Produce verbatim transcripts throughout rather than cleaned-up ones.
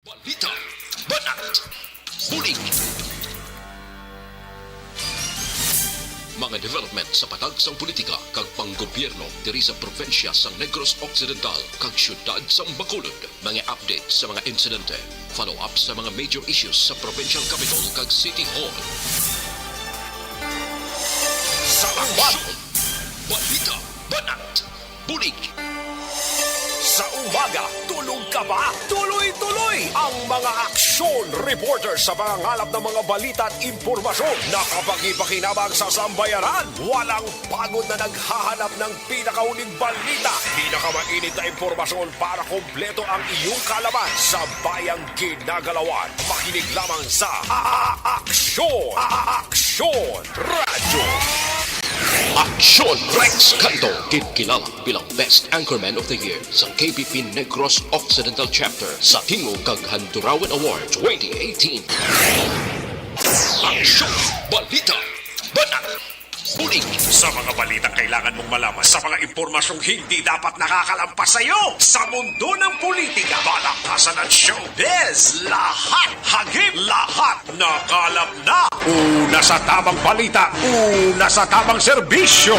Balita, banat, bulig. Mga development sa patag sang politika kag panggobyerno diri sa probinsya sang Negros Occidental kag siyudad sang Bacolod. Mga update sa mga insidente, follow-up sa mga major issues sa provincial capital kag city hall. Sa Aksyon, balita, banat, bulig. Sa umaga, tulog ka ba? Tuloy-tuloy ang mga aksyon reporter sa pangangalap ng mga balita at impormasyon na kapakipakinabang sa sambayanan. Walang pagod na naghahanap ng pinakahuling balita, pinakamainit na impormasyon para kompleto ang iyong kaalaman sa bayang ginagalawan. Makinig lamang sa A-, Aksyon! A-, Aksyon Radyo! Aksyon Rex Canto, ginkilala bilang Best Anchorman of the Year sa K B P Negros Occidental Chapter sa Tingog kag Handurawan Award twenty eighteen. Aksyon! Balita! Banat! Bulig! Sa mga balitang kailangan mong malaman, sa mga impormasyong hindi dapat nakakalampas sa iyo, sa mundo ng politika, balakasan at showbiz, lahat hagip, lahat nakalap na. Una sa tamang balita, una sa tamang serbisyo.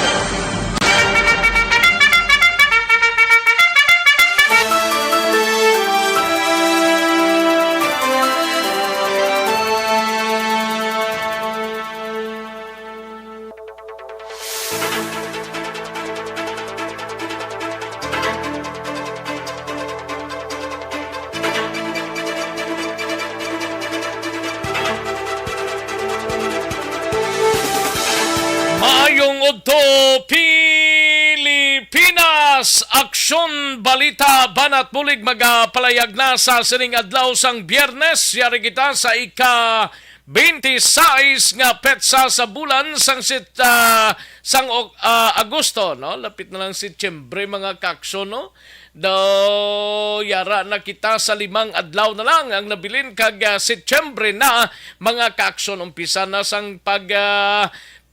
Maayong udto, Pilipinas! Aksyon, balita, banat bulig magapalayag na sa sining adlaw sang Biyernes. Yari kita sa ika twenty-six nga petsa sa bulan sang sit-, ah, sang Ok-, ah, Agosto, no? Lapit na lang Setyembre, mga kaksyon, no? Daw yara na kita sa limang adlaw na lang ang nabilin kag, ah, Setyembre na, mga kaksyon. Umpisa na sang pag, ah,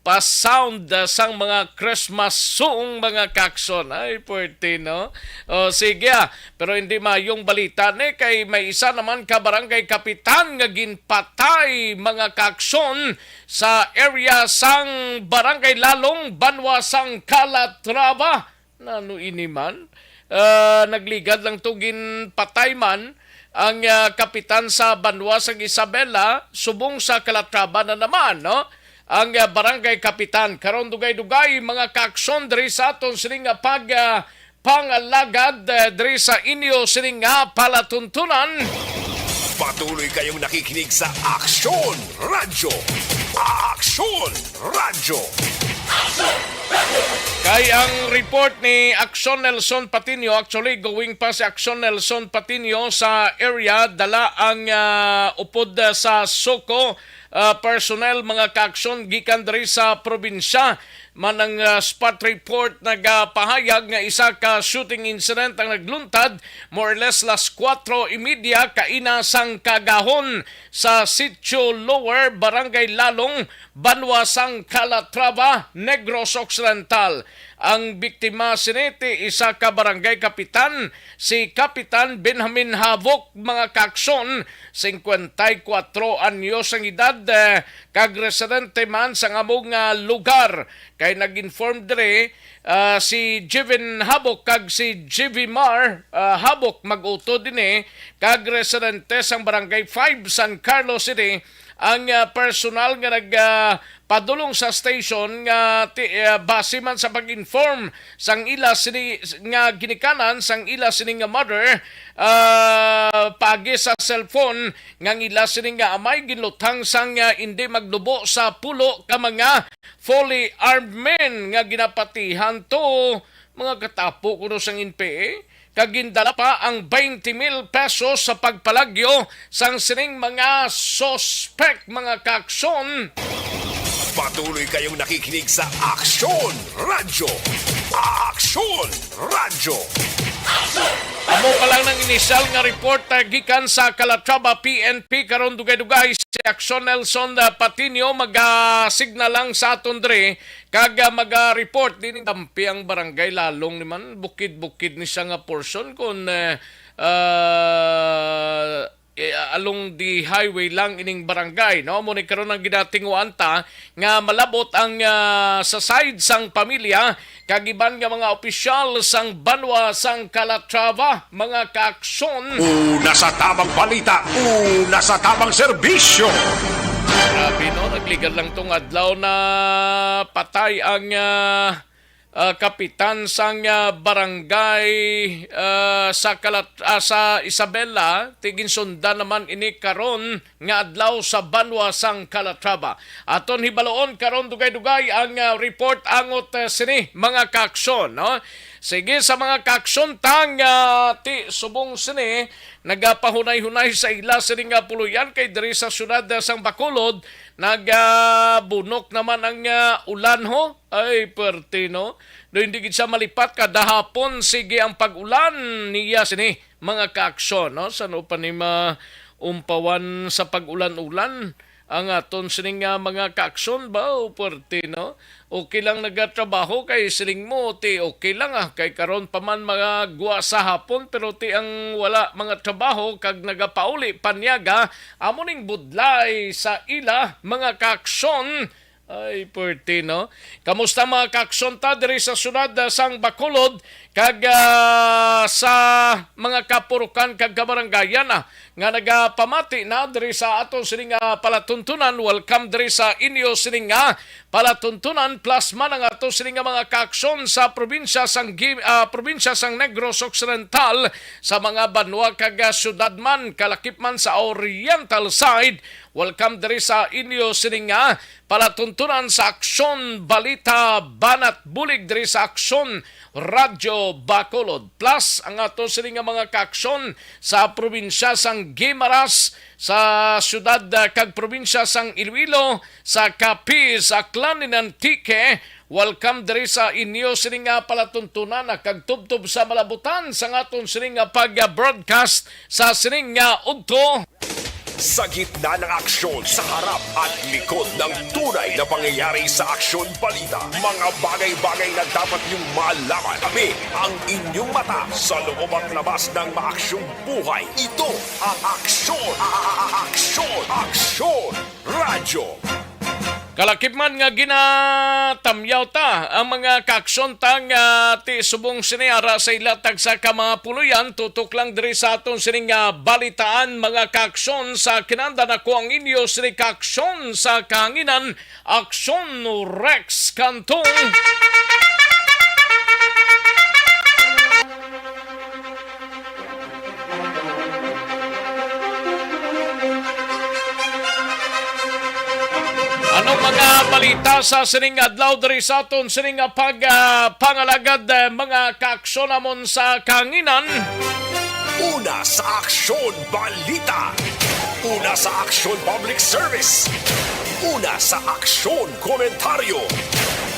pa-sound, ah, sang mga Christmas song, mga kaksyon. Ay, puwerte, no? O, sige, ah. Pero hindi mayong balita ni kay may isa naman ka barangay kapitan nga ginpatay, mga kaksyon, sa area sang Barangay Lalong, banwa sang Calatrava. Nano ini man? Ah, nagligad lang to, ginpatay man ang, ah, kapitan sa banwa sang Isabela, subong sa Calatrava na naman, no? Ang, ah, barangay kapitan. Karon dugay-dugay, mga kaksyon, diri sa aton sini nga pag, ah, pangalagad, eh, diri sa inyo sini nga palatuntunan. Patuloy kayong nakikinig sa Aksyon Radyo. Aksyon Radyo. Kay ang report ni Aksyon Nelson Patino, actually, going pa si Aksyon Nelson Patino sa area, dala ang, ah, upod, ah, sa SOCO, ah, personnel, mga kaksyon, gikan diri sa probinsya. Man ang, ah, spot report nagapahayag nga isa ka shooting incident ang nagluntad more or less las kuwatro y media kaina sang kagahon sa Sitio Lower, Barangay Lalong, banwa sang Calatrava, Negros Occidental. Ang biktima sini ti isa ka barangay kapitan, si Kapitan Benjamin Havok, mga kaksyon, singkwenta y kuwatro anyos ang edad, eh, kag residente man sa amo nga lugar. Kay nag-inform diri, ah, si Jevin Habok kag si Jevimar, ah, Habok, mag-utod ini, kag residente sang Barangay five, San Carlos City, ang, ah, personal nga nag, ah, padulong sa station nga ti-, ah, base man sa pag-inform sang ila sini, nga ginikanan sang ila sini nga mother, ah, paagi sa cellphone nga ang ila sini nga amay ginluthang sang, ah, indi maglubo sa pulo ka mga fully armed men nga ginapatihan to, mga katapo kuno sang N P A, kag gindala pa ang twenty mil pesos sa pagpalagyo sang sining mga suspek, mga kaksyon. Patuloy kayong nakikinig sa Aksyon Radyo. Aksyon Radyo. Amo pa lang ang inisyal nga report, ah, gikan sa Calatrava P N P. Karon dugay-dugay si Aksyon Nelson, ah, Patino maga-signal lang sa aton diri kag, ah, maga-report. Dini dampi ang Barangay Lalong ni man, bukid-bukid ni siya nga portion kon, eh, ah, eh, along the highway lang ining barangay, no? Amo ni karon ang ginatinguan ta nga malabot ang, ah, sa side sang pamilya kag iban nga mga opisyal sang banwa sang Calatrava, mga kaaksyon. Una sa tamang balita, una sa tamang serbisyo. Grabe, no? Nagligar lang tong adlaw na patay ang, ah, ah, kapitan sang, ah, barangay, ah, sa Kalat-, ah, sa Isabela, ti ginsundan naman ini karon nga adlaw sa banwa sang Calatrava. Aton hibaloon karon dugay-dugay ang, ah, report angot, ah, sini, mga kaaksyon, no? Sige, sa mga kaaksyon tang, ah, ti subong sini, nagapahunay-hunay sa ila sini nga puloy-an kay diri sa siyudad, ah, sang Bacolod, nagabunok naman ang, ah, ulan, ho. Ay, perte, no? Do hindi gid siya malipat kada hapon, sige ang pag-ulan niya sini, mga kaaksyon, no? San-o pa ni maumpawan sa pag-ulan-ulan ang aton sining nga mga kaaksyon ba? O, perte, no? Okay lang nagatrabaho kay siling mo, ti okay lang, ah. Kay karon pa man mga gwa sa hapon, pero ti ang wala mga trabaho kag nagapauli panyaga, amo ning budlay sa ila mga kaaksyon. Ay, perte, no? Kamusta mga kaaksyon ta diri sa siyudad, ah, sang Bacolod kag, ah, sa mga kapurukan kag kabarangayan, ah, nga nagapamati na diri sa aton sining, ah, palatuntunan? Welcome diri sa inyo sining, ah, palatuntunan, plus man ang ato sining nga mga kaaksyon sa probinsya sang Gi-, ah, probinsya sang Negros Occidental, sa mga banwa kag, ah, siyudad man, kalakip man sa Oriental side. Welcome diri sa inyo sining, ah, palatuntunan sa Aksyon Balita Banat Bulig diri sa Aksyon Radyo Bacolod. Plus, ang ato sini nga mga kaaksyon sa probinsya sang Guimaras, sa siyudad, ah, kag probinsya sang Iloilo, sa Capiz, Aklan, and Antique. Welcome diri sa inyo sini nga palatuntunan, ah, kag tubtob sa malabutan sa aton sini nga pag-broadcast sa sining nga udto. Sa gitna ng aksyon, sa harap at likod ng tunay na pangyayari sa Aksyon Balita, mga bagay-bagay na dapat niyong malaman. Kami ang inyong mata sa loob at labas ng maaksyong buhay. Ito ang Aksyon, a-, a-, a-, Aksyon, Aksyon Radyo. Kalakip man nga ginatamyaw ta ang mga kaaksyon ta nga ti subong sini ara sa ila tagsa ka mga puloy-an, tutok lang diri sa aton sining nga balitaan, mga kaaksyon. Sa kinanda nako ang inyo sini kaaksyon sa kahanginan, Aksyon Rex Cantong. Ano mga balita sa sining adlaw diri sa aton sining nga pag, ah, pangalagad, eh, mga kaaksyon namon sa kahanginan? Una sa Aksyon Balita. Una sa Aksyon Public Service. Una sa Aksyon Komentaryo.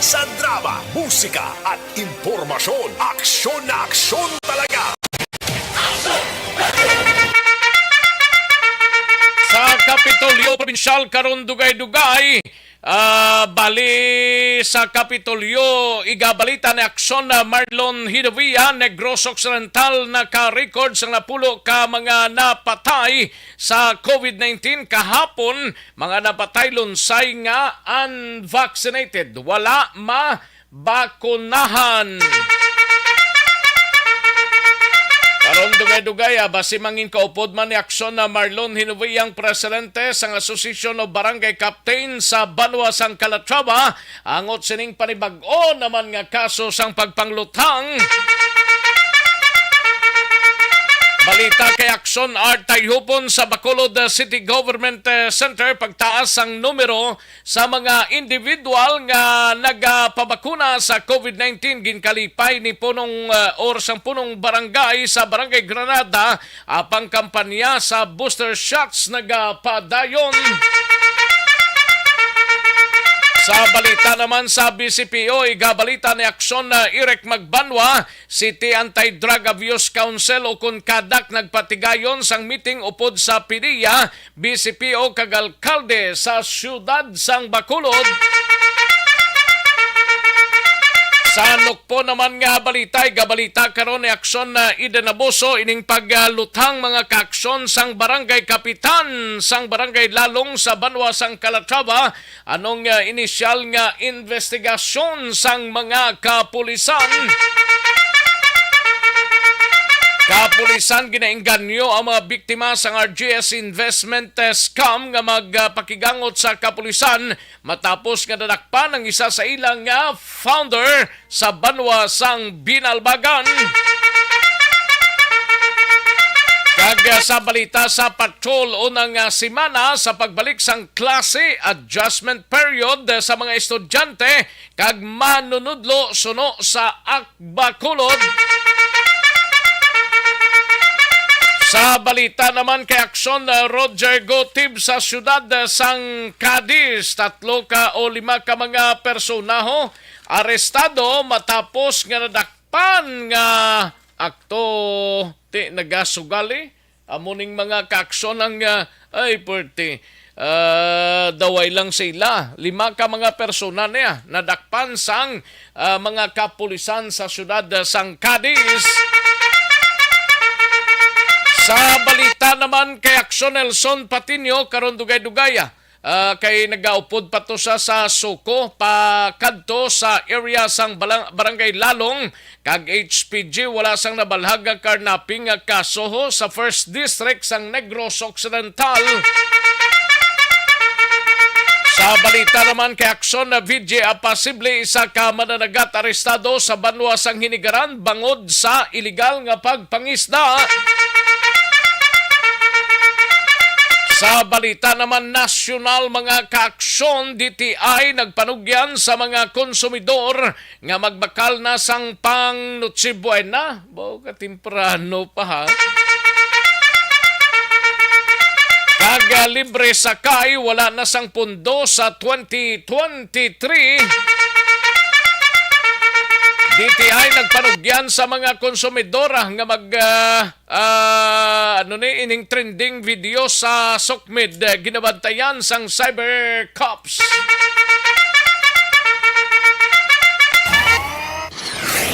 Sa drama, musika at impormasyon, aksyon na aksyon talaga. Sa Kapitolyo Probinsyal karon, dugay-dugay, ah, bali sa Kapitolyo, igabalita ni Aksyon, ah, Marlon Hidovia, Negros Occidental, naka-record sang napulo ka mga napatay sa covid nineteen kahapon, mga napatay lunsay nga unvaccinated, wala mabakunahan. Karon, dugay-dugay, ah, basi mangin kaupod man ni Aksyon na Marlon Hinuviang, presidente sang Association of Barangay Captain sa banwa sang Calatrava, angot sining panibag-o naman nga kaso sang pagpangluthang. Balita kay Aksyon Art Tayhupon sa Bacolod, uh, City Government, uh, Center, pagtaas sang numero sa mga individual nga nagapabakuna sa covid nineteen ginkalipay ni punong, uh, or sang punong barangay sa Barangay Granada, apang kampanya sa booster shots nagapadayon. Sa balita naman sa B C P O, igabalita ni Aksyon na Eric Magbanwa, City Anti-Drug Abuse Council o kon kadak nagpatigayon sang meeting upod sa P D E A, B C P O kag alkalde sa siyudad sang Bacolod. Tanok po naman nga balita, igabalita karon ni Aksyon na Eden Abuso ining pagluthang mga kaaksyon sang barangay kapitan sang barangay Lalong sa banwa sang Calatrava. Anong, ah, inisyal nga investigasyon sang mga kapulisan? Kapulisan ginaengganyo ang mga biktima sang R G S investment, eh, scam nga magpakigangot sa kapulisan matapos nga nadakpan ang isa sa ila nga founder sa banwa sang Binalbagan. Kag, ah, sa balita sa patrol, unang, ah, semana sa pagbalik sang klase, adjustment period, ah, sa mga estudyante kag manunudlo suno sa Akbacolod. Sa balita naman kay Aksyon, ah, Roger Gotib sa siyudad, ah, sang Cadiz, tatlo ka o lima ka mga personaho arestado matapos nga nadakpan nga akto ti nagasugali. Amo ning mga kaaksyon ang, ah, ay, pwerte. Ah, daway lang sila. Lima ka mga persona niya nadakpan sang, ah, mga kapulisan sa siyudad, ah, sang Cadiz. Sa balita naman kay Aksyon Nelson Patino, karon dugay-dugay, ah, ah, kay nagaupod pa to sa, sa Suco, pa kadto sa area sang balang-, Barangay Lalong, kag H P G, wala sang nabalhag nga carnapping nga kaso ho sa First District sang Negros Occidental. Sa balita naman kay Aksyon na V J, ah, posible isa ka mananagat arestado sa banwa sang Hinigaran bangod sa iligal nga pagpangisda. Sa balita naman nasyonal, mga kaaksyon, D T I nagpanugyan sa mga konsumidor nga magbakal na sang pang Noche Buena. Baw ka temprano pa, ha? Kag, ah, libre sakay, wala na sang pundo sa twenty twenty-three. D T I nagpanugyan sa mga konsumidor, ah, nga mag, ah, ah, ano ni, ining trending video sa Sokmed, eh, ginabantayan sang cyber cops.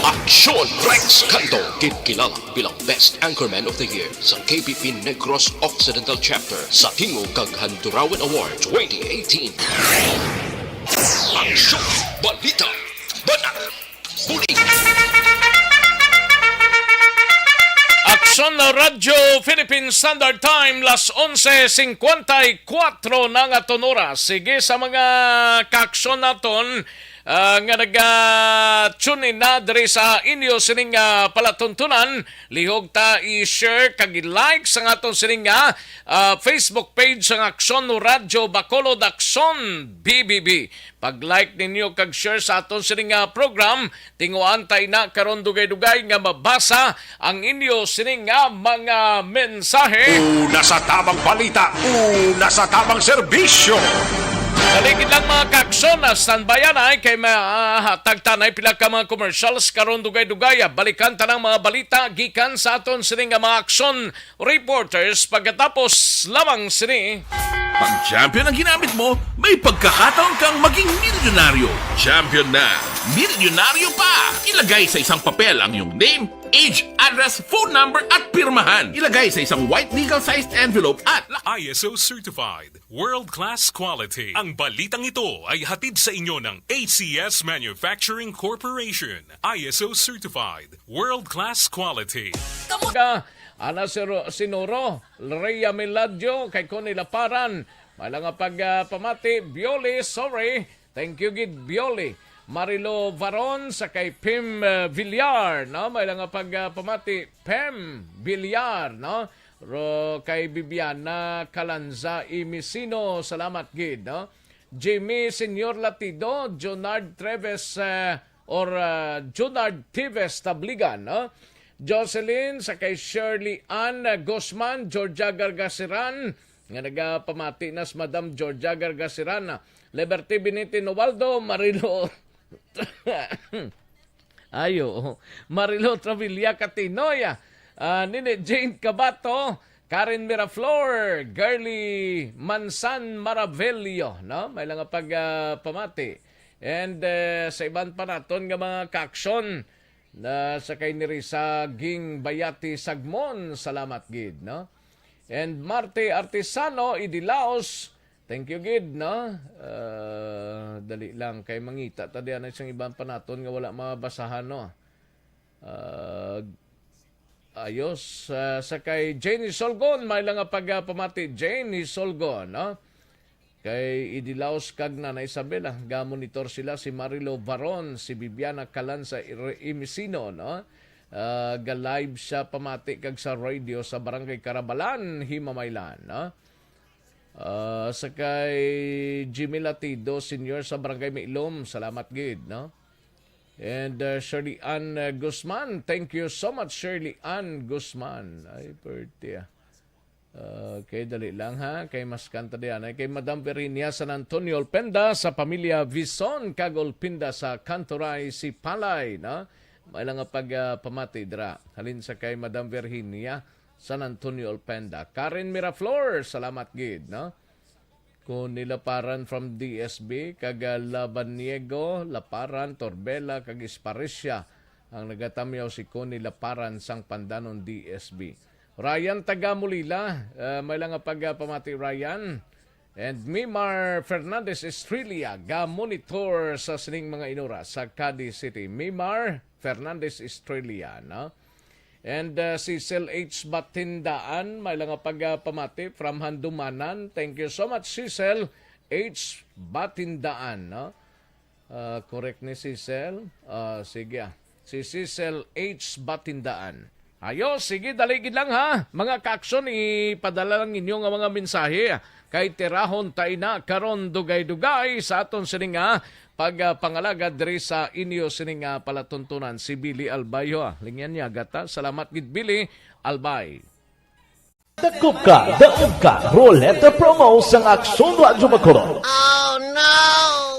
Aksyon Rex Canto, ginkilala bilang Best Anchorman of the Year sa K P P Negros Occidental Chapter sa Tingog kag Handurawan Award twenty eighteen. Aksyon, balita, banat, bulig. Aksyon Radyo Philippine Standard Time, las onse cincuenta y cuatro na nga ton oras. Sige, sa mga kaaksyon naton, ah, nga naga-tune in na diri sa inyo sining, ah, palatuntunan, lihog ta i-share kag i-like sa aton sining, ah, ah, Facebook page sang Aksyon Radyo Bacolod, Aksyon B B B. Pag-like ninyo kag share sa aton sining, ah, program, tinguhaan ta ina karon dugay-dugay nga mabasa ang inyo sining, ah, mga mensahe. Una sa tamang balita, una sa tamang serbisyo. Dali gid lang, mga kaaksyon, ah, standbyan ay kay mahatag ta na pila ka mga commercials karon dugay-dugay, ah. Balikan ta ang mga balita gikan sa aton sining, ah, mga aksyon reporters pagkatapos lamang sini. Pag champion ang ginamit mo, may pagkakataon kang maging milyonaryo. Champion na, milyonaryo pa! Ilagay sa isang papel ang iyong name, age, address, phone number at pirmahan. Ilagay sa isang white legal-sized envelope at I S O certified, world-class quality. Ang balitang ito ay hatid sa inyo ng A C S Manufacturing Corporation. I S O certified, world-class quality. Ka, Ana Siro-, Sinoro, Rhea Miladio, kay Connie Laparan, may lang nga pag, ah, pamati, Bioli, sorry. Thank you gid, Bioli. Marilo Varon, sa kay Pim, ah, Villar, no? May lang nga pag, ah, pamati, Pem Villar, no? Ro kay Bibiana Calanza Imisino, salamat gid, no? Jimmy Senior Latido, Jonard Treves, ah, or, ah, Junard Tives Tabligan, no? Jocelyn, sa kay Shirley Ann Guzman, Georgia Gargasiran, nga nagapamati na si Madam Georgia Gargasiran, ah, Liberty Benite Novaldo, Marilo, ayo, Marilo Travilla Catinoy, ah, ah, Nini Jane Cabato, Karen Miraflor, Girly Mansan Maravello, no? May lang nga pag, ah, pamati. And, eh, sa iban pa naton nga mga kaaksyon, na sa kay Nerissa Ging Bayati Sagmon, salamat gid, no? And Marte Artisano, Idilaos, thank you gid, no? Ah, dali lang, kay mangita ta diyan sa iban pa naton nga wala mabasahan, no? Ah, ayos, ah, sa kay Jenny Solgon, may lang nga pagpamati, Jenny Solgon, no? Kay Idilaos kag Nanay Isabela, gamonitor sila, si Marilo Varon, si Bibiana Calanza Ire-, Imisino, no? Ah, ga-live siya pamati kag sa radio sa Barangay Carabalan, Himamaylan, no? Ah, sa kay Jimmy Latido Senior sa Barangay Mailom, salamat gid, no? And, uh, Shirley Ann, uh, Guzman, thank you so much, Shirley Ann Guzman. Ay, pwerte, ah. Okay, dali lang, ha. Kay mas kanta diyan. Ay, kay Madam Virginia San Antonio Olpenda sa pamilya Vison kag Olpenda sa Kanturay, Sipalay, no? May lang nga pag, ah, pamati dira. Halin sa kay Madam Virginia San Antonio Olpenda. Karen Miraflor, salamat gid, no? Connie Laparan from D S B, kag, ah, Labaniego, Laparan, Torbela, kag Esparecia ang nagatamyaw si Connie Laparan sang Pandanon D S B. Ryan taga Mulila, ah, may lang nga pagpamati, Ryan. And Mimar Fernandez Estrella, ga monitor sa sining mga inura sa Cadiz City. Mimar Fernandez Estrella, no? And, uh, si Cecil H Batindaan, may lang nga pagpamati from Handumanan. Thank you so much, Cecil H Batindaan, no? Uh, correct ni Cecil. Uh, sige, ah. Si Cecil H Batindaan. Ayo, sige, dali gid lang, ha. Mga kaaksyon, ipadala lang ninyo nga mga mensahe. Kay tirahon ta ina karon dugay-dugay sa aton sini nga pagpangalagad diri sa inyo sini nga palatuntunan, si Billy Albay, ha. Lingyan niya gata. Salamat gid, Billy Albay. Dakop ka, daog ka, Roleta Promo sang Aksyon Radyo Bacolod.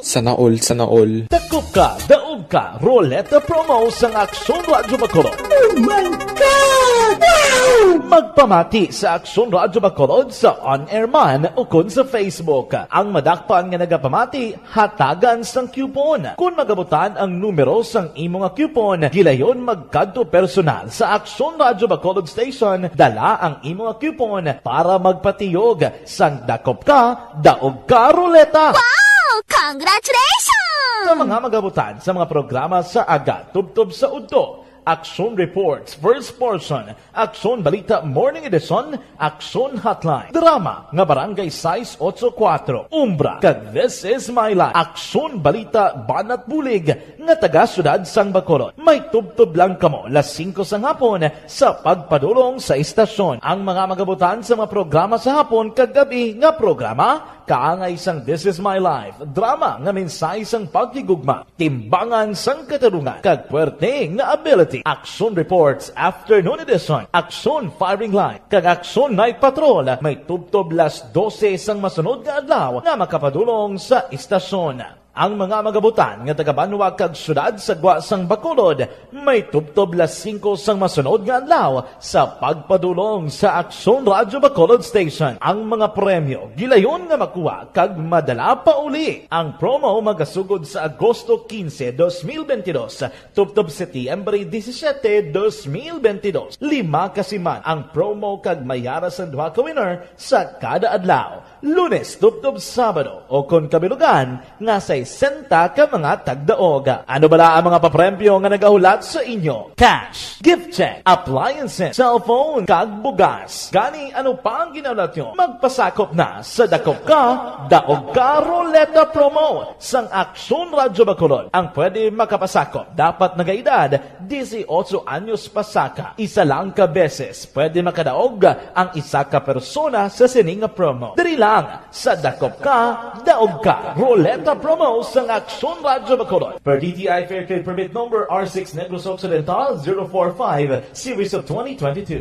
Sana all, sana all. Dakop ka, daog ka, Roleta Promo sang Aksyon Radyo Bacolod. Oh my God! Wow! Magpamati sa Aksyon Radyo Bacolod sa on-air man ukon sa Facebook. Ang madakpan nga nagapamati, hatagan sang coupon. Kon magabutan ang numero sang imo nga coupon, gilayon magkadto personal sa Aksyon Radyo Bacolod Station, dala ang imo nga coupon para magpatiyog sang Dakop Ka, Daog Ka Roleta. Wow! Congratulations! Sa mga magabutan sa mga programa sa aga, tubtob sa udto, Aksyon Reports, First Portion, Aksyon Balita Morning Edition, Aksyon Hotline, drama nga Barangay sais otso kuwatro, Umbra, kag This Is My Life, Aksyon Balita Banat Bulig, nga taga Siyudad sang Bacolod. May tubtob lang kamo las singko sang hapon sa pagpadulong sa istasyon. Ang mga magabutan sa mga programa sa hapon kag gabi nga programa, kaangay sang This Is My Life, drama nga mensahe sang paghigugma, timbangan sang katarungan, kag puwerte nga ability. Action Reports, Afternoon Edition, Action Firing Line, kag Action Night Patrol, may tubtob las dose sang masunod nga adlaw nga makapadulong sa istasyon. Ang mga magabutan nga taga-banwa kag siyudad sa gwa sang Bacolod may tubtob las singko sang masunod nga adlaw sa pagpadulong sa Aksyon Radyo Bacolod Station. Ang mga premyo gilayon nga makuha kag madala pa uli. Ang promo magasugod sa Agosto quince, dos mil veintidós, tubtob Setyembre disisiete, dos mil veintidós. Lima ka siman ang promo kag may ara sang duha ka winner sa kada adlaw. Lunes tubtob Sabado, o kon kabilugan nga sesenta ka mga tagdaog. Ano bala ang mga papremyo nga nagahulat sa inyo? Cash, gift check, appliances, cellphone, kag bugas. Gani, ano pa ang ginahulat nyo? Magpasakop na sa Dakop Ka, Daog Ka Roleta Promo sang Aksyon Radyo Bacolod. Ang pwede makapasakop dapat nagaedad disiotso anyos pasaka. Isa lang ka beses pwede makadaog ang isa ka persona sa sini nga promo. Diri lang sa Dakop Ka, Daog Ka Roleta Promo sang Aksyon Radyo Bacolod. Per D T I Fair Trade Permit Number R six Negros Occidental zero four five, Series of twenty twenty-two.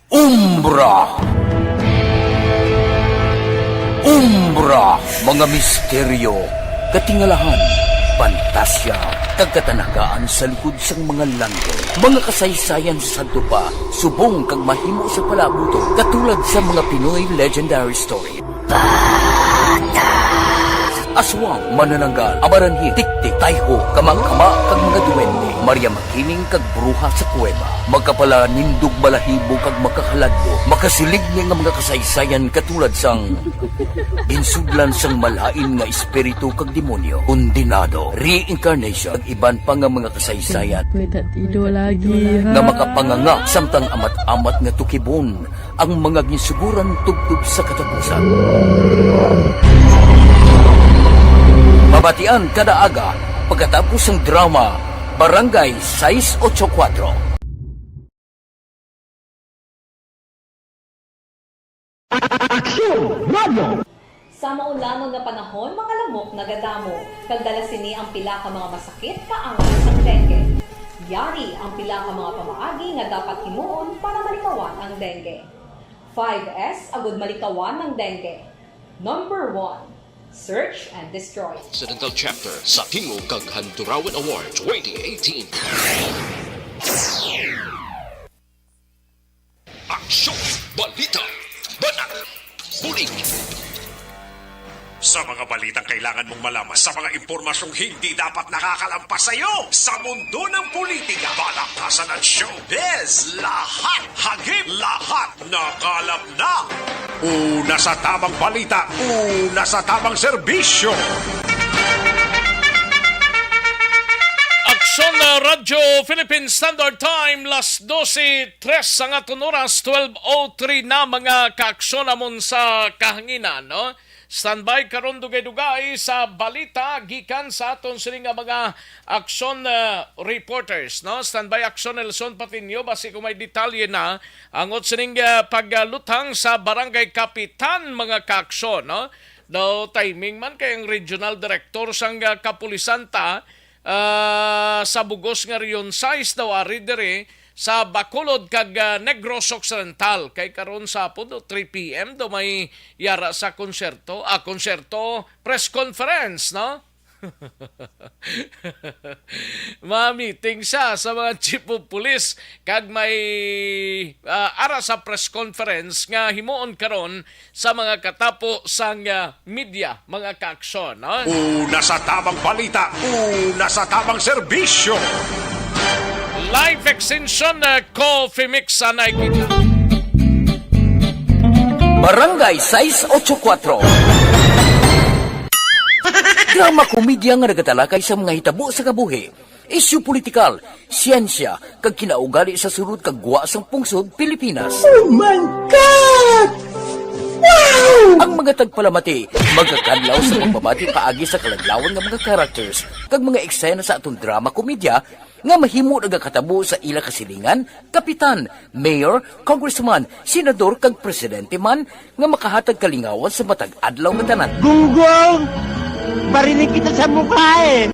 Umbra. Umbra, mga misteryo, katingalahan, pantasya, Kag katanagaan sa likod sang mga langgo, mga kasaysayan sa sadto pa, subong kag mahimo sa palabuton, katulad sa mga Pinoy legendary story. Aswang, manananggal, amaranhi, tiktik, tayho, kamangkama, kag mga duwende, Maria Makiling, kag bruha sa kuweba. Makapalanindog balahibo kag makakaladlok, makasiling ni nga mga kasaysayan katulad sang ginsudlan sang malain nga espiritu kag demonyo, kondenado, reincarnation, kag iban pa nga mga kasaysayan May tatido lagi, ha? nga makapanganga samtang amat-amat nga tukibon ang mga ginsuguran tubtob sa katapusan. Mabatian kada aga pagkatapos sang drama Barangay sais ocho kuwatro. Aksyon Radio! Sa maulangon nga panahon, mga lamok nagadamo, kag dala sini ang pila ka mga masakit kaangay sang dengue. Yari ang pila ka mga pamaagi nga dapat himuon para malikawan ang dengue. Five S agud malikawan ang dengue. Number one, search and destroy. Occidental Chapter sa Tingog kag Handurawan Award twenty eighteen. Aksyon, balita, banat, bulig. Sa mga balitang kailangan mong malaman, sa mga impormasyong hindi dapat nakakalampas sa iyo, sa mundo ng politika, balaktasan at showbiz, lahat hagip, lahat nakalap na. Una sa tamang balita, una sa tamang serbisyo. Aksyon na Radyo Philippine Standard Time, las dose tres ang aton oras, twelve oh three na, mga kaaksyon, amon sa kahanginan, no? Standby karon dugay-dugay sa balita gikan sa aton sini nga mga aksyon, ah, reporters, no? Standby aksyon Nelson Patiño, basi kung may detalye na angot sining, ah, pagluthang sa barangay kapitan, mga kaaksyon, no? Daw timing man kay ang regional director sang, ah, kapulisan ta, ah, sa bugos nga Region sais daw ari diri sa Bacolod kag, ah, Negros Occidental. Kay karon sa hapon, no, three P M daw may yara sa konsyerto, ah, konsyerto, press conference, no? Ma-meeting siya sa mga chief of police kag may, ah, ara sa press conference nga himuon karon sa mga katapo sang, ah, media, mga kaaksyon, no? Una sa tamang balita, una sa tamang serbisyo. Life Extension, ah, Coffee Mix sa nakikita. Barangay sais ocho kuwatro. Drama komedya nga nagatalakay sa mga hitabo sa kabuhi, isyu politikal, siyensya, kag kinaugali sa sulod kag gwa sang pungsod Pilipinas. Oh my God! Wow! Ang mga tagpalamati magakadlaw sa pagbabati paagi sa kaladlawan nga mga characters kag mga eksena sa aton drama komedya nga mahimo nagakatabo sa ila kasilingan, kapitan, mayor, congressman, senador, kag presidente man nga makahatag kalingawan sa matag adlaw nga tanan. Gunggong! Barinig kita sa mukha eh!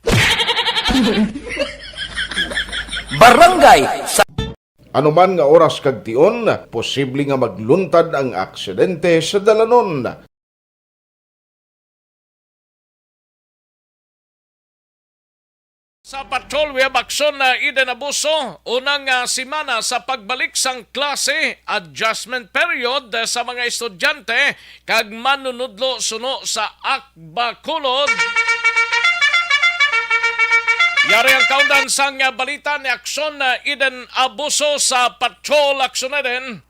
Barangay sa Anuman nga oras kag tion, posible nga magluntad ang aksidente sa dalanon. Sa patrol, we have action na Eden Abuso, unang, ah, semana sa pagbalik sang klase, adjustment period, ah, sa mga estudyante kag manunudlo suno sa Akbacolod. Yari ang kaundan sang, ah, balita ni Aksyon, ah, Eden Abuso sa Patrol. Aksyon, Eden.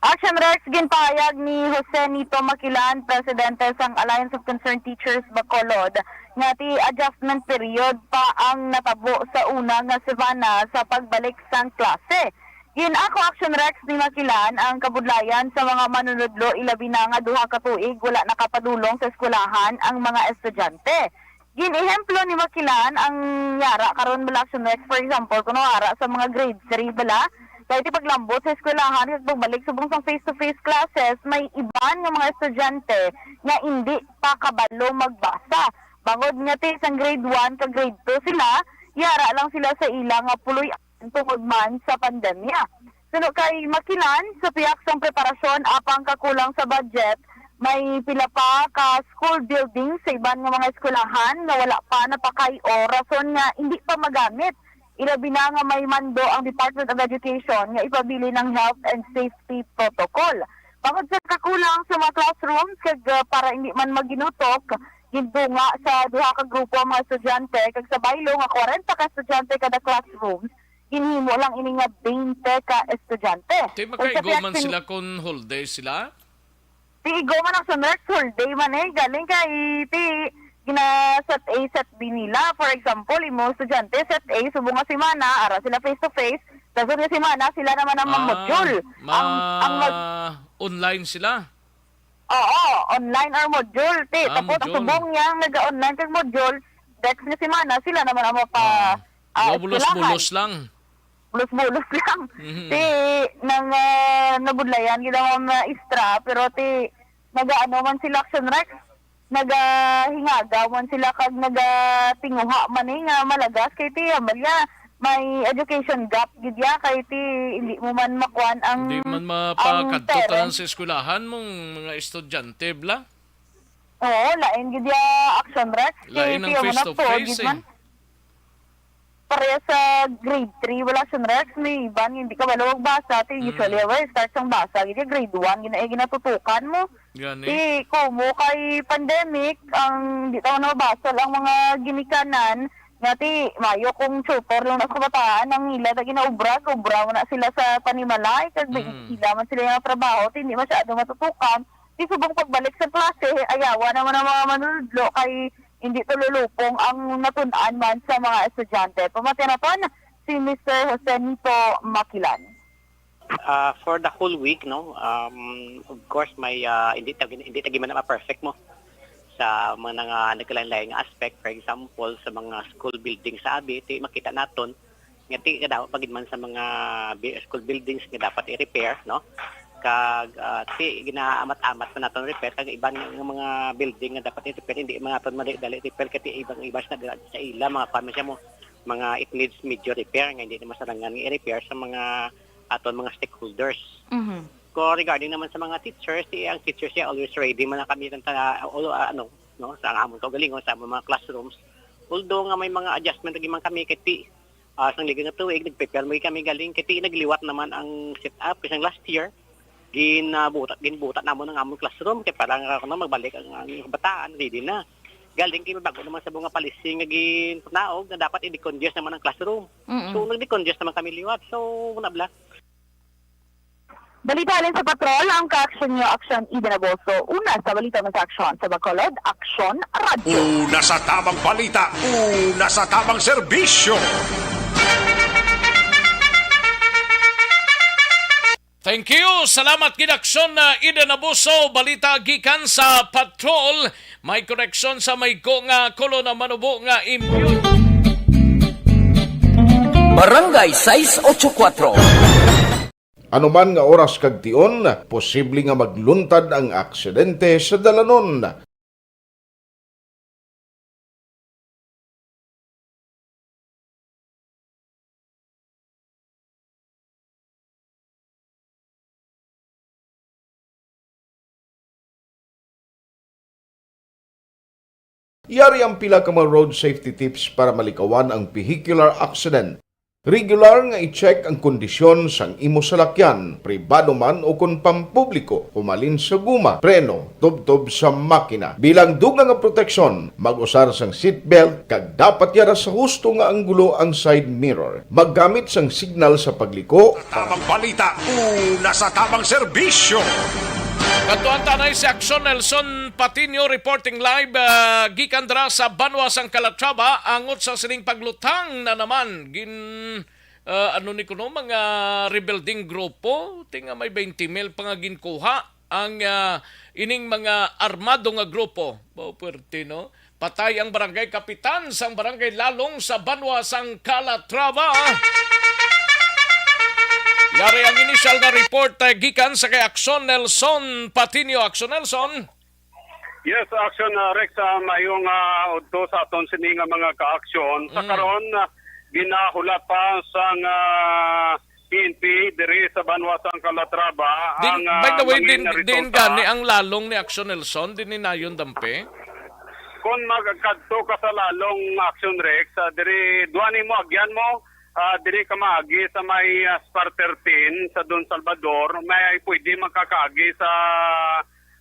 Action Rex, ginpahayag ni Jose Nito Makilan, presidente sang Alliance of Concerned Teachers Bacolod, nga ti adjustment period pa ang natabo sa una nga semana sa pagbalik sang klase. Gin-ako Action Rex ni Makilan ang kabudlayan sa mga manunudlo, ilabi na nga duha ka tuig wala nakapadulong sa eskwelahan ang mga estudyante. Gin-ehemplo ni Makilan ang yara karon bala, Action Rex, for example, kuno ara sa mga grade three bala, kay ti paglambot sa eskwelahan kag pagbalik subong sang face-to-face classes, may iban nga mga estudyante nga indi pa kabalo magbasa. Bangod nga ti sang grade one kag grade two sila, yara lang sila sa ila nga puloy tungod man sa pandemya. Suno kay Makilan, sa pihak sang preparasyon apang kakulang sa budget, May pila pa ka school buildings sa iban nga mga eskwelahan nga wala pa napakay-o, rason nga hindi pa magamit. Ilabi na nga may mando ang Department of Education nga ipabilin ang health and safety protocol. Bangod sa kakulang sa mga classrooms kag, ah, para hindi man maginutok, gindunga sa duha ka grupo ang mga estudyante, kag sa baylo nga kwarenta ka estudyante kada classroom, ginhimo lang ini nga twenty ka estudyante. Ti Kung sa makaigo man Piaxin- sila kung whole day sila? Ti igo man ang sunod, whole day man eh. Galing kay ti gina set A, set B nila. For example, imo estudyante, set A, subong nga semana, ara sila face to face. Sa sunod nga semana, sila naman ang Ah, mag-module. Ang, ang mag- ma-, online sila? Oo, online or module, ti. Ah, Tapos, ang module. Subong niya, naga-online kag module, next nga semana, sila naman ang mapa-, Ah, ah, bulos-bulos eskwelahan. lang. Bulos-bulos lang. Mhm. Ti, nang, ah, nabudlayan gid ang mga maestra, pero ti, nagaano man sila, Action Rex, nagahingagaw man sila kag nagatinguha man eh nga malagas kay ti, Amalia, may education gap gid ya kay ti, hindi mo man makuan ang, Hindi man ang mapakadto parents. Tanan sa eskwelahan mong mga estudyante, bla? Oo, lain gid ya, Action Rex. Kay Lain ang ti, amo face na to tuod face gid eh. man. Pareha sa grade three, wala siya, Rex. May iban, hindi ka wala magbasa. Ito, Mm. usually, away, start sang basa. Gid grade one, gina, eh, ginatutukan mo. Gani. Ti, kumo kay pandemic, ang di tayo nabasa ang mga ginikanan. Nga ti, mayo kung tutor lang na kabataan, ang ila na ginaubra, ubra mo na sila sa panimalay, kag may Mm. ila man sila yung trabaho, ti, hindi masyado matutukan. Ti, subong pagbalik sa klase, ayawa naman ang mga manunudlo, kay hindi tululupong ang natun-an man sa mga estudyante. Pamati naton si Mister Josenito Makilan. Ah, for the whole week, no, um, of course, may, ah, hindi ta-, hindi ta gid man ma-perfect mo sa mga nga nagkalain-lain nga aspect. For example, sa mga school building sa abi, ti makita naton nga ti kadaw pa gid man sa mga bi-, school buildings nga dapat i-repair, no? Kag, ah, ti ginaamat-amat pa naton repair, kag iban nga mga building nga dapat i-repair, hindi man naton madali-dali repair, kay ti ibang iba sa, sa ila, mga kwan man siya mo, mga it needs major repair nga hindi na masarangan nga i-repair sa mga aton mga stakeholders. Mhm. Ko regarding naman sa mga teachers, ti ang teachers siya always ready man na kami ng ta-, all, ah, ano, no, sa amon kaugalingon sa among mga classrooms. Although nga may mga adjustment lagi man kami kay ti, ah, sang liga nga tuig, nagprepare mo kami galing kay ti nagliwat naman ang setup kay sang last year. Ginabuta, ginbuta namon ang among classroom kay para nga kuno magbalik ang, ang kabataan, ready na. Galing kay bago naman sa mga policy nga ginpanaog na dapat i-decongest naman ang classroom. Mm-mm. So, nag-decongest naman kami liwat. So, muna bla. Balita halin sa patrol, ang kaaksyon niyo, Aksyon Eden Agosto. Una sa balita, mas aksyon sa Bacolod, Aksyon Radyo. Una sa tamang balita, una sa tamang serbisyo. Thank you. Salamat gid, Aksyon na Eden Abuso. Balita gikan sa patrol. May koreksyon sa may go nga kolon na manubo nga immune. Barangay sais ocho kuatro. Anuman nga oras kag tion, posible nga magluntad ang aksidente sa dalanon. Yari ang pila ka mga road safety tips para malikawan ang vehicular accident. Regular nga i-check ang kondisyon sang imo salakyan, pribado man o kon pampubliko, humalin sa guma, preno, tubtob sa makina. Bilang dugang nga proteksyon, mag-usar sang seatbelt kag dapat yara sa husto nga anggulo ang side mirror. Maggamit sang signal sa pagliko. Tamang balita, una sa tamang serbisyo. Katuan tanay si Aksyon Nelson Patiño reporting live, ah, gikan dira sa banwa sang Calatrava, angot sa sining paglutang na naman. Gin, ah, ano ni kuno, mga rebuilding grupo, ti nga may twenty mil pa nga ginkuha ang, ah, ining mga armado nga grupo. Mao puwerte, no? Patay ang barangay kapitan sang barangay Lalong sa banwa sang Calatrava. Yari ang inisyal nga report, eh, gikan sa kay Aksyon Nelson Patiño. Aksyon Nelson. Yes, Aksyon, ah, Rex, ah, maayong, ah, udto sa aton sini nga mga kaaksyon. Sa Mm. karon, ah, ginahulat pa sang, ah, P N P diri sa banwa sang Calatrava. Din, ang, by ah, the way, mangin din, na din resulta. Gani ang lalong ni Action Nelson, din ni Nayon Dampe? Kung magkadto ka sa lalong Action Rex, ah, diri, duha ni mo, agyan mo, ah, diri ka maagi sa may, ah, Spar thirteen sa Don Salvador, may pwede makakaagi sa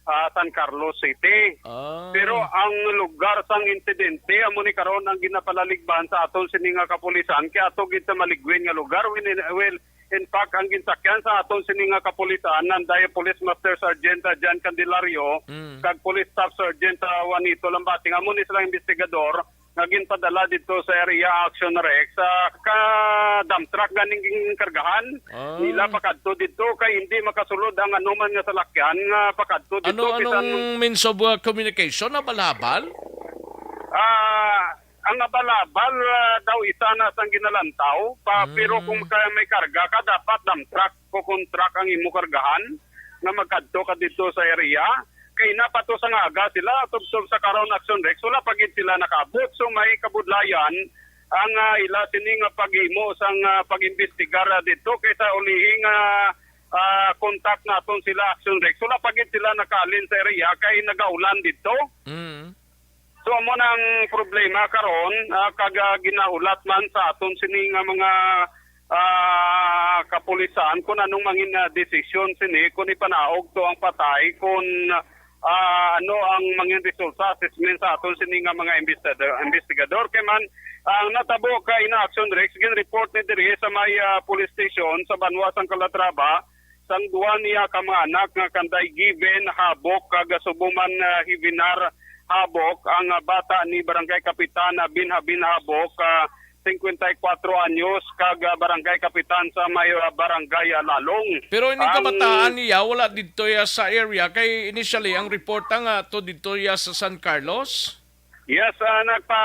ah, San Carlos City. Ah. Pero ang lugar sang insidente amo ni karon ang ginapalaligban sa aton sini nga kapulisan, kay ato gid sa maligwin nga lugar. When in, well, in fact, ang ginsakyan sa aton sini nga kapulisan, nanday Police Master Sergeant, ah, John Candelario, Mm. kag Police Staff Sergeant, ah, Juanito Lambating, amo ni silang investigador nga ginpadala dito sa area Action Rex, ah, ka dump truck ganing kargahan Ah. nila pakadto dito, kay hindi makasulod ang anuman nga salakyan nga pakadto dito. Ano, bisan anong means of, uh, communication? Abal-abal? Ah, ang abal-abal, ah, daw isa na sang ginalantaw pa, Mm. pero kung ka-, may karga ka, dapat dump truck o kung truck ang imo kargahan nga magkadto ka dito sa area. Kay na pa to sa nga aga sila, tubtob sa karon, Action Rex, wala pa gid sila nakaabot. So, may kabudlayan ang, ah, ila sini nga paghimo sang, ah, pag-imbestigar, ah, dito, kay sa ulihing, ah, ah, contact naton sila, Action Rex, wala pa gid sila nakaalin sa area kay nagaulan dito. Mm. So, amo na ang problema karon, ah, kag, ah, ginahulat man sa aton sini nga mga, ah, kapulisan kung anong mangin, ah, desisyon sini, kung ipanaog to ang patay, kung, ah, ano ang mangin resulta, assessment sa aton sini nga mga imbestida-, investigador. Kay man, ang natabo kay na Action Rex, gin-report ni diri sa may, ah, police station sa banwa sang Calatrava, sang duha niya ka mga anak nga kanday Given Habok kag Subuman, ah, Hivinar Habok, ang, ah, bata ni Barangay Kapitan, ah, Binhabin Habok, ah, singkwenta y kuwatro anyos, kag, ah, Barangay Kapitan sa may, ah, Barangay, ah, Lalong. Pero ining Ang kabataan niya wala didto ya sa area, kay initially ang report nga to didto ya sa San Carlos. Yes, ah, nagpa,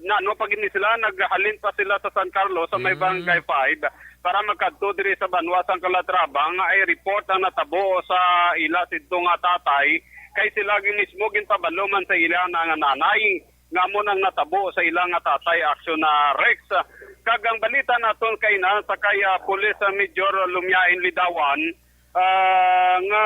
na, ano pa gini sila, naghalin pa sila sa San Carlos, sa may Mm. Barangay five, para magkadto diri sa banwa sang Calatrava, nga ay report ang natabo sa ila sidto nga tatay, kay sila gi-, mismo ginpabalo man sa ila na nga nanay, nga amo nang natabo sa ila nga tatay, Action na Rex. Kag ang balita naton kay na sa kay, ah, Police, ah, Major Lumiain Lidawan, ah, nga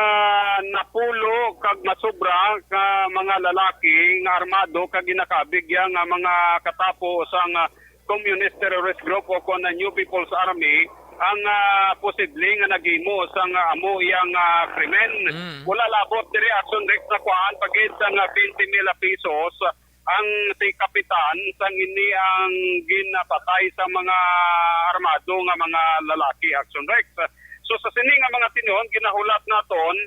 napulo kag masobra ka mga lalaki nga armado kag ginakabig ya nga mga katapo sang, ah, Communist Terrorist Group o kon New People's Army ang, ah, posible nga naghimo sang, ah, amo iyang, ah, krimen. Mm. Wala labot diri, Action Rex, nakuhaan pa gid sang, ah, twenty mil pesos ang si kapitan sang ini ang ginapatay sa mga armado nga mga lalaki, Action Rex. So, sa sini nga mga tinuon, ginahulat naton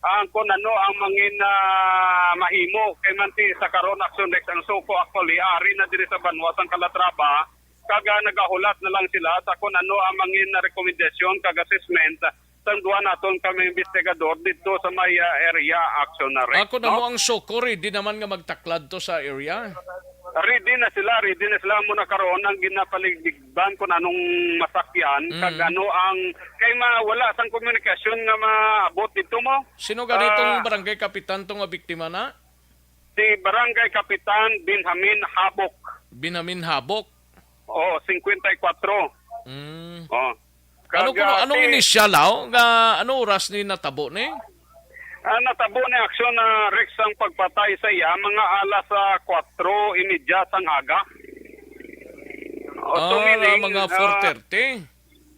ang kung ano ang mangin, ah, mahimo kay man ti sa karon, Action Rex, ang SOCO actually ari na diri sa banwa sang Calatrava, kag, ah, nagahulat na lang sila sa kung ano ang mangin na rekomendasyon kag assessment sang duha naton ka mga investigador didto sa may, ah, area, Action na Rex, Ako na no? Mo ang SOCO, ready naman nga magtaklad to sa area. Ready na sila, ready na sila. Amo na karon ang ginapaligban kung anong masakyan, Mm. kag ano ang, kay ma-, wala sang komunikasyon nga maabot dito mo. Sino ganitong Ah. barangay kapitan to nga biktima na? Si Barangay Kapitan Benjamin Habok. Benjamin Habok? Oh, singkwenta y kuwatro. Mm. Oh. Ano Kag, kuno, ah, anong ti- inisyal, aw? Nga, ano oras ni natabo ni? Ah, natabo ni Action na Rex ang pagpatay sa iya mga alas, ah, kwatro y media sang aga. O, so Ah, meaning, mga ah, four thirty?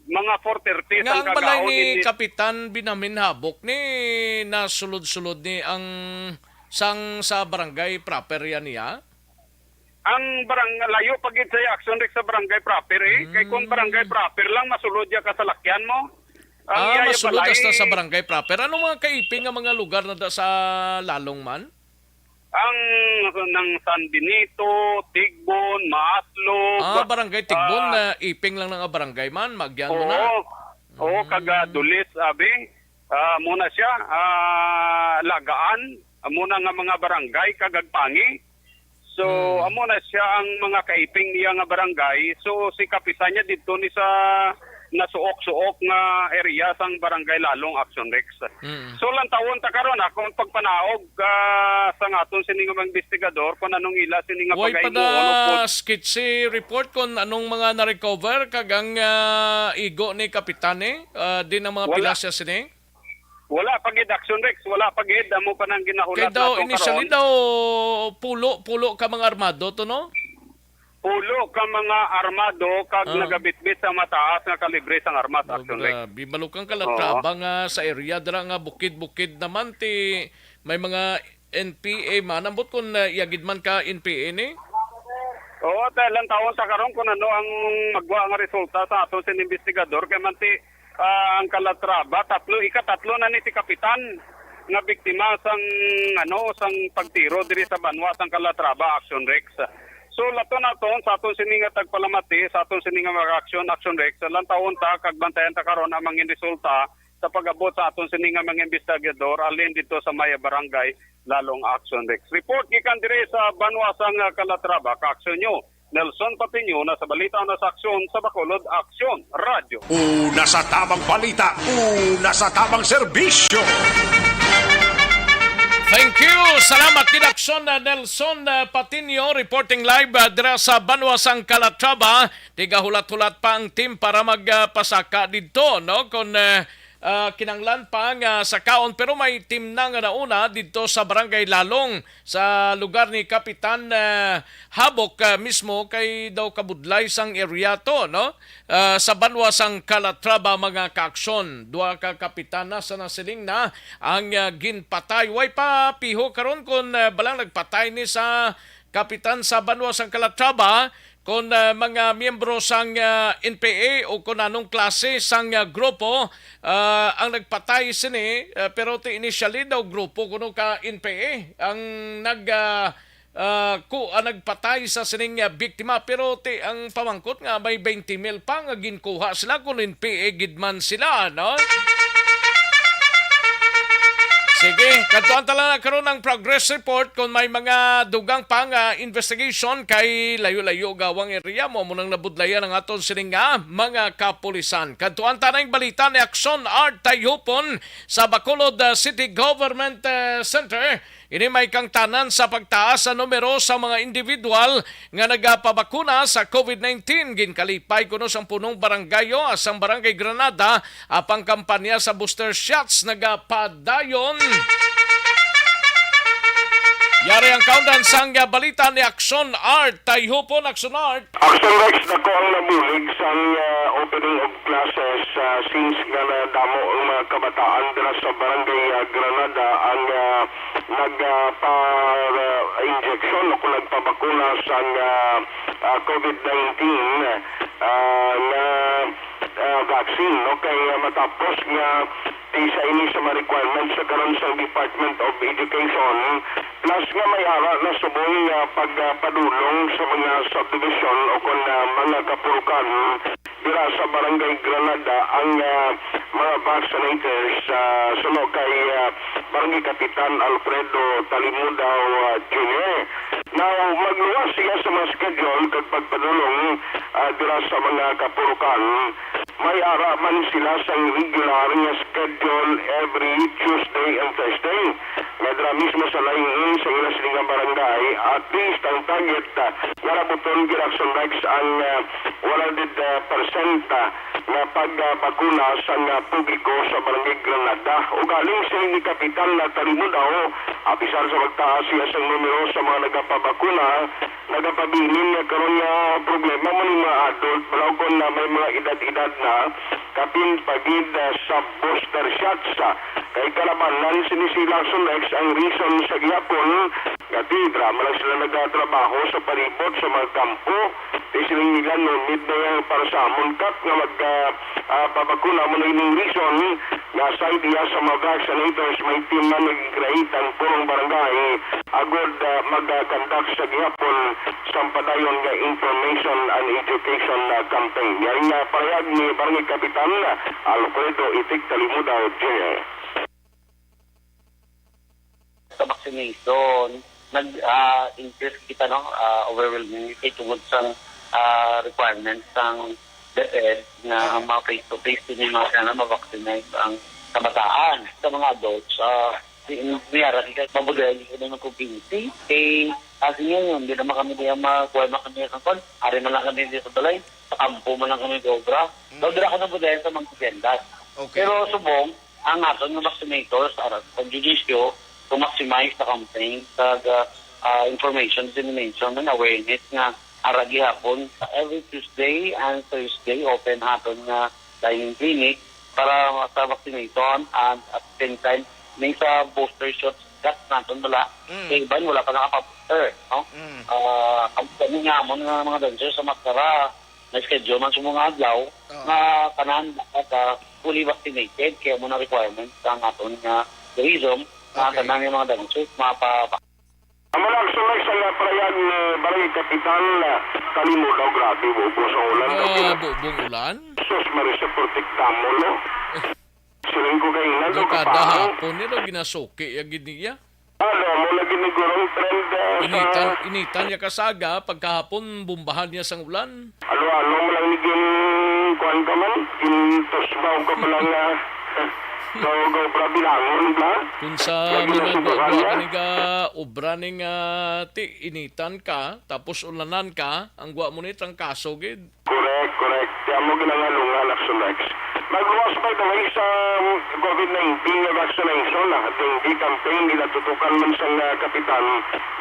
Mga four thirty Nga sang ang balay kagahon, ni hindi Kapitan Binamin Habok ni nasulod-sulod ni ang sang sa barangay proper yan niya? Ang barang-, layo pa gid sa Action Rex sa barangay proper, eh. Kay kung Mm. barangay proper lang, masulod ya ka sa lakyan mo. Ang Ah, iya masulod balay, hasta sa barangay proper. Anong mga kaiping nga mga lugar na da sa Lalong man? Ang, nang San Benito, Tigbon, Maaslog, Ah, barangay Tigbon, ah, na iping lang nga barangay man, magyan mo na. Oo. Oo, Mm. kag, ah, Dulis, abi. Ah, muna siya, ah, Lagaan, muna nga mga barangay, kag Agpangi. So, Hmm. amo na siya ang mga kaiping niya nga barangay. So, si kapitan niya didto ni sa, nasuok-suok nga area sang Barangay Lalong, Action Rex. Mm. So, lantawon ta karon, ah, kung pagpanaog, ah, sang aton sini nga mga investigador kung anong ila sini nga Way pa pagkahimuon o kung sketchy report kung anong mga na-recover kag ang, ah, igo ni Kapitane, ah, din ang mga Wala. Pilasya sini? Wala pa gid, Action Rex, wala pa gid. Amo pa nang ginahulat Kay daw nato initially karon. Daw pulo, pulo ka mga armado to, no? Pulo ka mga armado kag Ah. nagabitbit sa mataas nga kalibre sang armas, Oh, Action Rex. Grabe. Balukang Calatrava Oo. Nga sa area dira nga bukid-bukid naman ti may mga N P A man. Ambot kung, ah, iya gid man ka N P A ni? Oo, ta-, lantawon ta karon kung ano ang magwa nga resulta sa aton sin investigador kay man ti, ah, ang Calatrava, tatlo, ikatatlo na ni si Kapitan nga biktima sang, ano, sang pagtiro diri sa banwa sang Calatrava, Action Rex. So, laton naton sa aton sini nga tagpalamati, sa aton sini nga mga aksyon, Action Rex, lantawon ta kag bantayan ta karon ang mga resulta sa pag-abot sa aton sini nga mga investigador alin dito sa may barangay Lalong, Action Rex. Report gikan diri sa banwa sang, ah, Calatrava, ka-aksyon nyo, Nelson Patiño, na sa balita na sa aksyon sa Bacolod, Aksyon Radyo. Una sa tamang balita, una sa tamang serbisyo. Thank you. Salamat gid, Aksyon, ah, Nelson, ah, Patiño, reporting live, ah, dira sa banwa sang Calatrava. Tigahulat-hulat pa ang team para magpasaka didto, no? Kung, ah, ah, kinanglan pa nga sakaon, pero may team na nga nauna didto sa Barangay Lalong, sa lugar ni Kapitan, ah, Habok, ah, mismo kay daw kabudlay sang area to, no? Ah, sa banwa sang Calatrava, mga kaaksyon, duha ka kapitanas na nasiling na ang, ah, ginpatay. Way pa piho karon kung, ah, balang nagpatay ni sa kapitan sa banwa sang Calatrava, kon, ah, mga miyembro sang, ah, N P A o kon anong klase sang, ah, grupo, ah, ang nagpatay sini, ah, pero ti initially daw grupo kuno ka N P A ang nag, ah, ah, ku-, ah, nagpatay sa sining, ah, biktima, pero ti ang pamangkot nga may twenty mil pa nga ginkuha sila kung N P A gid man sila, no? Sige, kadtuan ta lang na karon ang progress report kung may mga dugang pa nga investigation kay layo-layo gawang area mo, amo nang nabudlayan ang aton sining nga mga kapulisan. Kadtuan ta na ang balita ni Action Art Tayhupon sa Bacolod, uh, City Government, uh, Center. Ini may kangtanan sa pagtaas sa numero sa mga individual nga nagapabakuna sa COVID nineteen. Ginkalipay kuno sang punong barangay o sang Barangay Granada apang kampanya sa booster shots nagapadayon. Yari ang kaundan sang balita ni Action Art. Tayhupon, Action Art. Action Rex, dako ang nabulig sang, ah, opening of classes, ah, since nga nadamo ang mga kabataan dira sa Barangay, ah, Granada ang, ah, nag, ah, pa, ah, injection o kung nagpabakuna sang, ah, ah, COVID nineteen, ah, nga, ah, vaccine, no? Kay, ah, matapos nga isa ini sa mga requirements sa karon sa Department of Education, plus nga may ara na subong nga pagpadulong sa mga subdivision o kon, ah, mga kapurukan dira sa Barangay Granada ang, ah, mga vaccinators, ah, suno kay, ah, Barangay Kapitan Alfredo Talimudaw, ah, Junior. Now, magluwas siya sa mga schedule kag pagpadulong, ah, dira sa mga kapurukan. May ara man sila sang regular nga schedule every Tuesday and Thursday. Nga dira mismo sa lain sa ila sini nga barangay, at least ang target, ah, nga rabuton gid, Action Rex, ang, ah, one hundred percent, ah, nga pagbakuna sang, ah, publiko sa Barangay Granada. Ugaling siling ni Kapitan na Talimudaw, apisar sa pagtaas siya sang numero sa mga nagapabakuna, nagapabilin nga karon nga problema man ang mga adult, balaw kon na may mga edad-edad na, kapin pa gid, ah, sa booster shots, ah. Kay kalabanan sini si Lawson Rex ang reason sa gihapon nga ti drama lang sila nagatrabaho sa palibot sa mga kampo. Ti siling nila no need na yang para sa amon kap nga mag, ah, ah, pabakuna mo na ining reason nga sa idea sa mga vaccinators may team na nag-create ang purong barangay agod, ah, mag-conduct sa gihapon sa padayon nga information and education, ah, campaign. Yan nga pahayag ni Barangay Kapitan Alfredo Itik Talimudaw Junior. Sa vaccination, nag, ah, increase kita, no, ah, overwhelmingly kay tungod sa, ah, requirements sang DepEd nga ang mga face-to-face din yung mga kailangan ma-vaccinate ang kabataan. Sa mga adults, ah, di, niyara, di ka mabugayan yung unang kumbinsi. Eh, kasi ngayon, di naman kami diyan makuha man kami ang kwan. Ari man lang kami dito sa balay. Sa kampo man lang kami gobra. Mm. Daw dira ka na bugayan sa mga agendas. Okay, Pero okay. subong, ang aton nga vaccinators, ara, sa judisyo, to maximize the campaign, sa, ah, information dissemination and awareness nga ara gihapon every Tuesday and Thursday, open haton nga dining clinic para sa vaccination and at the same time, may sa booster shots gas naton bala. Mm. Kay iban wala pa nakapa-booster, no? Mm. Ah, ang kami nga amon nga mga dancers sa Mascara, na-schedule man sa mga adlaw, Oh. nga tanan dapat, ah, fully vaccinated, kaya mo na requirements sa aton nga tourism, nga Okay. tanan yung mga dancers, mapa-, Amo na, action na isang, ah, palayan ni Barangay Kapitan, ah, kanimo daw, grabe, bubo sa ulan daw. Ah, Kina- bubong ulan? Sus, Marisa, protektamo, no? Siling ko kay ilan, Nga no, kada kapahang. hapon nila ginasuki, ya gid niya. Ano, mo lagi ni gurong trend, ah, Initan, sa initan niya kasaga, pagkahapon, bombahan niya sang ulan. Ano-ano mo lang ni gin-, kuwan ka man, gintusbaw ka man lang, ah, sa gobra bilangon ba? Kung sa Lagi mga na gwa-gwa subukan ka yan? ni ga obra ni nga ti, initan ka, tapos ulanan ka, ang gwa mo ni trangkaso gid. Correct, correct. Kaya mo ginangalungan, Action Rex. Magluwas, by the way, sa, um, COVID nineteen nga vaccination, ah, dengue campaign, ginatutukan man sang, ah, kapitan,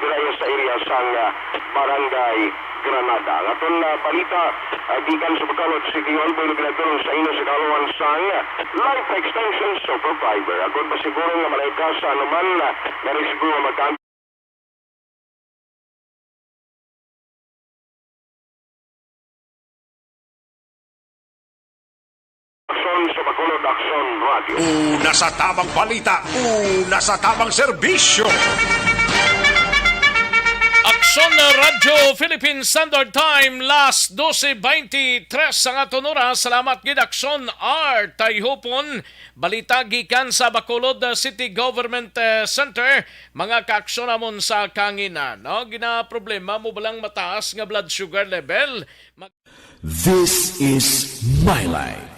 dira sa area sang, ah, Barangay Granada. Ang aton, ah, balita, ah, gikan sa Bacolod City Hall, pwede pinagtulong sa inyo sa kaluhan sang, ah, Life Extension Super Fiber. Agod masiguro nga malayo ka sa anuman, ah, nga risgo nga magka- Aksyon sa Bacolod, Aksyon Radio. Una sa tamang balita, una sa tamang serbisyo. Aksyon Radyo Philippine Standard Time, las dose veintitrés ang aton oras. Salamat gid, Aksyon R. Tayhupon, balita gikan sa Bacolod, uh, City Government, uh, Center. Mga kaaksyon namon sa kanginan, no? Ginaproblema mo balang mataas nga blood sugar level? Mag- This is my life.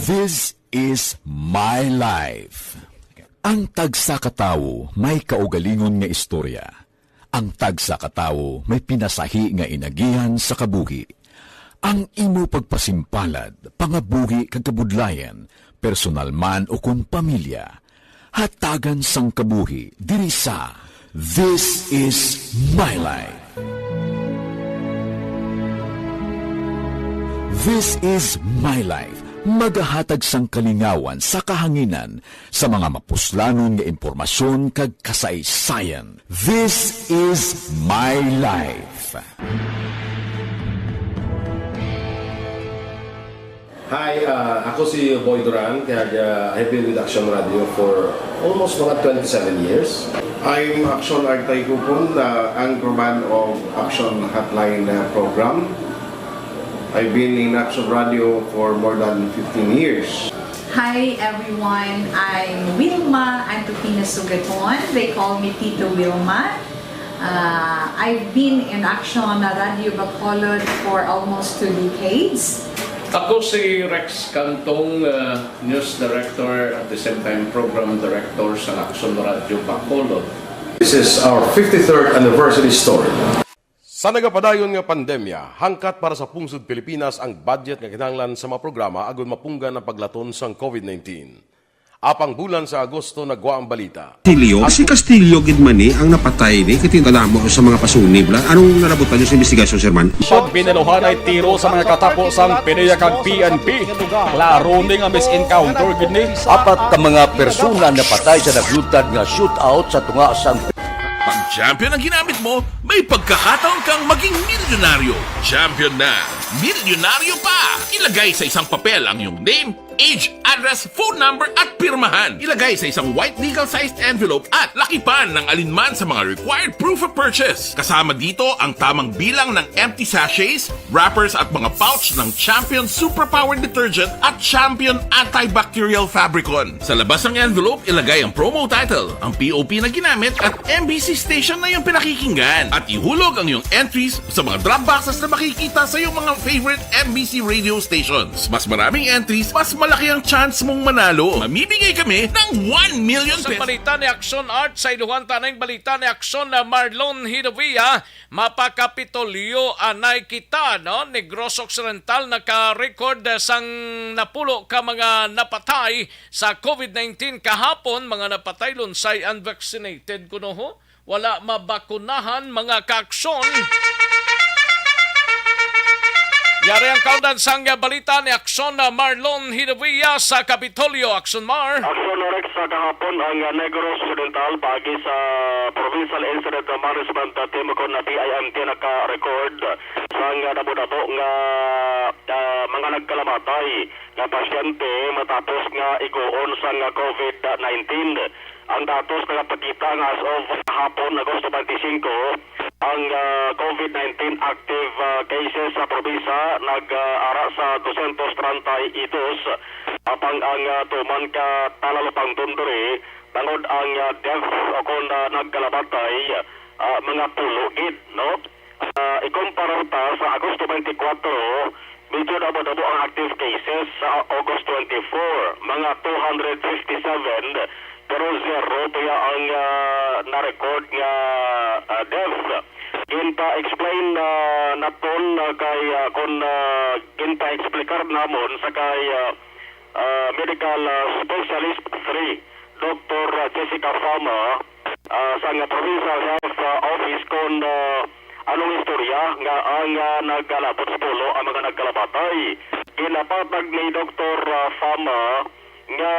This is my life. Ang tagsa ka tawo may kaugalingon nga istorya. Ang tagsa ka tawo may pinasahi nga inagihan sa kabuhi. Ang imo pagpasimpalad, pangabuhi kag kabudlayan, personal man o kon pamilya, hatagan sang kabuhi diri sa This Is My Life. This Is My Life, magahatag sang kalingawan sa kahanginan sa mga mapuslanon nga impormasyon kag kasaysayan. This Is My Life. Hi, ah, ako si Boy Duran, kag, ah, I've been with Action Radio for almost mga twenty-seven years. I'm Action Artay Kupon, the anchorman of Action Hotline, ah, program. I've been in Action Radio for more than fifteen years. Hi everyone, I'm Wilma Antupina Sugaton. They call me Tito Wilma. Uh, I've been in Action Radio Bacolod for almost two decades. Ako si Rex Cantong, uh, News Director, at the same time Program Director sa Action Radio Bacolod. This is our fifty-third anniversary story. Sa nagapadayon nga pandemya, hangkat para sa pungsod Pilipinas ang budget nga kinahanglan sa mga programa agud mapunggan ang paglaton sang COVID nineteen. Apang bulan sa Agosto nagwa ang balita. Castillo? Si Castillo gid man ni ang napatay ni, kay kadamo sa mga pasunib la. Anong nalabutan niyo sa investigasyon, Sir Man? Pag binaluhanay tiro sa mga katapo sang PDEA kag P N P, klaro ni nga mis-encounter gid ni. Apat ka mga persona napatay sa nagluntad nga shootout sa tunga sang Champion ang ginamit mo, may pagkakataon kang maging milyonaryo. Champion na, milyonaryo pa! Ilagay sa isang papel ang iyong name, age, address, phone number, at pirmahan. Ilagay sa isang white legal-sized envelope at lakipan ng alinman sa mga required proof of purchase. Kasama dito ang tamang bilang ng empty sachets, wrappers at mga pouch ng Champion Superpower Detergent at Champion Antibacterial Fabricon. Sa labas ng envelope, ilagay ang promo title, ang P O P na ginamit at M B C station na iyong pinakikinggan. At ihulog ang iyong entries sa mga drop boxes na makikita sa iyong mga favorite M B C radio stations. Mas maraming entries, mas malaki ang chance mong manalo. Mamimigay kami ng one million Sa pesos. Balita ni Action Art, sa iluhan taning balita ni Action na Marlon Hidovia, mapakapitolyo anay kita, no? Negros Occidental naka-record sang napulo ka mga napatay sa COVID nineteen kahapon, mga napatay lunsay unvaccinated kuno ho. Wala mabakunahan, mga kaaksyon. Yari ang kaundan sang balita ni Aksyon na Marlon Hidavia sa Kapitolyo. Aksyon Mar. Aksyon Rex, sa kahapon ang Negros Occidental, paagi sa Provincial Incident Management Team o kon P I M T, naka-record sang nabo-nabo nga, ah, mga nagkalamatay nga pasyente matapos nga iguon sang COVID nineteen. Ang datos nagapakita nga as of kahapon, Agosto twenty-five, ang, ah, COVID nineteen active, ah, cases sa probinsya nag, ah, ara sa dosyentos treinta y dos, apang ang, ah, tuman ka talalupangdon diri tungod ang, ah, death o kon, ah, nagkalamatay, ah, mga pulo gid, no? Ah, ikumpara ta sa Agosto twenty-four, medyo nabo-nabo ang active cases sa August twenty-four, mga two hundred fifty-seven, pero zero pa ya ang, ah, na-record nga, ah, death. Ginpa-explain, ah, naton, ah, kay, ah, kon, ah, ginpa-explicar namon sa kay, ah, ah, medical, ah, specialist three, Doktor Jessica Fama, ah, sang Provincial Health, ah, Office kon, ah, anong istorya nga ang, ah, nagkalabot sa pulo ang mga nagkalamatay. Ginapatag ni Doktor, ah, Fama nga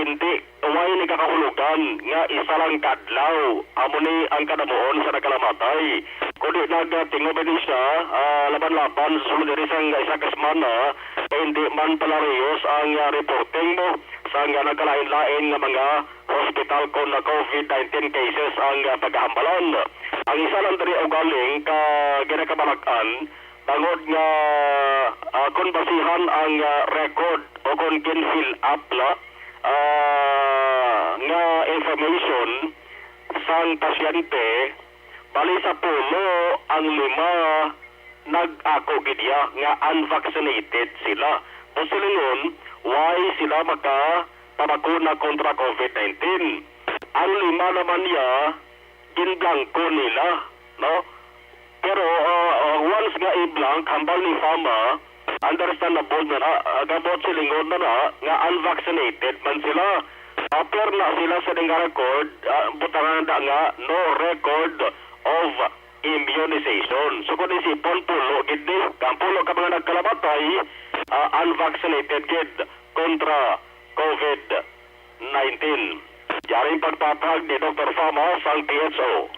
hindi, way nagakahulugan nga isa lang ka adlaw. Amo ni ang kadamuon sa nagkalamatay. Kundi nagtingog ini siya, ah, laban-laban sa sulod diri sang isa ka semana, kay hindi man palariyos ang, ah, reporting mo sang nagkalain-lain nga mga hospital kon na COVID nineteen cases ang, ah, pagkahambalan. Ang isa lang diri ugaling ka ginakabalak-an, tungod nga, ah, kon basihan ang, ah, record o kon gin-fill up la, ah, nga information sang pasyente, bali sa pulo ang lima nag-ako gid iya nga unvaccinated sila. Buot silingon, why sila makapabakuna kontra COVID nineteen? Ang lima naman niya, ginblangko nila, no? Pero, ah, ah, once nga i-blank, hambal ni Fama, understandable na na, ah, buot silingon na na nga unvaccinated man sila. Appear na sila sa ning record, ah, butangan na nga no record of immunization. So, kung isipon, pulo gid ni, ang pulo ka mga nagkalamatay, ah, unvaccinated gid kontra COVID nineteen. Yaring pagpatag ni Doktor Fama sang P H O.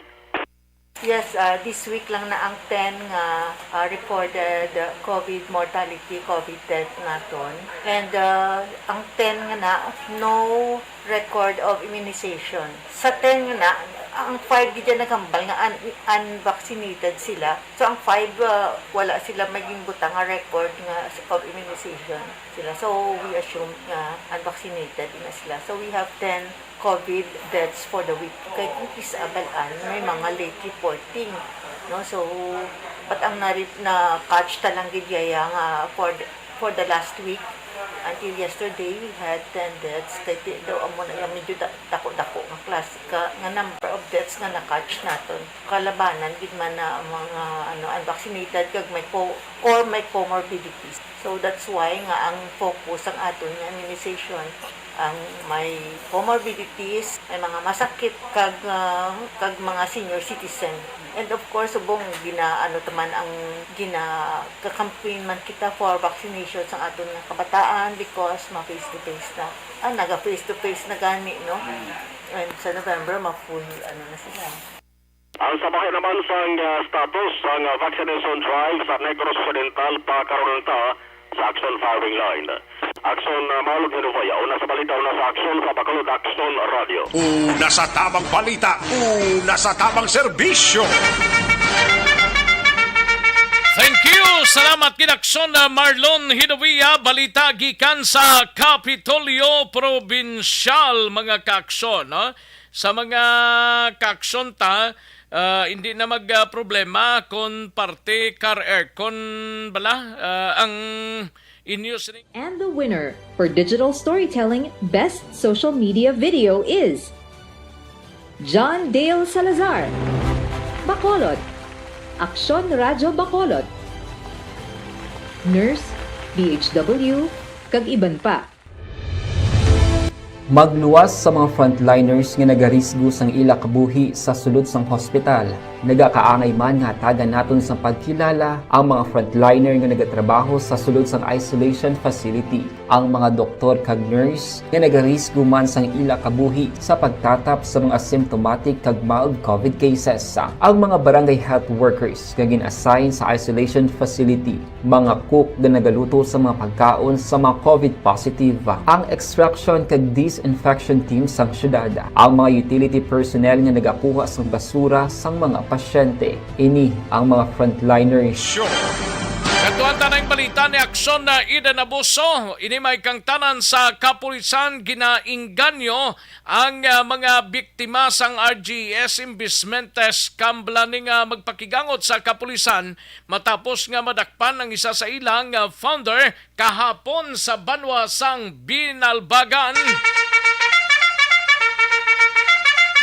Yes, ah, this week lang na ang ten nga, ah, recorded COVID mortality, COVID death naton. And, ah, ang ten nga na, no record of immunization. Sa ten nga na, ang five gid yan naghambal nga un-, unvaccinated sila. So, ang five, ah, wala sila maging butang nga record nga of immunization sila. So, we assume nga unvaccinated na sila. So, we have ten COVID deaths for the week. Kay kung kis-a bal-an, may mga late reporting, no? So, but ang na-, na-catch ta lang gid yaya nga for the, for the last week, until yesterday, we had ten deaths. Kay ti-, daw amo na yung medyo da-, dako-dako nga klase ka, nga number of deaths nga na-catch naton. Kalabanan gid man na ang mga, ano, unvaccinated kag may co-, or may comorbidities. So, that's why nga ang focus ang aton nga immunization ang may comorbidities, may mga masakit, kag, ah, kag mga senior citizen. And of course, subong gina-, ano, taman ang gina-campaign man kita for vaccination sa aton nga kabataan because ma-face to face na. Ah, naga face to face na gani, no? Mm. And sa November, ma-full, ano na sila. Ang sa bahin naman sang, ah, status sang, ah, vaccination drive sa Negros Occidental, pakaron ta sa Aksyon Firing Line. Aksyon, ah, Marlon Genovia, una sa balita, una sa aksyon sa Bacolod Aksyon Radio. Una sa tamang balita, una sa tamang serbisyo. Thank you. Salamat gid, Aksyon, ah, Marlon Genovia. Balita gikan sa Kapitolyo Probinsyal, mga kaaksyon, no? Sa mga kaaksyon ta, ah, hindi na mag, ah, problema kung parte kar aircon bala, ah, ang inyo sining. And the winner for digital storytelling best social media video is John Dale Salazar, Bacolod, Aksyon Radyo Bacolod, Nurse, D H W, kag iban pa. Magluwas sa mga frontliners nga nagarisgo sang ila kabuhi sa sulod sang hospital. Nagakaangay man nga hatagan naton sang pagkilala ang mga frontliner nga nagatrabaho sa sulod sang isolation facility, ang mga doktor kag nurse nga nagarisgo man sang ila kabuhi sa pagtatap sa mga symptomatic kag mild covid cases, ang mga barangay health workers nga gin-assign sa isolation facility, mga cook nga nagaluto sa mga pagkaon sa mga covid positive, ang extraction kag disinfection team sang syudad, ang mga utility personnel nga nagakuha sang basura sang mga pasyente. Ini ang mga frontliners. Sure. Kadtuan ta na ang balita ni Aksyon na Eden Abuso. Ini may kangtanan sa kapulisan, ginaingganyo ang, ah, mga biktima sang R G S investment scam, bala ni nga magpakigangot sa kapulisan matapos nga madakpan ang isa sa ilang, ah, founder kahapon sa banwa sang Binalbagan.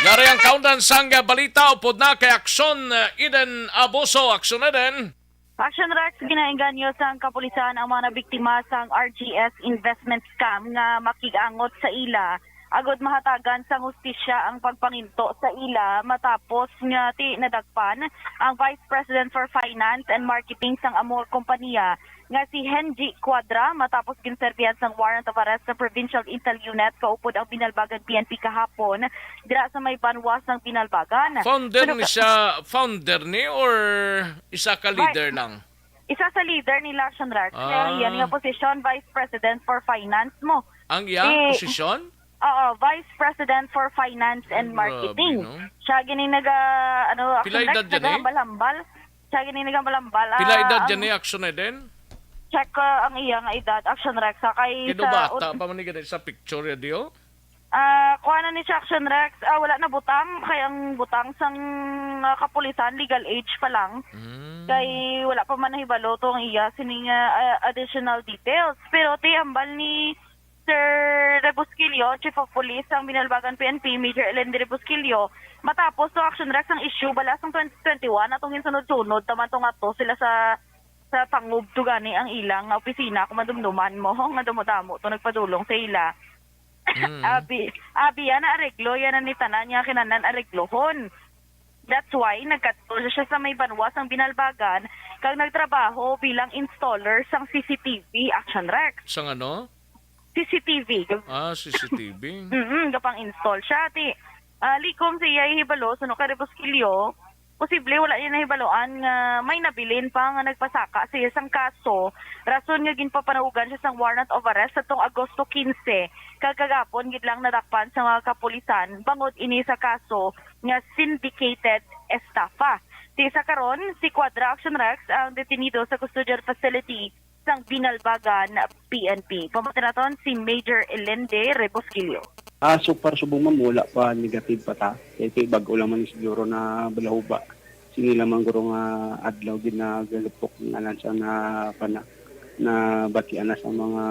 Yari ang kaundan sang balita upod na kay Aksyon, ah, Eden Abuso. Aksyon, Eden. Action Rex, ginaengganyo sang kapulisan ang mga nabiktima sang R G S investment scam nga makigangot sa ila agod mahatagan sang hustisya ang pagpanginto sa ila matapos nga ti nadakpan ang Vice President for Finance and Marketing sang Amor Compania nga si Henji Cuadra matapos ginserbihan sang warrant of arrest sa Provincial Intel Unit kaupod ang Binalbagan P N P kahapon dira sa may banwa sang Binalbagan. Founder Suno ni ka- siya, founder ni or isa ka Vi- leader lang? Isa sa leader nila, Action Rex. Kaya Ah. Yan nga posisyon, Vice President for Finance mo. Ang iya Eh, posisyon? Oo, Vice President for Finance and Grabe, Marketing. No? Siya gini naga, ano, Pila Action Rex, edad dyan eh? Nagahambal-hambal. Siya gini nagahambal-hambal. Pila Ah, edad ang dyan eh, Action Eden? Check ko ang iya nga edad, Action Rex. Ha, kay Kino sa bata ut- pa man ni gani sa picture ya, di, oh? Ah, kuha na ni siya, Action Rex. Ah, wala na butang. Kay ang butang sang, ah, kapulisan, legal age pa lang. Mm. Kay wala pa man nahibalo tong iya sining, ah, ah, additional details. Pero ti hambal ni Sir Rebusquillo, Chief of Police sang Binalbagan P N P, Major Elende Rebusquillo, matapos to, Action Rex, ang issue bala sang twenty twenty-one, atong ginsunod-sunod, taman to nga to sila sa, sa Tangub to gani ang ilang opisina, kung madumduman mo, nga damo-damo to nagpadulong sa ila. Mm. Abi, abi, yan na areglo, yan na ni tanan nga kinahanglan areglohon. That's why nagkadto siya sa may banwa sang Binalbagan kag nagtrabaho bilang installer sang C C T V, Action Rex. Sang ano? C C T V. Ah, C C T V. Mm, gapang-install siya. Ti, ah, likom sa iya ihibalo, suno kay Rebusquillo, posible wala niya nahibaluan nga may nabilin pa nga nagpasaka sa iya sang kaso, rason nga ginpapanugan siya sang warrant of arrest sa tong Agosto quince, kag kagapon gid lang nadakpan sa mga kapulisan bangod ini sa kaso nga syndicated estafa. Ti sa karon, si Cuadra, Action Rex, ang detenido sa custodial facility sang Binalbagan P N P. Pamati naton si Major Elende Rebosquillo. Ah, so far, subong, ma'am, wala pa, negative pa ta. Kay, kay bag-o lang man siguro na balahuba. Sini lamang guro nga adlaw gid na galupok nga lang siya na pana, na batian na sa mga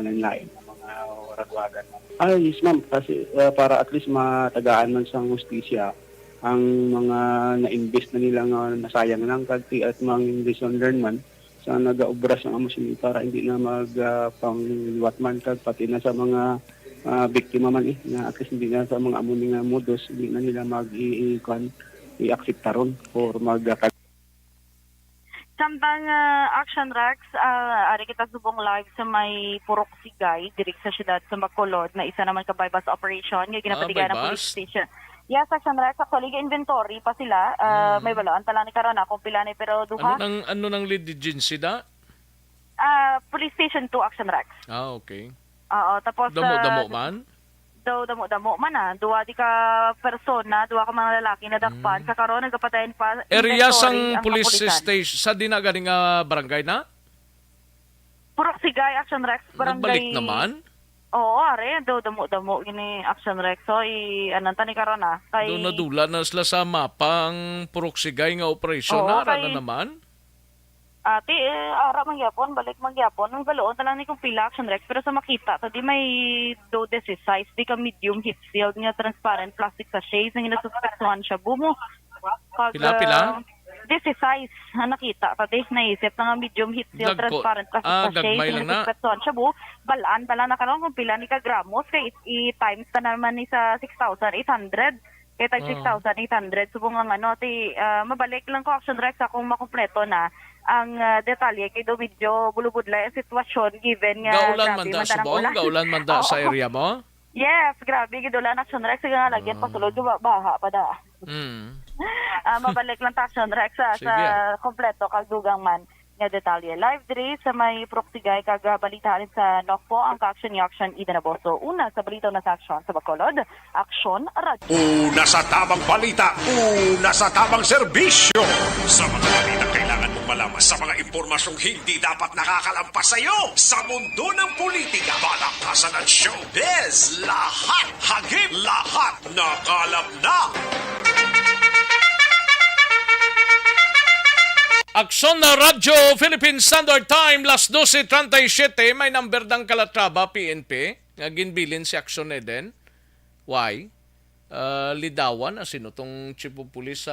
lain-lain na mga waragwagan. Ah, yes, ma'am, kasi, ah, para at least matagaan man sang hustisya ang mga na-invest na nila nga nasayang lang kag ti at mga lesson learned man sa nagaobra sa amo sini para hindi na mag, ah, pangliwat man kag pati na sa mga, ah, biktima man, eh, nga at least hindi na sa mga amo ni nga modus, hindi na nila mag i, i, kuan, i-akseptaron or mag, ah, Samtang, ah, Action Rex, ah, ari kita subong live sa may Purok Sigay, diri sa siyudad sa Bacolod, na isa naman ka buy-bust operation nga Ah, ginapatigayan ang buy-bust? Police Station. Yes, Action Rex. Actually, inventory pa sila. Ah, Mm. May balaan pa lang ni karon na kung pila ni, pero Ano duha. nang, ano nang lead agency da? Ah, Police Station two, Action Rex. Ah, okay. Oo, tapos, Damo-damo ah, man? Daw damo-damo man, ah. Duha di ka persona, duha ka mga lalaki na dakpan. Mm. Sa karon, nagapatayan pa Area inventory sang ang police kapulisan. Station, sa di na gani nga barangay na? Purok Sigay, Action Rex, Nagbalik barangay. Naman? Oo, are, daw damo-damo gini, Action Rex. So, i-, anong tani karon, ah? Kay Doon nadula na sila sa mapa ang Purok Sigay nga operasyon. Oo, na, ara kay na naman? Ate, eh, ara man gyapon, balik man gyapon. Ang baloon na lang ni kung pila, Action Rex, pero sa makita, sa di may do desi-sais, di ka medium heat sealed nga transparent plastic sachet, nga nasuspektuhan siya. Bumo, pag, Pila, pila? ah, desi-sais ang nakita, pati naisip na nga medium heat seal, Lagko. Transparent plastic Ah, sachet, gagmay lang na. Nagpetsohan siya, bu, balaan pa lang na karon kung pila ni ka gramos, kay i-, i-times ta naman ni sa six thousand eight hundred, kay tag Ah. Six thousand eight hundred. Subong nga ano, ti, ah, mabalik lang ko, Action Rex, sa kung makumpleto na ang, ah, detalye, kay do medyo bulubudlay ang sitwasyon, given nga Gaulan grabe man da, man tanang subong? Ulan. Gaulan man da sa Oo. Area mo? Yes, grabe gid ulan, Action Rex. Sige nga, lagi Ah. pasulod, ba-, baha pa da. Mm. Ah, mabalik lang ta, Action Rex, sa, Sige. Sa kompleto kag dugang man nga detalye. Live diri sa may Purok Sigay kag, ah, balita halin sa Nokpo, ang ka-action ni Action Ida Naboso. Una sa balita na sa aksyon sa Bacolod, Action Radyo. Una sa tamang balita, una sa tamang serbisyo. Sa mga balita kailangan mong malaman, sa mga impormasyong hindi dapat nakakalampas sa iyo, sa mundo ng politika, palakasan at showbiz, lahat hagip, lahat nakalap na. Aksyon na Radyo Philippine Standard Time, las doce treinta y siete, may number ng Calatrava P N P nga ginbilin si Aksyon Eden. Why? Ah, lidawan na sino tong chief of police sa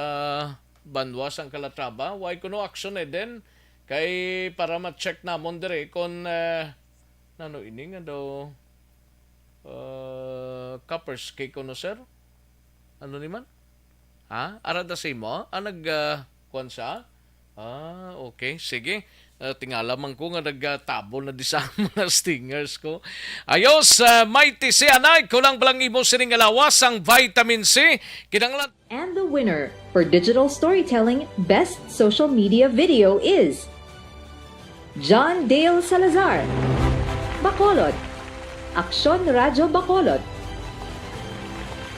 banwa sang Calatrava. Why kuno Aksyon Eden? Kay para ma-check namon dire kon, ah, nano ini nga daw, ah, coppers kay kuno, sir? Ano ni man? Ha? Ara da sa imo? Ah, nag, ah, kuwan siya? Ah, okay. Sige. Ah, tingala man ko nga nagtabo na di sa mga stingers ko. Ayos, ah, Mighty C N I, kulang pa lang imo sining nga lawas ang vitamin C. Kinahanglan And the winner for digital storytelling best social media video is John Dale Salazar, Bacolod, Aksyon Radyo Bacolod,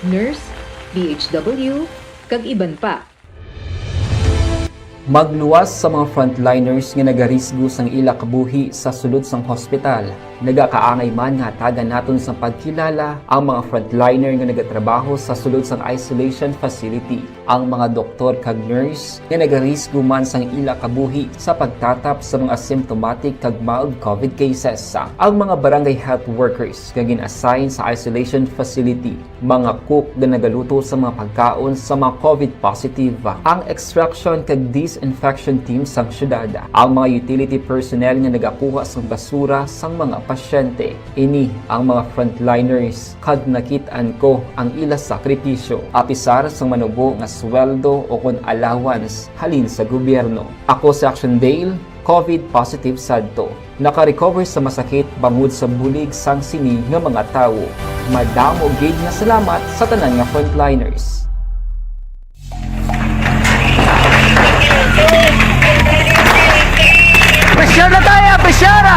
Nurse, D H W, kag iban pa. Magluwas sa mga frontliners nga nagarisgo sang ila kabuhi sa sulod sang hospital. Nagakaangay man nga hatagan naton sang pagkilala ang mga frontliner nga nagatrabaho sa sulod sang isolation facility, ang mga doktor kag nurse nga nagarisgo man sang ila kabuhi sa pagtatap sa mga asymptomatic kag mild covid cases, ang mga barangay health workers nga gin-assign sa isolation facility, mga cook nga nagaluto sa mga pagkaon sa mga covid positive, ang extraction kag disinfection team sang syudad, ang mga utility personnel nga nagakuha sang basura sang mga pasyente. Ini ang mga frontliners, kag nakit-an ko ang ila sakripisyo, apisar sang manubo nga sweldo o kon allowance halin sa gobyerno. Ako si Action Dale, covid positive sadto. Naka-recover sa masakit bangod sa bulig sang sini nga mga tawo. Madamo gid nga salamat sa tanan nga frontliners. Pressure na tayo! Pressure na!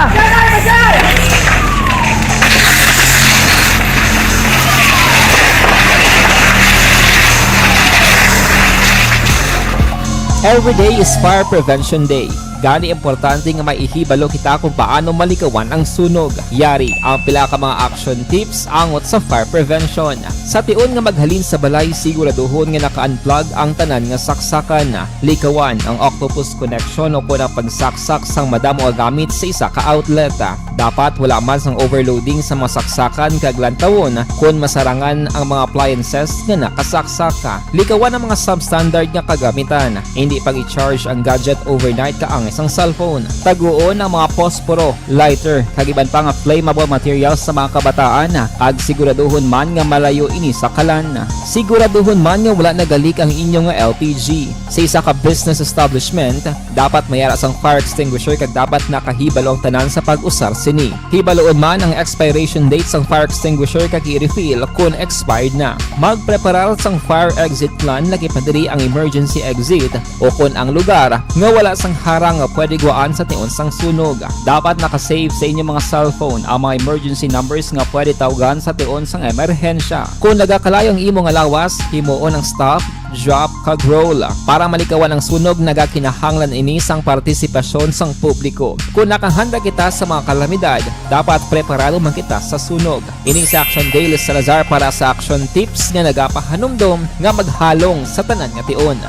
Every day is Fire Prevention Day. Gani, importante nga may ihibalo kita kung paano malikawan ang sunog. Yari ang pila ka mga action tips angot sa fire prevention. Sa tion nga maghalin sa balay, siguraduhon nga naka-unplug ang tanan nga saksakan. Likawan ang octopus connection o kon ang pagsaksak sang madamo nga gamit sa isa ka outlet. Dapat wala man sang overloading sa mga saksakan kag lantawon kon masarangan ang mga appliances nga nakasaksak. Likawan ang mga substandard nga kagamitan. Indi pag-i-charge ang gadget overnight kaangay sang cellphone. Taguon ang mga posporo, lighter, kag iban pa nga flammable materials sa mga kabataan, kag siguraduhon man nga malayo ini sa kalan. Siguraduhon man nga wala nagalik ang inyo nga L P G. Sa isa ka business establishment, Dapat may ara sang fire extinguisher kag dapat nakahibalo ang tanan sa pag-usar sini. Hibaluon man ang expiration date sang fire extinguisher kag i-refill kon expired na. Magpreparar sang fire exit plan, lakip na diri ang emergency exit o kon ang lugar nga wala sang harang nga pwede guwaan sa tion sang sunog. Dapat naka-save sa inyo mga cellphone ang mga emergency numbers nga pwede tawgan sa tion sang emerhensya. Kung nagakalayo ang imo nga lawas, himuon ang stop, drop, kag roll. Para malikawan ang sunog, nagakinahanglan ini sang partisipasyon sang publiko. Kung nakahanda kita sa mga kalamidad, dapat preparado man kita sa sunog. Ini si Action Dale Salazar para sa Action Tips nga nagapahanumdom nga maghalong sa tanan nga tion.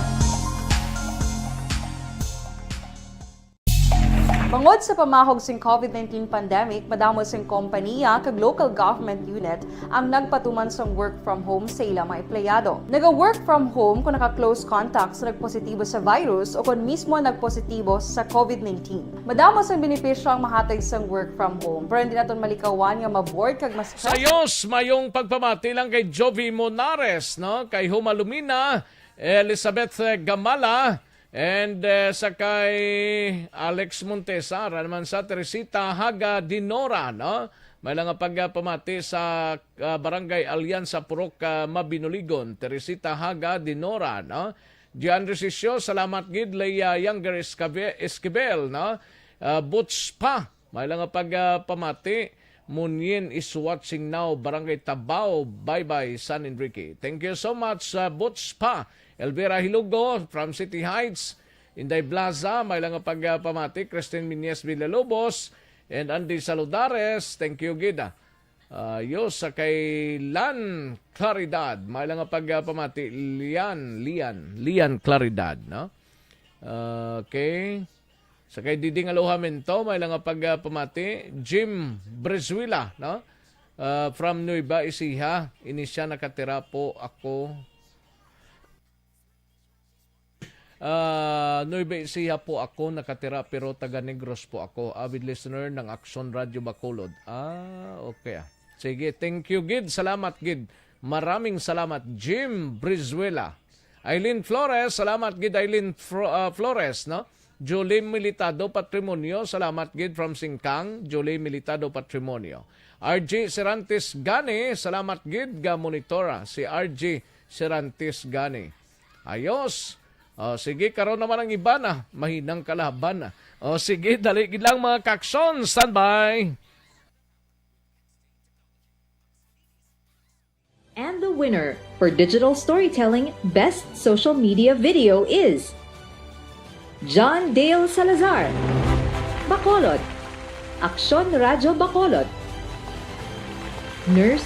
Bangod sa pamahog sing covid nineteen pandemic, madamo sing kompanya kag local government unit ang nagpatuman sang work from home sa ila mga empleyado. Naga-work from home kung naka-close contact sa nagpositibo sa virus o kung mismo nagpositibo sa covid nineteen. Madamo sang benepisyo ang mahatag sang work from home, pero hindi naton malikawan nga ma-bored kag ma-stress. Sayos, mayong pagpamati lang kay Jovi Monares, no? Kay Huma Lumina, Elizabeth, eh, Gamala, and, eh, sa kay Alex Montesar, naman sa Teresita Haga Dinora, no? May lang nga pagpamati sa, ah, Barangay Alianza Purok, ah, Mabinoligon, Teresita Haga Dinora, no? Gian Resisio, salamat gid, Leia Younger Escabe-, Esquivel, no? Ah, Boots pa, may lang nga pag, ah, pamati. Munyin is watching now, Barangay Tabao, Baybay, San Enrique. Thank you so much, ah, Boots pa. Elvira Hilugo from City Heights, Inday Blaza, may lang nga pag, ah, pamati. Christine Miñez Villalobos and Andy Saludares, thank you gid, ah. Ah, yo, sa kay Lan Claridad, may lang nga pag, ah, pamati. Lian, Lian, Lian Claridad, no? Okay. Sa kay Diding Alohamento, may lang nga pag, ah, pamati. Jim Brizuela, no? Ah, from Nueva Ecija, ini siya nakatira po ako. Ah, Nueva Ecija po ako nakatira, pero taga Negros po ako. Avid listener ng Aksyon Radyo Bacolod. Ah, okay, ah. Sige, thank you gid. Salamat gid. Maraming salamat, Jim Brizuela. Eileen Flores, salamat gid, Eileen Fro-, ah, Flores, no? Julie Militado Patrimonio, salamat gid from Singkang, Julie Militado Patrimonio. R G Serantes Gani, salamat gid nga monitora si R G Serantes Gani. Ayos. O, sige, karon naman ang iba na, mahinang kalaban na. O, sige, dali gid lang, mga kaksyon, standby. And the winner for digital storytelling best social media video is John Dale Salazar, Bacolod, Aksyon Radyo Bacolod, Nurse,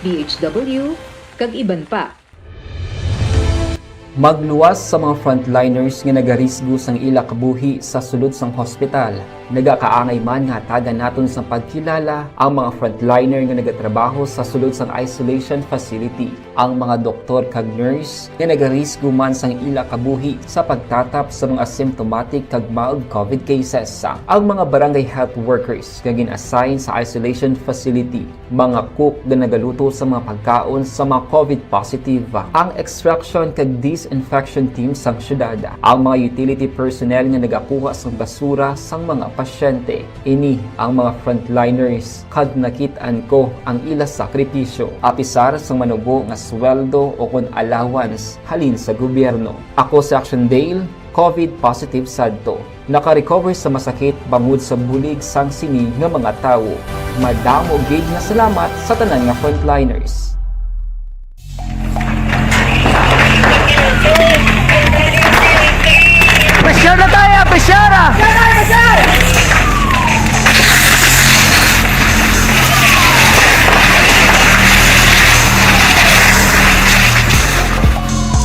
D H W, kag iban pa. Magluwas sa mga frontliners nga nagarisgo sang ila kabuhi sa sulod sang hospital. Nagakaangay man nga hatagan naton sang pagkilala ang mga frontliner nga nagatrabaho sa sulod sang isolation facility, ang mga doktor kag nurse nga nagarisgo man sang ila kabuhi sa pagtatap sa mga asymptomatic kag mild covid cases, ang mga barangay health workers nga gin-assign sa isolation facility, mga cook nga nagaluto sa mga pagkaon sa mga covid positive, ang extraction kag disinfection team sang syudad, ang mga utility personnel nga nagakuha sang basura sang mga pasyente. Ini ang mga frontliners, kag nakit-an ko ang ila sakripisyo, apisar sang manubo nga sweldo o kon allowance halin sa gobyerno. Ako si Action Dale, covid positive sadto. Naka-recover sa masakit bangod sa bulig sang sini nga mga tawo. Madamo gid nga salamat sa tanan nga frontliners. Pressure na tayo! Pressure na!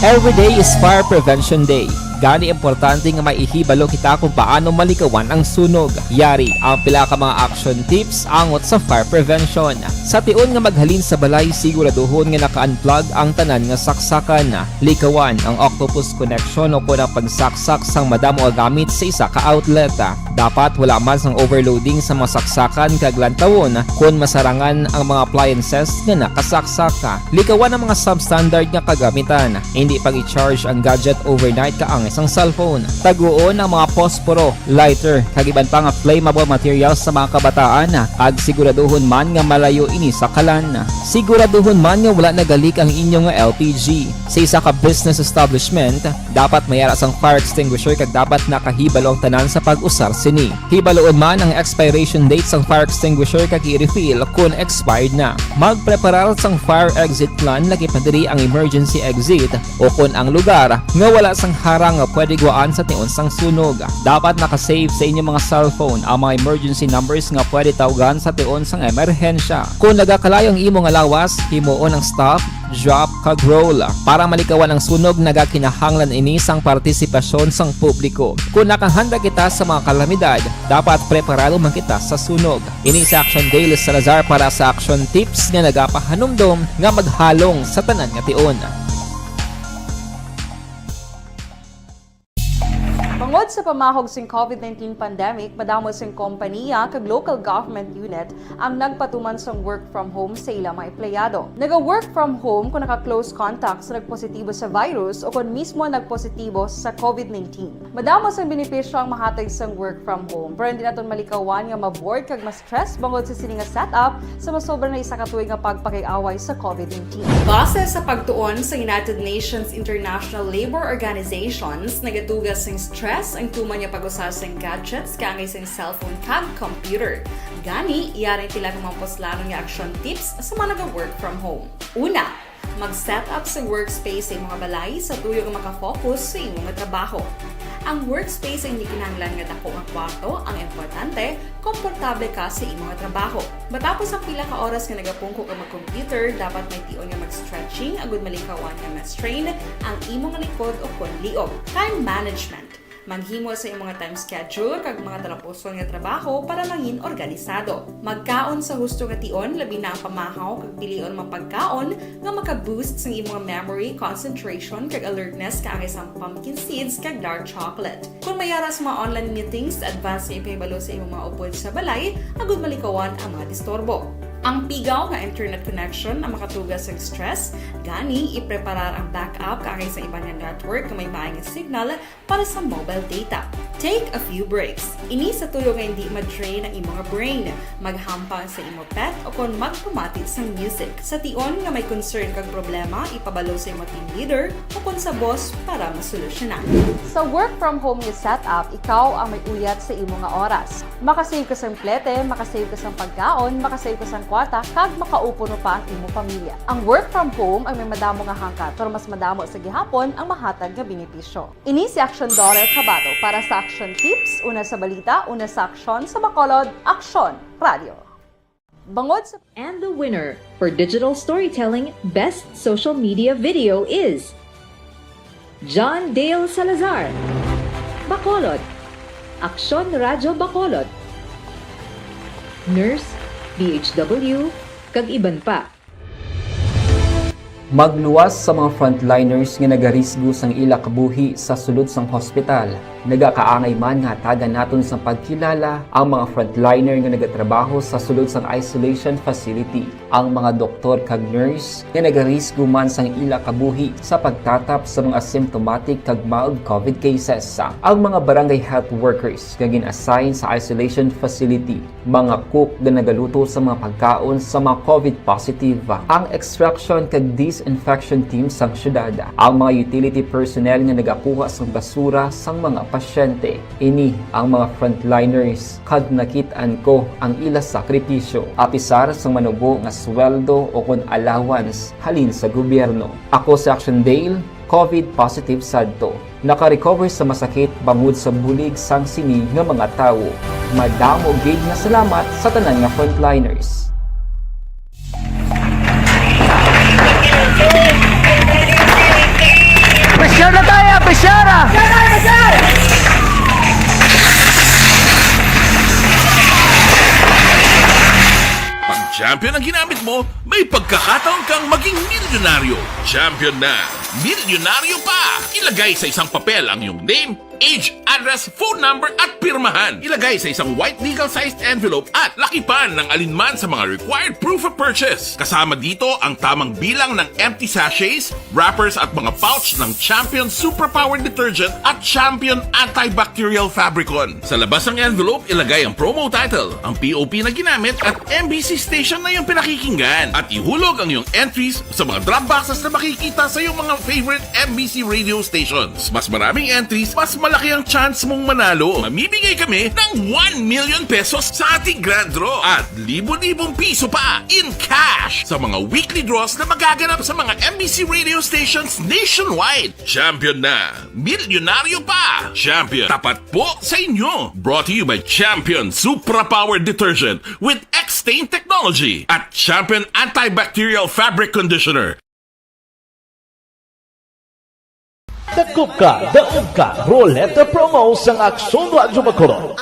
Every day is Fire Prevention Day. Gani importante nga may ihibalo kita kung paano malikawan ang sunog. Yari ang pila ka mga action tips angot sa fire prevention. Sa tion nga maghalin sa balay, siguraduhon nga naka-unplug ang tanan nga saksakan. Likawan ang octopus connection o kon ang pagsaksak sang madamo nga gamit sa isa ka outlet. Dapat wala man sang overloading sa mga saksakan kag lantawon kon masarangan ang mga appliances nga nakasaksak. Likawan ang mga substandard nga kagamitan. Hindi pag-i-charge ang gadget overnight ka ang sang cellphone. Taguon ang mga posporo, lighter, kag iban pa nga flammable materials sa mga kabataan, kag siguraduhon man nga malayo ini sa kalan. Siguraduhon man nga wala nagalik ang inyo nga L P G. Sa isa ka business establishment, dapat may ara sang fire extinguisher kag dapat nakahibalo ang tanan sa pag-usar sini. Hibaluon man ang expiration date sang fire extinguisher kag i-refill kon expired na. Magpreparar sang fire exit plan, laki pa diri ang emergency exit o kon ang lugar nga wala sang harang nga pwede gwaan sa tion sang sunog. Dapat naka-save sa inyo mga cellphone ang mga emergency numbers nga pwede tawgan sa tion sang emerhensya. Kon nagakalayo ang imo nga lawas, himuon ang stop, drop, kag roll. Para malikawan ang sunog, nagakinahanglan ini sang partisipasyon sang publiko. Kon nakahanda kita sa mga kalamidad, dapat preparado man kita sa sunog. Ini si Action Dale Salazar para sa Action Tips nga nagapahanumdom nga maghalong sa tanan nga tion. Bangod sa pamahog sing covid nineteen pandemic, madamo sing kompaniya kag local government unit ang nagpatuman sang work from home sa ila mga empleyado. Naga-work from home kung naka-close contact sa nagpositibo sa virus o kon mismo nagpositibo sa covid nineteen. Madamo sang benepisyo ang mahatag sang work from home, pero hindi naton malikawan nga ma-bored kag ma-stress bangod sa sini nga setup sa masobra na isa ka tuig nga pagpakig-away sa covid nineteen. Base sa pagtuon sa United Nations International Labour Organizations, nagatuga sing stress ang tuman nga pag-usar sing gadgets kaangay sing cellphone kag computer. Gani, yari sila ka mga puslanon nga action tips sa mga naga-work from home. Una, mag-set up sa workspace sa imong balay sa tuyo nga makafocus sa imong trabaho. Ang workspace ay hindi kinahanglan nga dako nga kwarto, ang importante, komportable ka sa imong trabaho. Matapos ang pila ka oras nga nagapungko ka mag-computer, dapat may tion nga mag-stretching agud malikawan nga ma-strain ang imong likod o kon liog. Time management. Maghimo sa imong time schedule kag mga talapuson nga trabaho para mangin organisado. Magkaon sa husto nga tion, labi na ang pamahaw kag pilion mga pagkaon nga maka-boost sang imong memory, concentration, kag alertness kaangay sang pumpkin seeds kag dark chocolate. Kon may ara sa mga online meetings, advance nga ipahibalo sa imong mga upod sa balay agud malikawan ang mga disturbo. Ang pigaw nga internet connection ang makatuga sang stress, gani ipreparar ang backup kaangay sa iban nga network nga may maayo nga signal para sa mobile data. Take a few breaks. Ini sa tuyo nga hindi ma-drain ang imo nga brain. Maghampang sa imo pet o kon magpamati sang music. Sa tion nga may concern kag problema, ipabalo sa imo team leader o kon sa boss para masolusyonan. Sa work from home nga setup, ikaw ang may uyat sa imo nga oras. Makasave ka sang plete, makasave ka sang pagkaon, makasave ka sang kwarta, kag makaupod pa ang imo pamilya. Ang work from home ang may madamo nga hangkat, pero mas madamo sa gihapon ang mahatag nga benepisyo. Ini si Action Daughter Kabato para sa Action Tips, una sa balita, una sa aksyon, sa Bacolod, Aksyon Radio. Bangod sa And the winner for digital storytelling best social media video is John Dale Salazar, Bacolod, Aksyon Radyo Bacolod, Nurse, D H W, kag iban pa. Magluwas sa mga frontliners nga nagarisgo sang ila kabuhi sa sulod sang hospital. Nagakaangay man nga hatagan naton sang pagkilala ang mga frontliner nga nagatrabaho sa sulod sang isolation facility, ang mga doktor kag nurse nga nagarisgo man sang ila kabuhi sa pagtatap sa mga asymptomatic kag mild covid cases, ang mga barangay health workers nga gin-assign sa isolation facility, mga cook nga nagaluto sa mga pagkaon sa mga covid positive, ang extraction kag disinfection team sang syudad, ang mga utility personnel nga nagakuha sang basura sang mga pasyente. Ini ang mga frontliners, kag nakit-an ko ang ila sakripisyo, apisar sang manubo nga sweldo o kon allowance halin sa gobyerno. Ako si Action Dale, covid positive sadto. Naka-recover sa masakit bangod sa bulig sang sini nga mga tawo. Madamo gid nga salamat sa tanan nga frontliners. Pressure na tayo! Pressure na! Pag champion ang ginamit mo, may pagkakataon kang maging milyonaryo. Champion na! Milyonaryo pa! Ilagay sa isang papel ang iyong name, age, address, phone number, at pirmahan. Ilagay sa isang white legal-sized envelope at lakipan ng alinman sa mga required proof of purchase. Kasama dito ang tamang bilang ng empty sachets, wrappers, at mga pouch ng Champion Superpower Detergent at Champion Antibacterial Fabricon. Sa labas ng envelope, ilagay ang promo title. Ang P O P na ginamit at M B C station na iyong pinakikinggan. At ihulog ang iyong entries sa mga drop boxes na makikita sa iyong mga favorite M B C radio stations. Mas maraming entries, mas malaki ang chance mong manalo. Mamimigay kami ng one million pesos sa ating grand draw at libo-libong piso pa in cash sa mga weekly draws na magaganap sa mga M B C radio stations nationwide. Champion na! Milyonaryo pa! Champion, tapat po sa inyo! Brought to you by Champion Supra Power Detergent with X-Stain Technology at Champion Antibacterial Fabric Conditioner. Dakop ka, daog ka, Roleta Promo sang Aksyon Radyo Bacolod.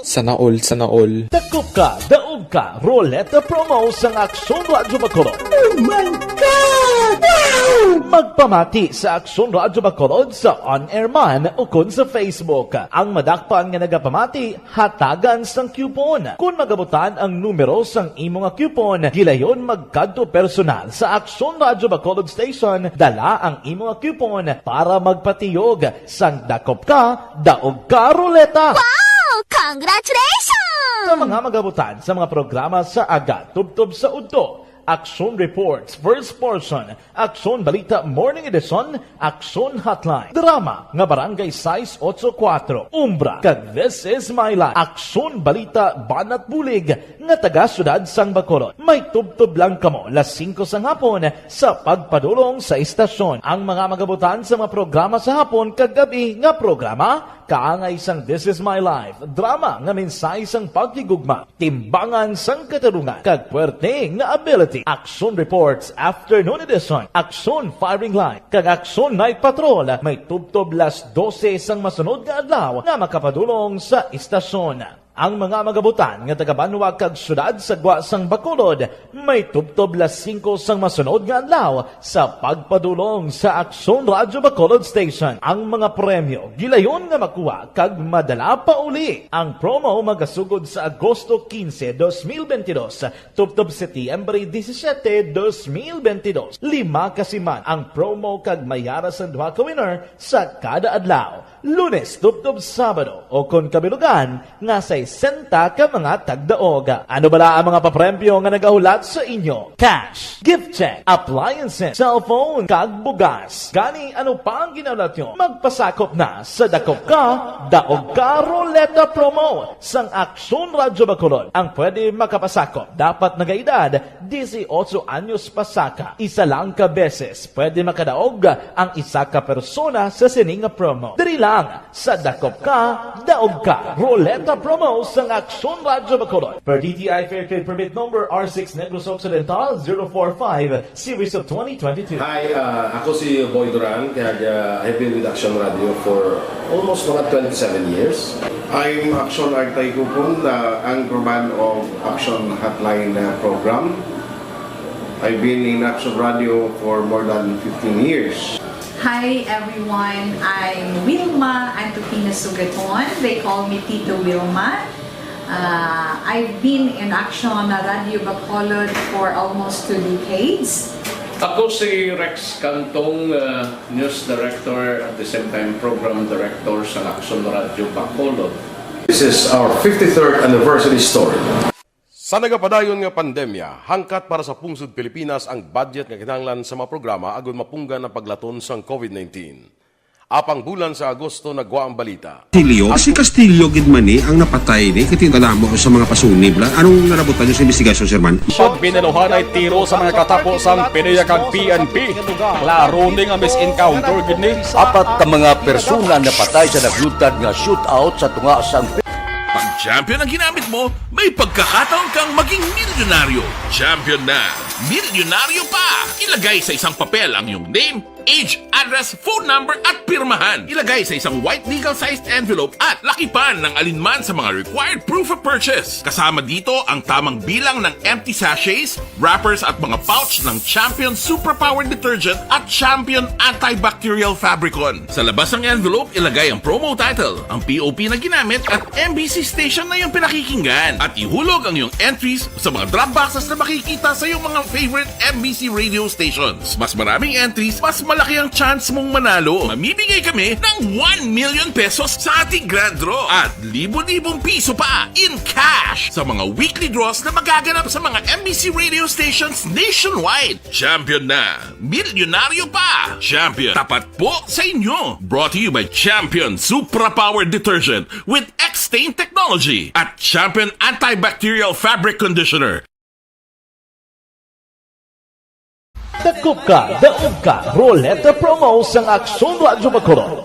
Sana all, sana all. Dakop ka, daog ka, Roleta Promo sang Aksyon Radyo Bacolod. Oh my God! Wow! Magpamati sa Aksyon Radyo Bacolod sa on-air man ukon sa Facebook. Ang madakpan nga nagapamati, hatagan sang coupon. Kon magabutan ang numero sang imo nga coupon, gilayon magkadto personal sa Aksyon Radyo Bacolod Station, dala ang imo nga coupon para magpatiyog sang Dakop Ka, Daog Ka Roleta. Wow! Congratulations! Sa mga magabutan sa mga programa sa aga tubtob sa udto, Aksyon Reports, First Portion, Aksyon Balita Morning Edition, Aksyon Hotline, drama nga Barangay sais otso kuwatro, Umbra, kag This Is My Life, Aksyon Balita Banat Bulig nga taga Siyudad sang Bacolod. May tubtob lang kamo las singko sang hapon sa pagpadulong sa istasyon. Ang mga magabutan sa mga programa sa hapon kag gab-i nga programa, kaangay sang This Is My Life, drama nga mensahe sang paghigugma, timbangan sang katarungan, kag puwerte nga ability. Action Reports, Afternoon Edition, Action Firing Line, kag Action Night Patrol may tubtob las dose sang masunod nga adlaw nga makapadulong sa istasyon. Ang mga magabutan nga taga-banwa kag siyudad sa gwa sang Bacolod may tubtob las singko sang masunod nga adlaw sa pagpadulong sa Aksyon Radyo Bacolod Station. Ang mga premyo gilayon nga makuha kag madala pa uli. Ang promo magasugod sa Agosto quince, dos mil veintidós, tubtob Setyembre disisiete, dos mil veintidós. Lima ka siman ang promo kag may ara sang duha ka winner sa kada adlaw. Lunes tubtob Sabado, o kon kabilugan nga sesenta ka mga tagdaog. Ano bala ang mga papremyo nga nagahulat sa inyo? Cash, gift check, appliances, cellphone, kag bugas. Gani, ano pa ang ginahulat nyo? Magpasakop na sa Dakop Ka, Daog Ka Roleta Promo sang Aksyon Radyo Bacolod. Ang pwede makapasakop dapat nagaedad disiotso anyos pasaka. Isa lang ka beses pwede makadaog ang isa ka persona sa sini nga promo. Diri lang sa Dakop Ka, Daog Ka Roleta Promo sang Aksyon Radyo Bacolod. Per D T I Fair Trade Permit Number R six Negros Occidental zero four five, Series of twenty twenty-two. Hi, uh, ako si Boy Duran, kag, uh, I've been with Action Radio for almost mga twenty-seven years. I'm Action Artay Kupon, uh, anchorman of Action Hotline, uh, program. I've been in Action Radio for more than fifteen years. Hi everyone, I'm Wilma Antupina Sugaton. They call me Tito Wilma. Uh, I've been in Action Radio Bacolod for almost two decades. Ako si Rex Cantong, uh, news director, at the same time program director sa Action Radio Bacolod. This is our fifty-third anniversary story. Sa nagapadayon nga pandemya, hangkat para sa pungsod Pilipinas ang budget nga kinahanglan sa mga programa agud mapunggan ang paglaton sang COVID nineteen. Apang bulan sa Agosto nagwa ang balita. Castillo, si Castillo gid man ni ang napatay ni, kay tindala mo sa mga pasuni bala. Anong nalabutan niyo sa investigasyon, Sir Man? Sud, binaluhanay tiro sa mga katapo sang PDEA kag P N P. Klaro ni nga mis-encounter gid ni. Apat ka mga persona napatay sa naglutad nga shootout sa tunga sang Pag champion ang ginamit mo, may pagkakataon kang maging milyonaryo. Champion na! Milyonaryo pa! Ilagay sa isang papel ang iyong name, age, address, phone number at pirmahan. Ilagay sa isang white legal-sized envelope at lakipan ng alinman sa mga required proof of purchase. Kasama dito ang tamang bilang ng empty sachets, wrappers at mga pouch ng Champion Suprapower Detergent at Champion Antibacterial Fabricon. Sa labas ng envelope, ilagay ang promo title, ang P O P na ginamit at M B C station na iyong pinakikinggan. At ihulog ang iyong entries sa mga drop boxes na makikita sa iyong mga favorite M B C radio stations. Mas maraming entries, mas malaki ang chance mong manalo. Mamimigay kami ng one million pesos sa ating grand draw at libo-libong piso pa in cash sa mga weekly draws na magaganap sa mga M B C radio stations nationwide. Champion na! Milyonaryo pa! Champion, tapat po sa inyo! Brought to you by Champion Supra Power Detergent with X-Stain Technology at Champion Antibacterial Fabric Conditioner. Dakop ka, daog ka, Roleta Promo sang Aksyon Radyo Bacolod.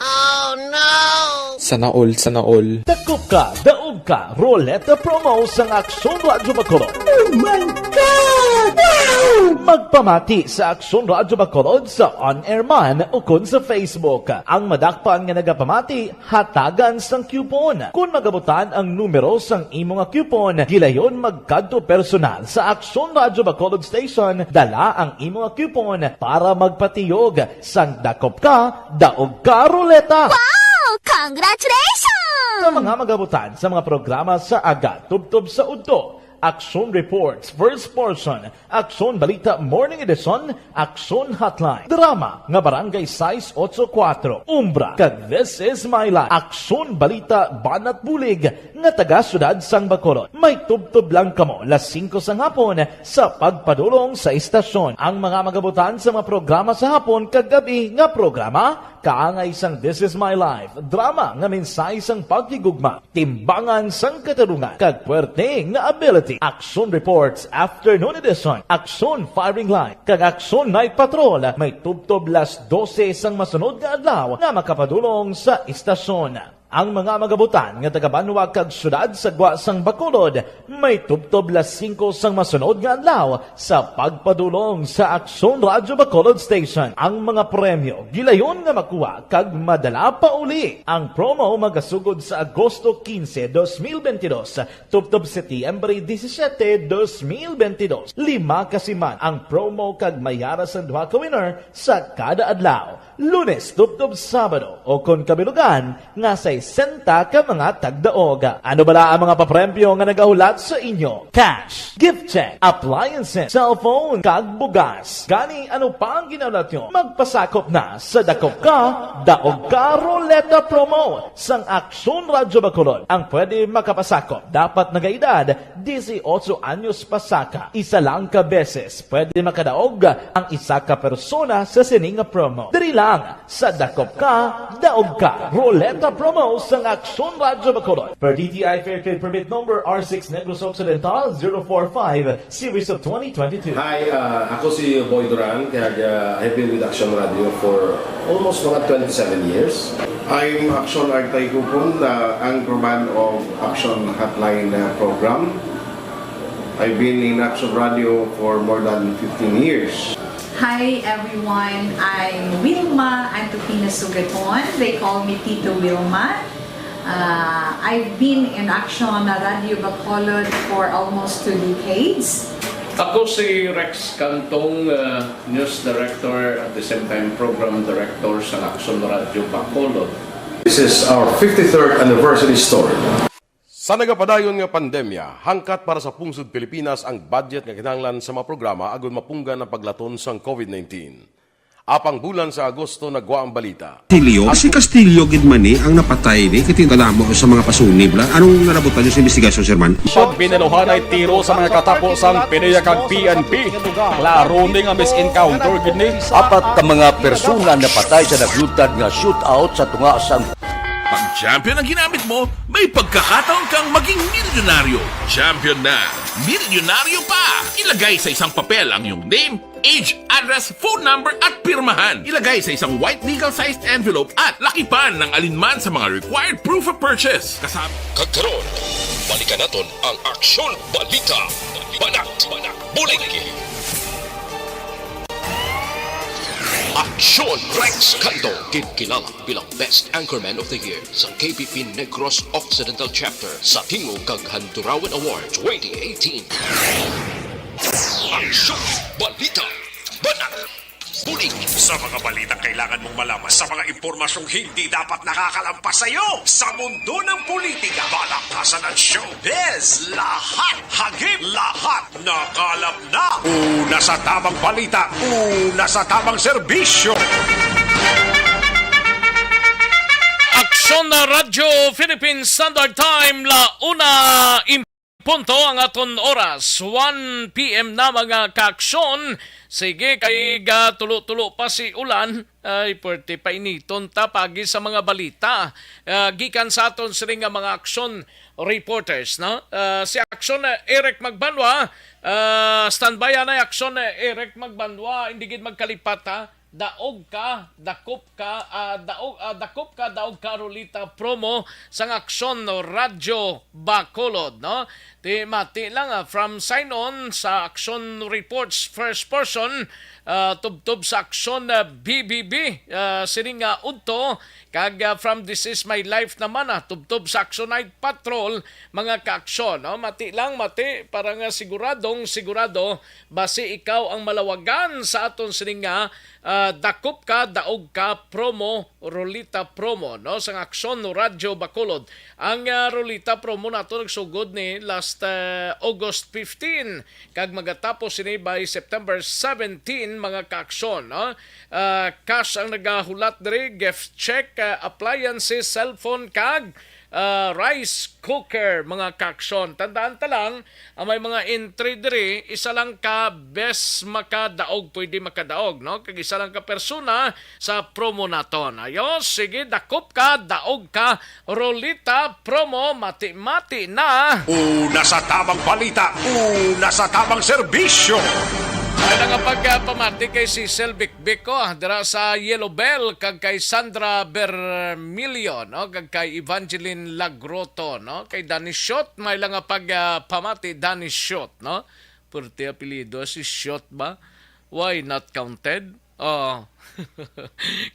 Sana all, sana all. Dakop ka, daog ka, Roleta Promo sang Aksyon Radyo Bacolod. Oh my God! Wow! Magpamati sa Aksyon Radyo Bacolod sa on-air man ukon sa Facebook. Ang madakpan nga nagapamati, hatagan sang coupon. Kon magabutan ang numero sang imo nga coupon, gilayon magkadto personal sa Aksyon Radyo Bacolod Station, dala ang imo nga coupon para magpatiyog sang Dakop Ka, Daog Ka Roleta. Wow! Congratulations! Sa mga magabutan sa mga programa sa aga tubtob sa udto, Aksyon Reports, first portion, Aksyon Balita Morning Edition, Aksyon Hotline, drama nga Barangay sais ocho kuwatro, Umbra, kag This Is My Life, Aksyon Balita Banat Bulig, nga taga Siyudad sang Bacolod. May tubtob lang kamo las singko sang hapon sa pagpadulong sa istasyon. Ang mga magabutan sa mga programa sa hapon kag gab-i nga programa, kaangay sang This Is My Life, drama nga mensahe sang paghigugma, timbangan sang katarungan, kag puwerte nga ability. Action Reports, Afternoon Edition, Action Firing Line, kag Action Night Patrol may tubtob las dose sang masunod nga adlaw nga makapadulong sa istasyon. Ang mga magabutan nga taga-banwa kag siyudad sa gwa sang Bacolod may tubtob las singko sang masunod nga adlaw sa pagpadulong sa Aksyon Radyo Bacolod Station. Ang mga premyo gilayon nga makuha kag madala pa uli. Ang promo magasugod sa Agosto quince, dos mil veintidós, tubtob Setyembre disisiete, dos mil veintidós. Lima ka siman ang promo kag may ara sang duha ka winner sa kada adlaw. Lunes tubtob Sabado, o kon kabilugan nga sesenta ka mga tagdaog. Ano bala ang mga papremyo nga nagahulat sa inyo? Cash, gift check, appliances, cellphone, kag bugas. Gani, ano pa ang ginahulat nyo? Magpasakop na sa Dakop Ka, Daog Ka Roleta Promo sang Aksyon Radyo Bacolod. Ang pwede makapasakop dapat nagaedad dieciocho anyos pa saka. Isa lang ka beses pwede makadaog ang isa ka persona sa sini nga promo. Diri lang sa Dakop Ka, Daog Ka Roleta Promo sang Aksyon Radyo Bacolod. Per D T I Fair Trade Permit Number R six Negros Occidental zero four five, Series of twenty twenty-two. Hi, uh, ako si Boy Duran, kag, uh, I've been with Action Radio for almost mga twenty-seven years. I'm Action Artay Kupon, the anchorman of Action Hotline, uh, program. I've been in Action Radio for more than fifteen years. Hi everyone, I'm Wilma Antupina Sugaton. They call me Tito Wilma. Uh, I've been in Action Radio Bacolod for almost two decades. Ako si Rex Cantong, uh, news director, at the same time program director sa Action Radio Bacolod. This is our fifty-third anniversary story. Sa nagapadayon nga pandemya, hangkat para sa pungsod Pilipinas ang budget nga kinahanglan sa mga programa agud mapunggan ang paglaton sang covid nineteen. Apang bulan sa Agosto nagwa ang balita. Castillo, si Castillo gid man ni ang napatay ni, kay tingala mo sa mga pasunib la. Anong nalabutan niyo sa investigasyon, Sir Man? Siya binaluhanay tiro sa mga katapo sang PDEA kag P N P. Klaro ni nga mis-encounter gid ni. Apat ka mga persona napatay sa naglutad nga shootout sa tunga sang Pag champion ang ginamit mo, may pagkakataon kang maging milyonaryo. Champion na! Milyonaryo pa! Ilagay sa isang papel ang iyong name, age, address, phone number, at pirmahan. Ilagay sa isang white legal-sized envelope at lakipan ng alinman sa mga required proof of purchase. Kasama Kag karon, balikan naton ang Aksyon Balita. Banat, Banat, Bulig. Aksyon! Rex Cando, ginkilala bilang Best Anchorman of the Year sa K P P Negros Occidental Chapter sa Tingog kag Handurawan Award twenty eighteen. Aksyon! Balita! Banat! Bulig! Sa mga balitang kailangan mong malaman, sa mga impormasyong hindi dapat nakakalampas sa iyo, sa mundo ng politika, balaktasan at showbiz, lahat hagip, lahat nakalap na. Una sa tamang balita, una sa tamang serbisyo. Aksyon na Radyo Philippine Standard Time, la una in punto ang aton oras, one P M na, mga kaaksyon. Sige, kay gatulo-tulo pa si ulan, ay, pwerte painiton ta pagi sa mga balita, ah, gikan sa aton sini nga mga aksyon reporters, no? Ah, si Aksyon, ah, Eric Magbanwa, ah, standby anay, Aksyon, ah, Eric Magbanwa, hindi gid magkalipat, ha? Daog ka, dakop ka, ah, daog, ah, dakop ka, daog ka, Rolita promo sang Aksyon Radyo Bacolod, no? Ti mati lang, ah, from sign-on sa Aksyon Reports first person, ah, tubtob sa Aksyon, ah, B B B, ah, sini nga udto, kag, ah, from This Is My Life naman, ah, tubtob sa Aksyon Night Patrol, mga kaaksyon, no? Mati lang, mati, para nga siguradong sigurado, basi ikaw ang malawagan sa aton sini nga, ah, dakop ka, daog ka, promo, Rolita promo, no? Sang Aksyon Radyo Bacolod. Ang, ah, Rolita promo nato nagsugod ni last, ah, August fifteen, kag magatapos sini by September seventeen, mga kaaksyon, no? Ah, cash ang nagahulat diri, gift check, ah, appliances, cellphone, kag, ah, rice cooker, mga kaaksyon. Tandaan ta lang, ang may mga entry diri, isa lang ka bes makadaog, pwede makadaog, no? Kag isa lang ka persona sa promo naton. Ayo, sige, dakop ka, daog ka, Rolita promo, mati-mati na. Una sa tamang balita, una sa tamang serbisyo. May nga pagpamati kay Cecil Bicbico, ah, dira sa Yellow Bell, kag kay Sandra Bermilio, no? Kag kay Evangeline Lagroto, no? Kay Danny Shot, may nga pagpamati, Danny Shot, no? Purti apelyido si Shot ba? Why not counted? Oh.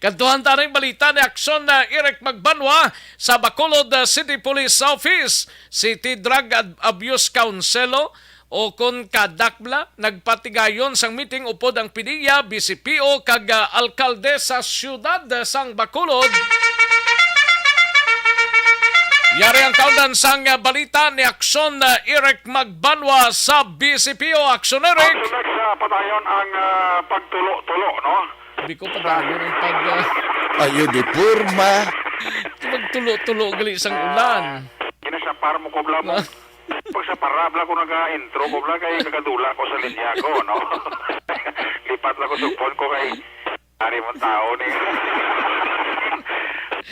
Kadtuhan ta ning balita ni Aksyon na Eric Magbanwa sa Bacolod, uh, City Police Office, City Drug Ad-, Abuse Council, o kon kadakbla, nagpatigayon sang meeting upod ang P D E A, B C P O, kag, uh, alkalde sa siyudad, uh, sang Bacolod. Yari ang kaundan sang, uh, balita ni Aksyon, uh, Eric Magbanwa sa B C P O. Aksyon, Eric. Aksyon, Eric, sa padayon ang, uh, pagtulo-tulo, no? Sabi ko, padayon ang pag, ah, Ayo di porma. Magtulo-tulo gali sang ulan. Ina sa par mo ko bla mo. Pag sa para bla ko naga-intro ko bla kay kagadula ko sa linya ko, no? Lipat lang ko sa phone ko kay ari mo tao ni.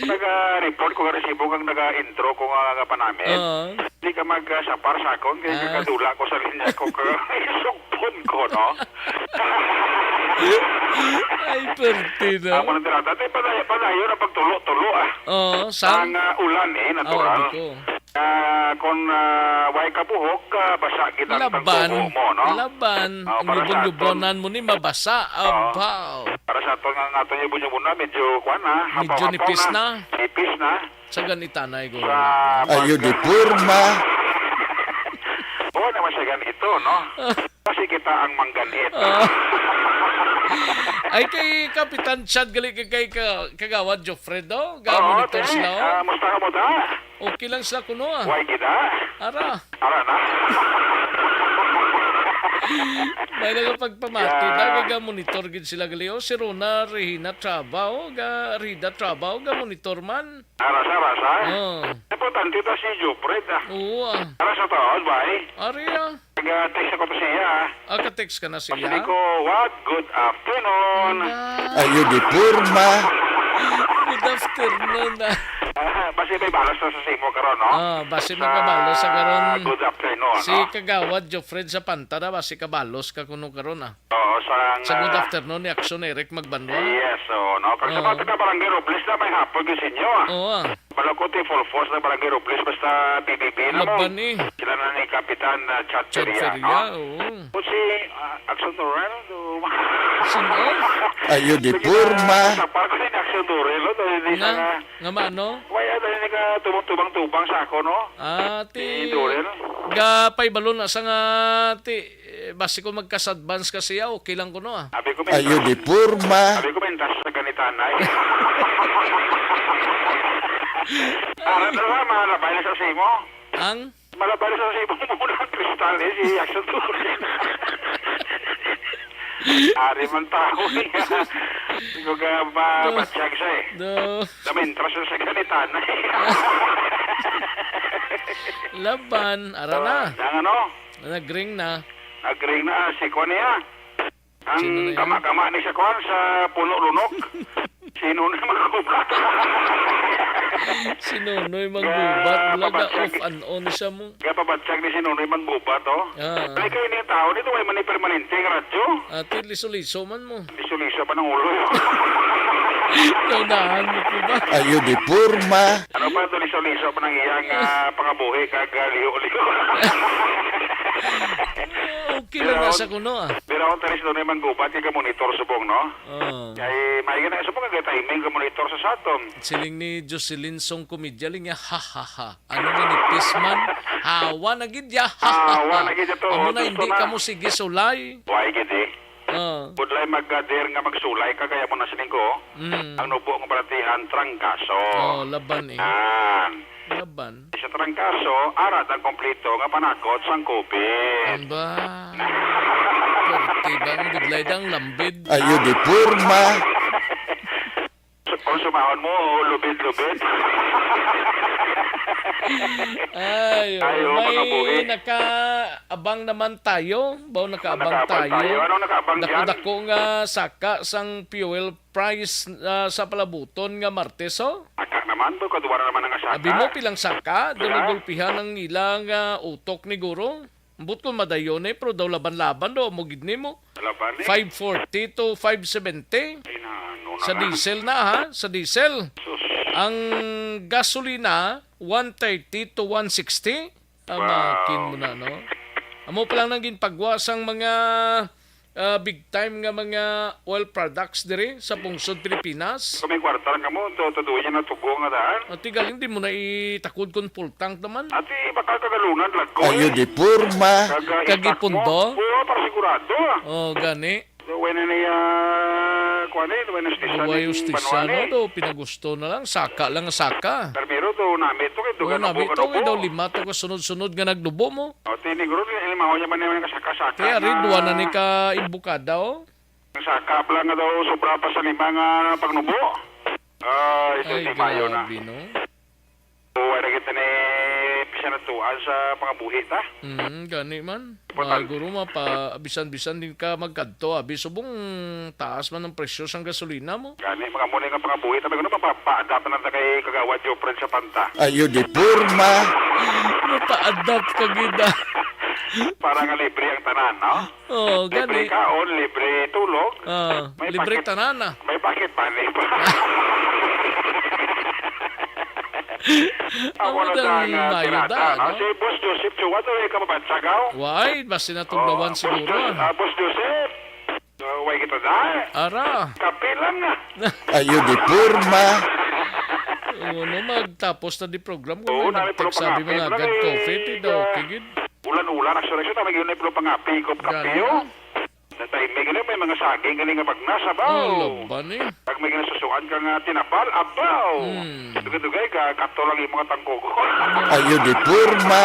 Naga-report ko nga resibo kang naga-intro ko nga, nga panamit. Oo. Di ka mag, ah, sapar sa akon kay Ah. kagadula ko sa linya ko ka isugpon ko, no? Ay, perte, no? Amo nang tirada. Tay, padayo, padayon ang pagtulo-tulo, ah. Oo, sa? Ang, ah, ulan, eh, natural. Ah, di ko. Ah, kung, ah, way kabuhok, ah, basa gid ang Laban. Tagtubo mo, no? Laban. Oh, ang para sa aton. Yubon-yubonan mo ni mabasa. Oo. Abaw. Para sa aton nga, nga aton yubon-yubonan, medyo, kuwan, ah, Medyo hapaw-hapaw nipis na. Na. Nipis na. Sa ganitanay, guro. Sa Ayo, pagka- di porma. Oo naman sa ganito, no? Kasi kita ang mangganit. Ah. Ay, kay Kapitan Chad, gali ka kay ka-, Kagawad Jofredo, ga Oo, monitor te. Sila, oh. Ah, musta ka mo, ta? Okay lang sila kuno, ah. Way kita? Ara. Ara na. May nga pagpamati na, Yeah. Ga monitor gid sila gali, oh. Si Rona Rehina Traba, oh. Ga Rida Traba, oh. Ga monitor man. Arasa, arasa. Oh. Importante ta si Jopred, ah. Oo, ah. Arasa taon, bay. Ari, ah. Nag-text ako to siya, ah. Ah, ka-text ka na siya? Sabi ko, "What? Good afternoon." Ayo di porma. Good afternoon, ah. Ah, basi may balos na sa simo karon, no? Ah, basi may kabalos sa karon. Good afternoon, si no? Kagawad Jofred sa Panta na, basi kabalos ka kuno karon, ah. Oo, sa, sa good ah, afternoon ni Aksyon Eric Magbanwa. Yes, oo, no? Kag sa Oo. Mga taga Barangay Robles na, may hapon gyud sa inyo, ah. Oo, ah. Wala ko ti full force na Barangay Robles, basta B B B na mo. Laban eh. Sila na ni Kapitan, ah, Chad Chad Feria, Feria, no? Oo. O si, ah, Action Dorel, do- Sino? Ayo di Sige, porma. Sa park ni Action Dorel, no? Dahil di Nga, sana, nga mano? Wala, dahil di ka tubang-tubang-tubang sa ako, no? Ah, ti, Si Dorel? Gapay balon na sa nga, ti, Eh, basi kung magkas-advance ka siya, okay lang kuno, ah. Abi ko, Ayo di porma. Abi ko, may entrance sa ganitanay. Ara na lang, malabay na sa simo. Ang? Malabay na sa simo mo ng kristal, eh, si Action Turin. Ari man tao niya. Hindi ko ka ba, Do. Batyag siya, eh. Do. May entrance sa ganitanay. Laban, ara na. Ang ano? Nag-ring na. Nag-ring na si kuan niya. Ang Sino na yan? Kama-kama ni sa kuan sa Puno Lunok. Sino na magkuba? Si Nonoy Manggubat, Ga-, wala ga pabatyag. Off and on siya mo. Gapabatyag ni si Nonoy Manggubat, oh. Ah. Ay, kayo ni tao nito, may mani permanente ang radyo. Ati, liso-liso man mo. Liso-liso pa ng ulo. Naunahan mo po ba? Ayo di porma. Ano pa, to liso-liso pa ng iyang, ah, pangabuhi kag, ah, liho-liho. Okay lang Pero, nga sa kuno, ah. Pero ang talis doon naman gubat, yung monitor subong, no? Oo. Kay, may na subong, kay timing ka monitor sa saton. Siling ni Jocelyn Song Comedialing niya, ha, ha, ha. Ano nga ni Pisman? Hawa na gid ya, ha, ha, ha. Hawa na gid ya to. Amo na, gusto hindi na. Ka mo sige sulay. Why gid eh? Ah. Budlay maggader nga magsulay ka, kaya mo na sining ko, Mm. Ang nubo nga balatian, trangkaso. Oh, laban eh. Yan. Laban. Sa trangkaso, ara ang kompleto nga panakot sang COVID. Ang ba? Perti ba ang budlay dang lambid? Ayo di porma. Kung sumahon mo, lubid-lubid. Ay, oh, Ay, oh, may mga buhi. Nakaabang naman tayo. Baw nakaabang Nakaabang tayo. Tayo. Anong nakaabang dyan? Dako-dako nga saka sang fuel price, ah, sa palabuton nga Martes, oh. Saka naman, baw kadwa na naman ang saka. Abi mo, pilang saka? Pila? Doon nagulpihan ang ilang, ah, utok ni Guro. Ambot kung madayon eh, pero daw laban-laban daw, amo gid nimo. Laban eh. Five forty to five seventy. Ay, na, ano na Sa nga. Diesel na, ha? Sa diesel. Sus. Ang gasolina, one thirty to one sixty. Wow. Amakin mo na, no? Amo pa lang nang ginpagwa sang mga, ah, big time nga mga oil products diri sa pungsod Pilipinas. Kung may kwarta lang kamo, to, to, doon yan ang tugo nga daan. Ati galing, di mo na itakod kung full tank naman. Ati, baka kagalunan, lagko Ayo eh. Di porma. Kag, ah, Kag itak mo. Ipundo? Oo, para sigurado, ah. Oh, gani. So, when na niya, kuwan eh, when na station Buway yung hustisya, station, no? eh. Do, pinagusto na lang, saka lang, saka. Primero, do, namit to, kay Oo, dugan na namit buka to, na kay daw po. Lima to ka sunod-sunod nga nagdubo mo. O, tiniguro, limaw niya man yung kasaka-saka Kaya na rin, duwa na ni ka imbukada, oh. Ang saka pala nga daw, sobra pa sa lima nga pagnubo. Ah, ito Ay, si Mayo na. Grabe, no? So, wala kita ni pisanatuan sa pangabuhi ta. Mm, gani man. Importante. Siguro mapa-, bisan-bisan din ka magkadto, abi, subong taas man ang presyo sang gasolina mo. Gani, mga muna nga pangabuhi ta. May gano'n, mapa-, pa-adapt na ta kay Kagawad Jofred sa Panta. Ayo di porma. Mapa-adapt ka gid, ah. Para nga libre ang tanan, no? Oo, Libre gani. Kaon, libre tulog. Ah, May libre packet, tanan, ah. May packet money pa. Amo Amo na dang ang, ah, mayod, tirada, ah, no? no? Si Boss Joseph Chua, to, eh, kababansag, aw? Why? Basi natugnawan Oh, Boss siguro, Jos-, ah. ah, Boss Joseph. So, way kita na. Ara. Kape lang, ah. Ayo di porma. Ano, magtapos na di program, Oo, kung nami, pero nag-text sabi pangape, mga pero agad may, coffee, di daw, ah, okay, gid. Ulan-ulan, actually, actually, tama yun, eh, pero pangape, ikop kape, Gani. oh. Sa timing, ano, may mga saging, gani nga bagnas, abaw. Oh, laban, eh. Pag may ginasusuan ka nga tinapal, abaw. Hmm. Dugay-dugay ka, kato lang yung mga tangkog. Ayo di porma.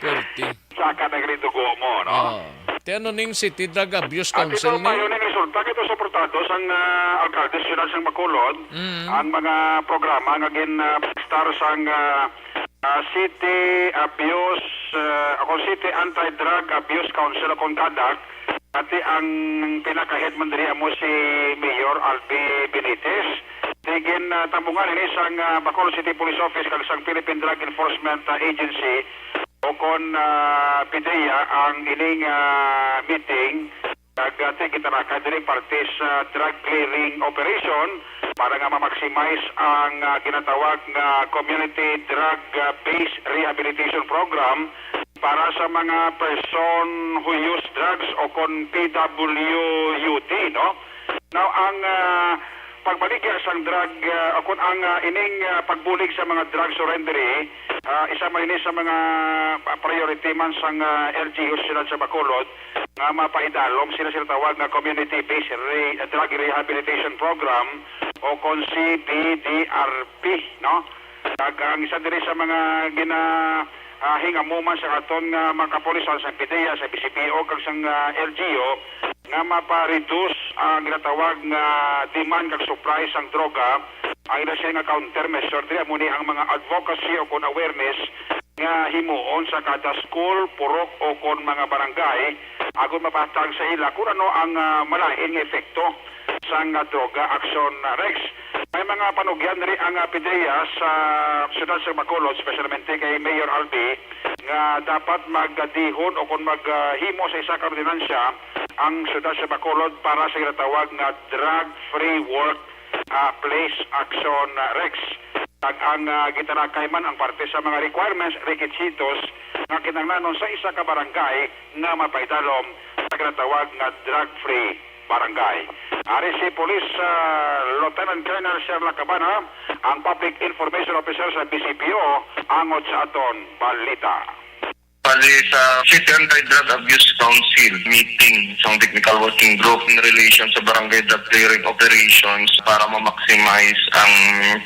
Perti. Saka na gani dugo mo, no? Oh. Ti ano ning City Drug Abuse At Council ito, ni? Mayo ning resulta, ito suportado sang, ah, alkalde sa siyudad sang Bacolod, Mm. ang mga programa nga gin, ah, star sang, ah, ah, City Abuse, ah, ako, City Anti-Drug Abuse Council, akong CADAC, ati ang pinaka-head man diri amo si Mayor Albi Benitez. Tigin, ah, tambungan ini sang, ah, Bacolod City Police Office kag sang Philippine Drug Enforcement, ah, Agency o kon, ah, PDEA ang ining, ah, meeting. Kag, ah, ti kita na ka diri parte sa drug clearing operation para nga ma-maximize ang, ah, ginatawag nga Community Drug, ah, Based Rehabilitation Program para sa mga person who use drugs o kon P W U D, no? Now, ang, ah, pagbaligya sang drug, ah, o kon ang, ah, ining, ah, pagbulig sa mga drug surrenderee, ah, isa man ini sa mga, ah, priority man sang, ah, L G U sa siyudad sa Bacolod, nga mapaidalom sila sila tawag nga Community Based Re-, Drug Rehabilitation Program o kon C B D R P, no? Kag ang isa diri sa mga gina, ah, hingamuman sa aton nga mga kapulisan sa P D E A, sa B C P O, kag sang, ah, L G U, nga mapa-reduce ang ginatawag nga demand kag supply sang droga, ang ila siya nga countermeasure diri amo ni ang mga advocacy o kon awareness nga himuon sa kada school, purok, o kon mga barangay, agon mapahatag sa ila kung ano ang, ah, malain nga epekto sang, ah, droga. Action, ah, Rex, may mga panugyan diri ang, ah, P D E A sa siyudad sa Bacolod, especialmente kay Mayor Albi, nga dapat magdihon o kon maghimo sa isa ka ordinansya ang siyudad sa Bacolod para sa ginatawag nga drug-free work, ah, place action, ah, Rex. Kag ang, ah, gitalakay man ang parte sa mga requirements, requisitos nga kinahanglanon sa isa ka barangay nga mapaidalom sa ginatawag nga drug-free barangay. Ari si Police, ah, Lieutenant Colonel Sherla Cabana, ang Public Information Officer sa B C P O, angot sa aton balita. Bali sa City Anti-Drug Abuse Council meeting sa technical working group in relation sa barangay drug clearing operations para ma-maximize ang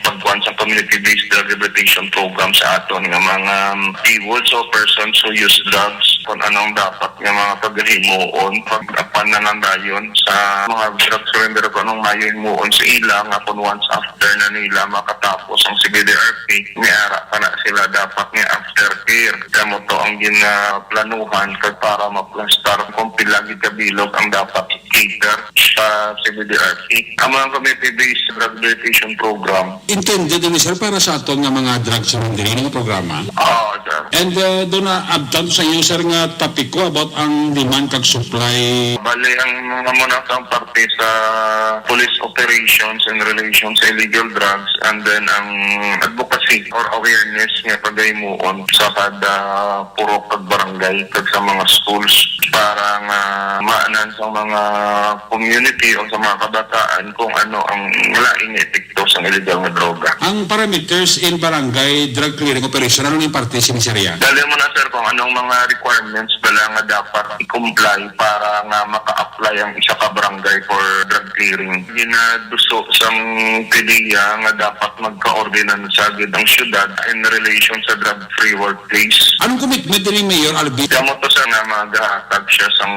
pagkuhan sa community-based drug rehabilitation program sa aton nga mga, um, P W U Ds o persons who use drugs, kung anong dapat nga mga paghimuon, pag-apan na lang dayon sa mga drug surrender kung anong mayo himuon sa ila nga kung once after na nila makatapos ang C B D R P, may ara pa na sila dapat nga aftercare. Kamo to ang ginaplanuhan kag para maplastar kung pila gid ka bilog ang dapat i-cater sa C B D R P. Ang mga community-based drug rehabilitation program. Intended ini, sir, para sa aton nga mga drug surrendering nga programa. Oo, sir. And, uh, doon na abtan sa inyo, sir, nga topiko about ang demand kag supply. Bali, ang mga muna sa parte sa police operations in relation sa illegal drugs, and then ang advocacy or awareness nga paghimuon sa kada purok kag barangay kag sa mga schools para nga maanan sa mga community o sa mga kabataan kung ano ang lain nga epekto sang illegal nga droga. Ang parameters in barangay drug clearing operation, ano ning parte sini, sir, ya? Dali mo na, sir, kung anong mga requirements bala nga dapat i-comply para nga maka-apply ang isa ka barangay for drug clearing. Ginaduso sang P D E A nga dapat magkaordinansa gid ang syudad in relation sa drug-free workplace. Anong commitment ni Mayor Albi? Kamo to, sir, nga magahatag siya sang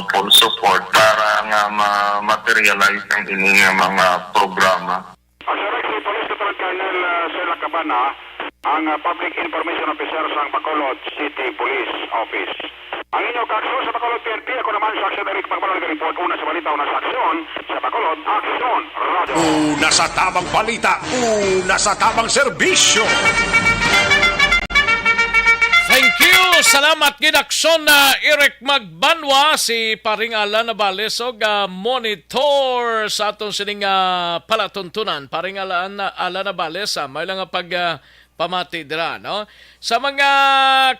full support para nga ma-materialize ang ini nga mga programa. Ang Sir Rex, si Police Lieutenant Colonel, ah, Sir Lacabana, ang, ah, Public Information Officer sa Bacolod City Police Office. Ang inyo kaaksyon sa Bacolod P N P, ako naman sa Aksyon Eric Pagbalon, nag-report. Una sa balita, una sa aksyon, sa Bacolod, Aksyon Radio. Una sa tamang balita, una sa tamang serbisyo. Thank you. Salamat gid, Aksyon, ah, Eric Magbanwa, si Paring Alan Navales, og, ah, monitor sa aton sining, ah, palatuntunan. Paring Alan, Alan Navales, ah, may lang nga pag, ah, pamati dira, no? Sa mga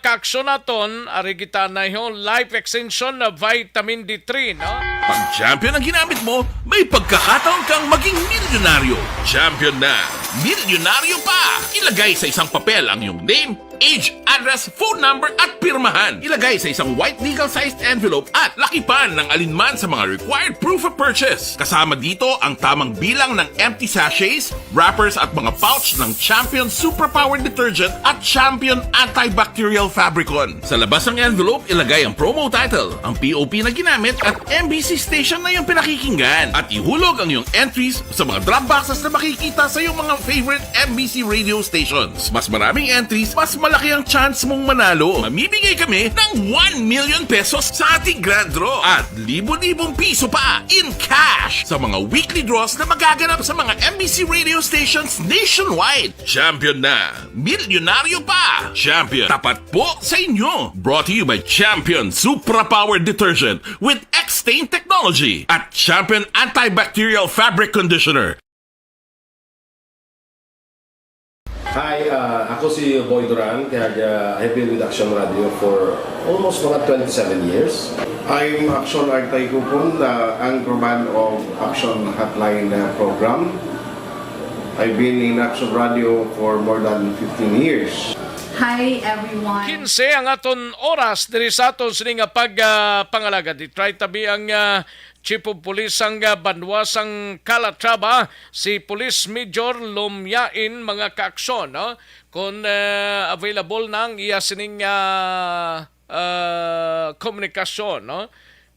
kaaksyon naton, ari kita na yung Life Extension na Vitamin D three, no? Pag Champion ang ginamit mo, may pagkakataon kang maging milyonaryo. Champion na, milyonaryo pa! Ilagay sa isang papel ang iyong name, age, address, phone number, at pirmahan. Ilagay sa isang white legal-sized envelope at lakipan ng alinman sa mga required proof of purchase. Kasama dito ang tamang bilang ng empty sachets, wrappers, at mga pouch ng Champion Superpower Detergent at Champion Antibacterial Fabricon. Sa labas ng envelope, ilagay ang promo title, ang P O P na ginamit, at M B C station na iyong pinakikinggan. At ihulog ang iyong entries sa mga drop boxes na makikita sa iyong mga favorite M B C radio stations. Mas maraming entries, mas malaki ang chance mong manalo. Mamimigay kami ng one million pesos sa ating grand draw at libo-libong piso pa in cash sa mga weekly draws na magaganap sa mga M B C radio stations nationwide. Champion na! Milyonaryo pa! Champion, tapat po sa inyo! Brought to you by Champion Supra Power Detergent with X-Stain Technology at Champion Antibacterial Fabric Conditioner. Hi, uh, ako si Boy Duran, kag uh, I've been with Action Radio for almost mga twenty-seven years. I'm Action Artay Kupon, uh, anchorman of Action Hotline uh, program. I've been in Action Radio for more than fifteen years. Hi, everyone. Kinse ang aton oras diri sa aton sini nga pag, ah, pangalagad. I-try tabi ang, ah, Chief of Police sang, ah, banwa sang Calatrava, si Police Major Lumyain, mga kaaksyon, no? Kung, ah, available na ang iya sining, ah, ah, komunikasyon, no?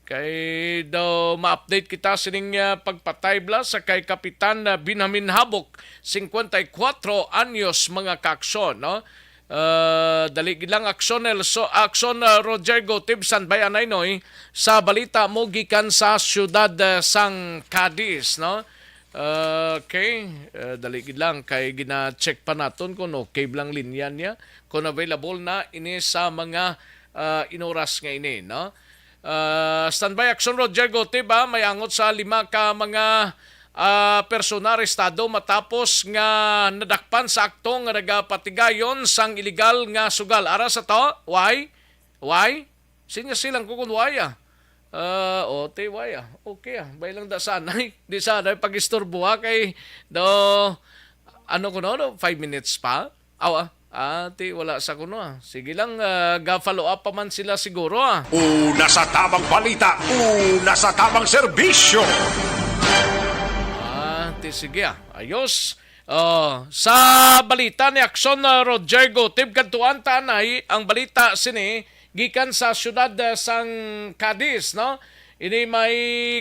Kay daw ma-update kita sining, ah, pagpatay bala sa kay Kapitan, ah, Benjamin Habok, singkwenta y kuwatro anyos, mga kaaksyon, no? Ah, dali gid lang, Aksyon Nelson, Aksyon, ah, Roger Gotib, standby anay, Noy, sa balita mo gikan sa siyudad, ah, sang Cadiz, no? Ah, okay, ah, dali gid lang kay gina-check pa naton kung okay lang linya niya, kung available na ini sa mga, ah, inoras nga ini, no? Ah, standby, Aksyon Roger Gotib, ah, may angot sa lima ka mga, ah, persona arestado matapos nga nadakpan sa akto nga nagapatigayon sang iligal nga sugal. Ara sa to, why? Why? Sinya silang ko kun why, ah. Ah, o, ti why, ah. Okay, ah. Bay lang da sanay. Di sanay pag-istorbo, ah, kay do, ano ko, no, no? Five minutes pa? Aw, ah. Ah, ti wala sa kuno, ah. Sige lang, ah, ga-follow up pa man sila siguro, ah. Una sa tamang balita, una sa tamang serbisyo. Ah, ti sige, ah. Ayos. Oh, sa balita ni Aksyon, ah, Roger Gotib, kadtuan ta anay ang balita sini gikan sa siyudad, ah, sang Cadiz, no? Ini may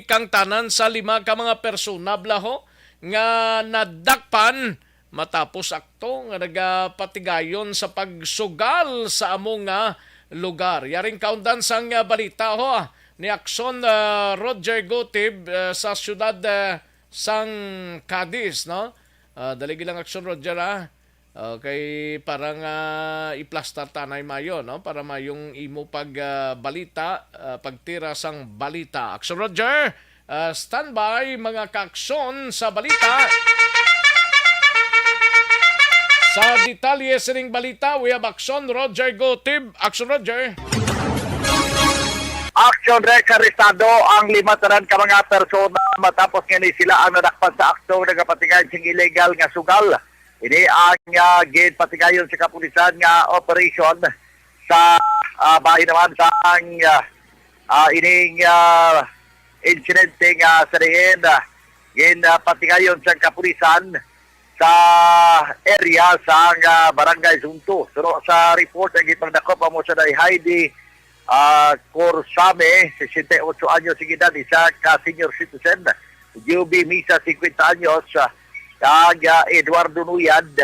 kangtanan sa lima ka mga persona, bala, ho, nga nadakpan matapos akto nga nagapatigayon sa pagsugal sa amo nga lugar. Yaring kaundan sang, ah, balita, ho, ah, ni Aksyon, ah, Roger Gotib, ah, sa siyudad, ah, sang Cadiz, no? Ah, dali lang, Aksyon Roger, ah. Okay, para nga iplastar ta anay mayo, no? Para mayong imo pag, ah, balita, ah, pagtira sang balita. Aksyon Roger, ah, standby, mga kaaksyon sa balita. Sa detalye sining balita, we have Aksyon Roger Gotib. Aksyon Roger. Action Rex, arestado ang lima tanan ka mga persona matapos nga ni sila ang nadakpan sa akto nagapatigayon sing illegal nga sugal. Ini ang, ah, ginpatigayon sa kapulisan nga operation sa, ah, bahin naman sa ang, ah, ah, ining, ah, insidente nga sa diin, ah, ginpatigayon sa kapulisan sa area sang, ah, Barangay Sunto. Suno sa report, ang gipangdakop amo sa day Heidi, ah, Corsame, sesenta y ocho anyos ang edad, isa ka senior citizen. Juby Misa, singkwenta anyos, ah, kag, ah, Eduardo Nuyad,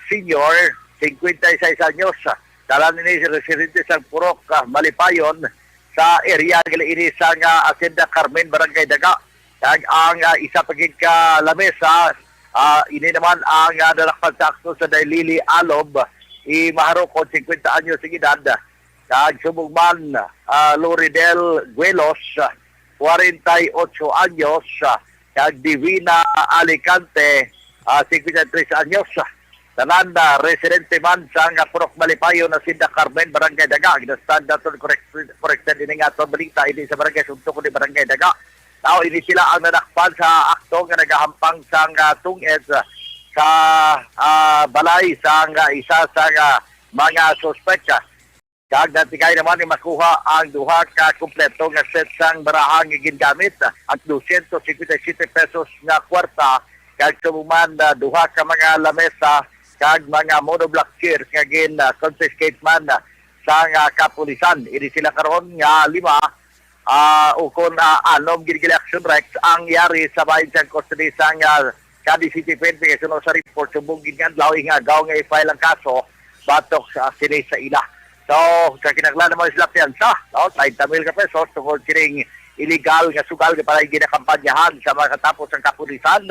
senior, singkwenta y seis anyos. Tanan ini residente sa Purok, ah, Malipayon, sa area gali ini sang Hacienda Carmen, Barangay Daga. Kag ang, ah, isa pa gid ka lamesa, ah, ini naman ang, ah, nadakpan sa akto sa day Lily Alob, i Maharukon, singkwenta anyos ang edad. Kag subong man, ah, Loridel Guelos, ah, kwarenta y ocho anyos, ah, kag Divina Alicante, ah, singkwenta y tres anyos. Tanan na residente man sang Purok Malipayon, Hacienda Carmen, Barangay Daga, gina-stand naton correct-, corrected ini nga aton balita, hindi sa Barangay Sunto, kundi Barangay Daga. Tao ini sila ang nadakpan sa akto nga nagahampang sang, ah, tungod sa, ah, balay sang, ah, isa sa, ah, mga suspek. Kag natikay naman ni makuha ang duha ka kompleto nga set sang baraha nga gingamit, ang dosyentos singkwenta y siyete pesos nga kwarta, kag subong man, ah, duha ka mga lamesa kag mga monoblock chairs nga gin, ah, confiscate man, ah, sang, ah, kapulisan. Ini sila karon nga lima, ah, ukon, ah, anom gid gali, Action Rex, ang yari sa bahin sang custody sang, ah, Cadiz City P N P, kay suno sa report, subong gid nga adlaw, ing-agaw nga i-file ang kaso batok sa sini sa ila. So, sa kinahanglan naman sila piyansa, no? Treinta mil ka pesos tungod kining illegal nga sugal nga palay ginakampanyahan sa makatapos ang kapulisan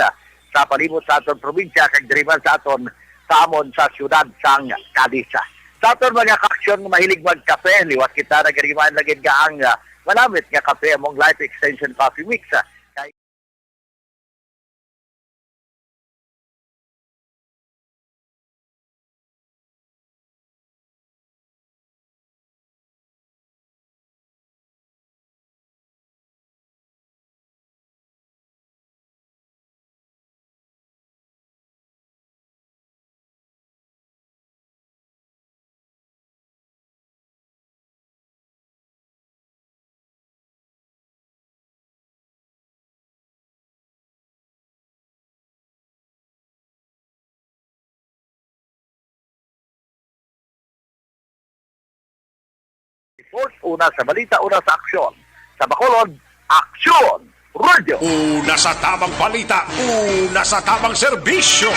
sa palibot sa aton probinsya kag diri man sa aton, sa amon sa siyudad sang Cadiz. Sa aton mga kaaksyon nga mahilig magkape, liwat kita, nag-recommend lang gid nga ang, ah, malamit nga kape among Life Extension Coffee Mix. Kay Sports, una sa balita, una sa aksyon. Sa Bacolod, Aksyon Radio. Una sa tamang balita, una sa tamang serbisyo.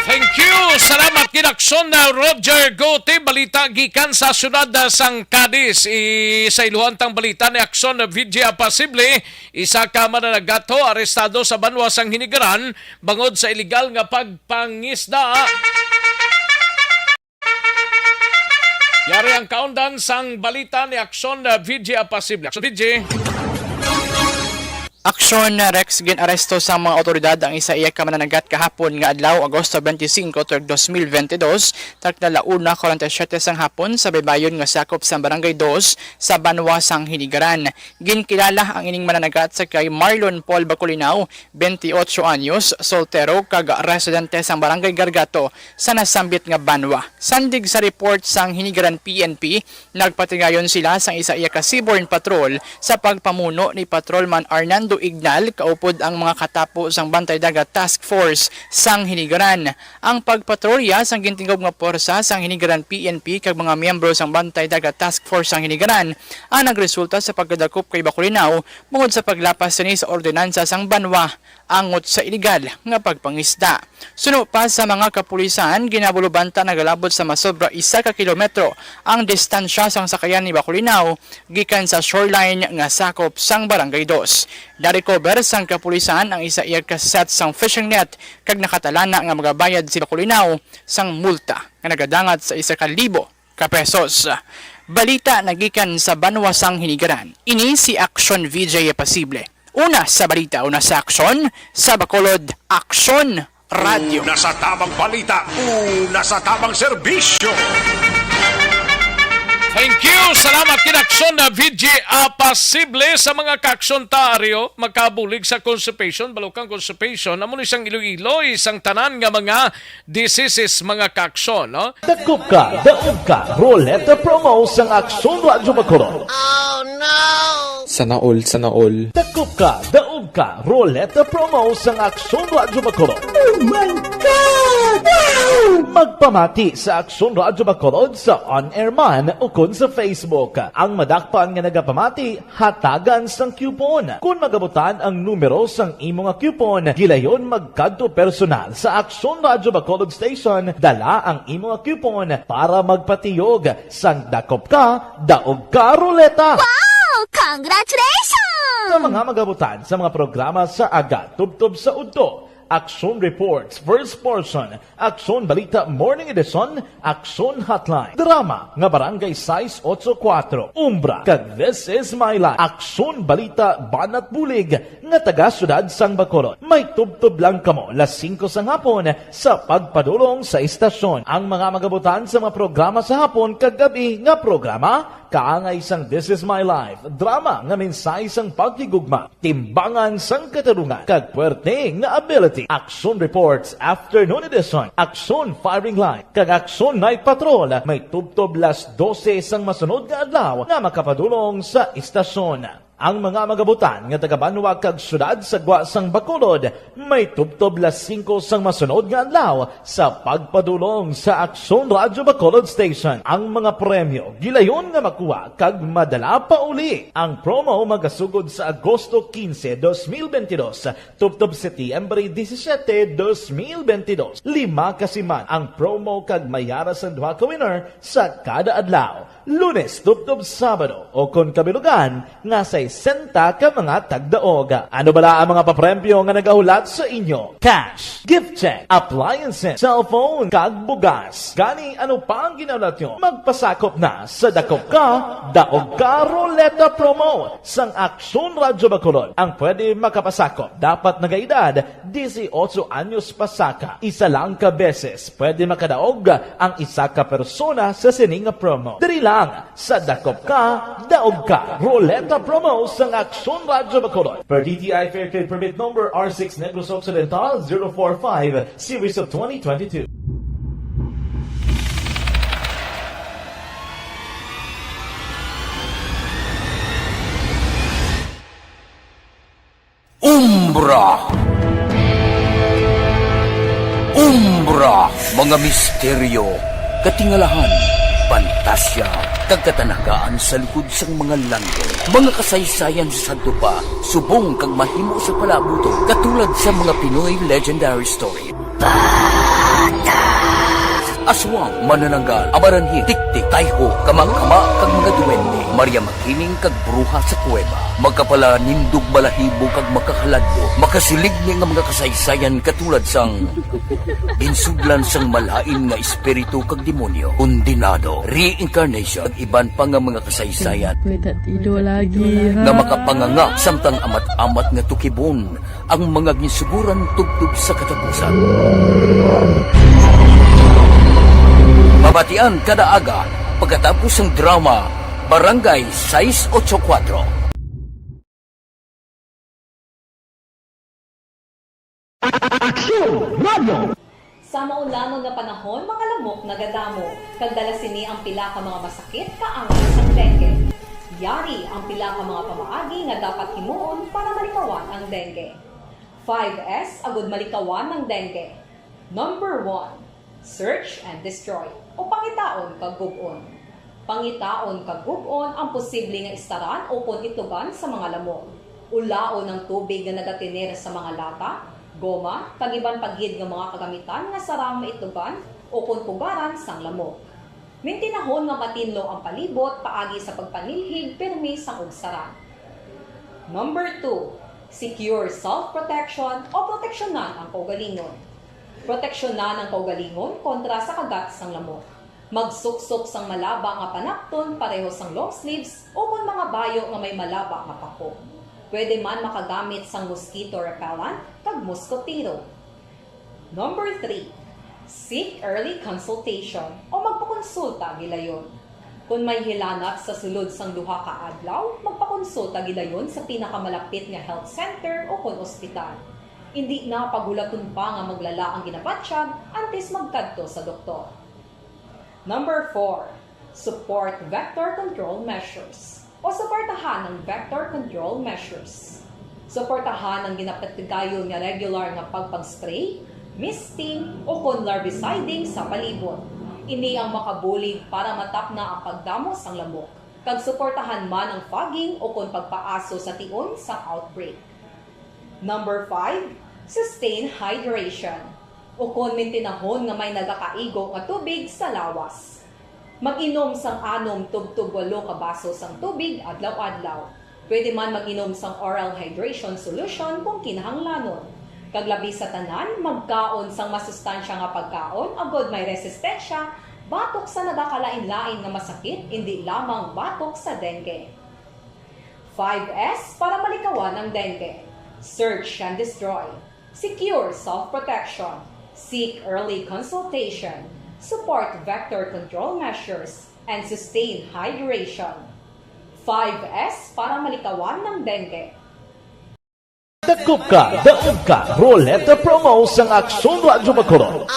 Thank you. Salamat gid, Aksyon na Roger Gote. Balita gikan sa siyudad, ah, sang Cadiz. I-, sa iluhan tang balita ni Aksyon na V J Apasible, isa ka mananagato arestado sa banwa sang Hinigaran bangod sa iligal nga pagpangisda. Yari ang kaundan sang balita ni Aksyon, uh, V J Apasible. Aksyon, V J. Aksyon, uh, Rex, gin-aresto sang mga awtoridad ang isa iya ka mananagat kahapon nga adlaw, Agosto twenty-five, tuig dos mil twenty-two, takna la una forty-seven sang hapon sa baybayon nga sakop sang Barangay Dos sa banwa sang Hinigaran. Ginkilala ang ining mananagat sa kay Marlon Paul Bacolinaw, twenty-eight anyos, soltero kag residente sang Barangay Gargato sa nasambit nga banwa. Sandig sa report sang Hinigaran P N P, nagpatigayon sila sang isa iya ka seaborne patrol sa pagpamuno ni Patrolman Arnando Ignal, kaupod ang mga katapo sang Bantay Dagat Task Force sang Hinigaran. Ang pagpatrolya sang gintingob nga puwersa sang Hinigaran P N P kag mga miyembro sang Bantay Dagat Task Force sang Hinigaran ang nagresulta sa pagkadakop kay Bacolinaw bangod sa paglapas sini sa ordinansa sang banwa angot sa iligal nga pagpangisda. Suno pa sa mga kapulisan, ginabulubanta nagalabot sa masobra isa ka kilometro ang distansya sang sakayan ni Bacolinaw gikan sa shoreline nga sakop sang Barangay Dos. Na-recover sang kapulisan ang isa iya ka set sang fishing net kag nakatalana nga magabayad si Bacolinaw sang multa nga nagadangat sa isa ka libo ka pesos. Balita nagikan sa banwa sang Hinigaran. Ini si Aksyon V J Apasible. Una sa balita, una sa aksyon, sa Bacolod, Aksyon Radio. Una sa tamang balita, una sa tamang serbisyo. Thank you. Salamat gid, Aksyon na V J Apasible. Sa mga kaaksyon ta, Ario, makabulig sa constipation, balukang constipation, amo ni sang Iloilo, isang tanan nga mga diseases, mga kaaksyon, no? Dakop ka, daog ka, Roleta Promo sang Aksyon Radyo Bacolod. Sana all, sana all. Dakop ka, daog ka, Roleta Promo sang Aksyon Radyo Bacolod. Oh my God! Wow! Magpamati sa Aksyon Radyo Bacolod sa on-air man ukon sa Facebook. Ang madakpan nga nagapamati, hatagan sang coupon. Kon magabutan ang numero sang imo nga coupon, gilayon magkadto personal sa Aksyon Radyo Bacolod Station, dala ang imo nga coupon para magpatiyog sang dakop ka, daog ka ruleta. Wow! Congratulations! Sa mga magabutan sa mga programa sa aga tubtob sa udto, Aksyon Reports, First Portion, Aksyon Balita Morning Edition, Aksyon Hotline, drama nga Barangay sais ocho kuatro, Umbra, kag This Is My Life, Aksyon Balita Banat Bulig nga taga Siyudad sang Bacolod. May tubtob lang kamo las singko sang hapon sa pagpadulong sa istasyon. Ang mga magabutan sa mga programa sa hapon kag gab-i nga programa, kaangay sang This Is My Life, drama nga mensahe sang paghigugma, timbangan sang katarungan, kag puwerte nga ability. Aksyon Reports Afternoon Edition, Aksyon Firing Line, kag Aksyon Night Patrol may tubtob las dose sang masunod nga adlaw nga makapadulong sa istasyon. Ang mga magabutan nga taga-banwa kag siyudad sa gwa sang Bacolod may tubtob las singko sang masunod nga adlaw sa pagpadulong sa Aksyon Radyo Bacolod Station. Ang mga premyo gilayon nga makuha kag madala pauli. Ang promo magasugod sa Agosto quince, dos mil veintidós, tubtob Setyembre disisiete, dos mil veintidós. Lima ka siman ang promo kag may ara sang duha ka winner sa kada adlaw, Lunes tubtob Sabado, o kon kabilugan nga sesenta ka mga tagdaog. Ano bala ang mga papremyo nga nagahulat sa inyo? Cash, gift check, appliances, cellphone, kag bugas. Gani, ano pa ang ginahulat nyo? Magpasakop na sa Dakop Ka, Daog Ka Roleta Promo sang Aksyon Radyo Bacolod. Ang pwede makapasakop dapat nagaedad disiotso anyos pasaka. Isa lang ka beses pwede makadaog ang isa ka persona sa sini nga promo. Diri lang sa Dakop Ka, Daog Ka Roleta Promo sang Aksyon Radyo Bacolod. Per D T I Fair Trade Permit Number R six Negros Occidental zero four five, Series of twenty twenty-two. Umbra. Umbra, mga misteryo, katingalahan, Pantasya kag katanagaan sa likod sang mga langit. Mga kasaysayan sa sadto pa, subong kag mahimo sa palabuton, katulad sa mga Pinoy legendary story. Aswang, manananggal, amaranhi, tiktik, tayho, kamangkama, kag mga duwende, Maria Makiling kag bruha sa kuweba. Magkapalanindog, balahibo, kag makakaladlok. Makasiling ni nga mga kasaysayan katulad sang ginsudlan sang malain nga espiritu kag demonyo, kondenado, reincarnation, kag iban pa nga mga kasaysayan Pwede tido lagi, nga ha? makapanganga samtang amat-amat nga tukibon ang mga ginsuguran tubtob sa katapusan. Mabatian kada aga pagkatapos sang drama Barangay sais ocho kuwatro. Aksyon Radio! Sa maulangon nga panahon, mga lamok nagadamo, kag dala sini ang pila ka mga masakit kaangay sang dengue. Yari ang pila ka mga pamaagi nga dapat himuon para malikawan ang dengue. Five S agud malikawan ang dengue. Number one, search and destroy, o pangitaon kag gub-on. Pangitaon kag gub-on ang posible nga istaran ukon itugan sa mga lamok. Ulaon ang tubig nga nagatener sa mga lata, goma, kag iban pa gid nga mga kagamitan nga sarang maitugan ukon pugaran sang lamok. Mintinahon nga matinlo ang palibot paagi sa pagpanilhig pirmi sang ugsaran. Number two, secure self-protection o proteksyonan ang kaugalingon. Proteksyonan ang kaugalingon kontra sa kagat sang lamok. Magsuksok sang malaba nga panapton pareho sang long sleeves ukon mga bayo nga may malaba nga pako. Pwede man makagamit sang mosquito repellent kag moskotero. Number three, seek early consultation o magpakonsulta gilayon. Kon may hilanat sa sulod sang duha ka adlaw, magpakonsulta gilayon sa pinakamalapit nga health center ukon ospital. Indi na paghulaton pa nga maglala ang ginabatyag antes magkadto sa doktor. Number four, support vector control measures o suportahan ang vector control measures. Suportahan ang ginapatigayon nga regular nga pagpag-spray, misting, ukon larviciding sa palibot. Ini ang makabulig para matapna ang pagdamo sang lamok, kag suportahan man ang fogging ukon pagpaaso sa tion sang outbreak. Number five, sustain hydration, ukon mintinahon nga may nagakaigo nga tubig sa lawas. Mag-inom sang anom tubtob walo ka baso sang tubig adlaw-adlaw. Pwede man mag-inom sang oral hydration solution kung kinahanglanon. Kag labi sa tanan, magkaon sang masustansya nga pagkaon agod may resistensya batok sa nagakalain-lain nga masakit, indi lamang batok sa dengue. Five S para malikawan ang dengue. Search and destroy. Secure self-protection. Seek early consultation. Support vector control measures. And sustain hydration. Five S para malikawan ng dengue. Dakop ka, daog ka, Roleta Promo sang Aksyon Radyo Bacolod.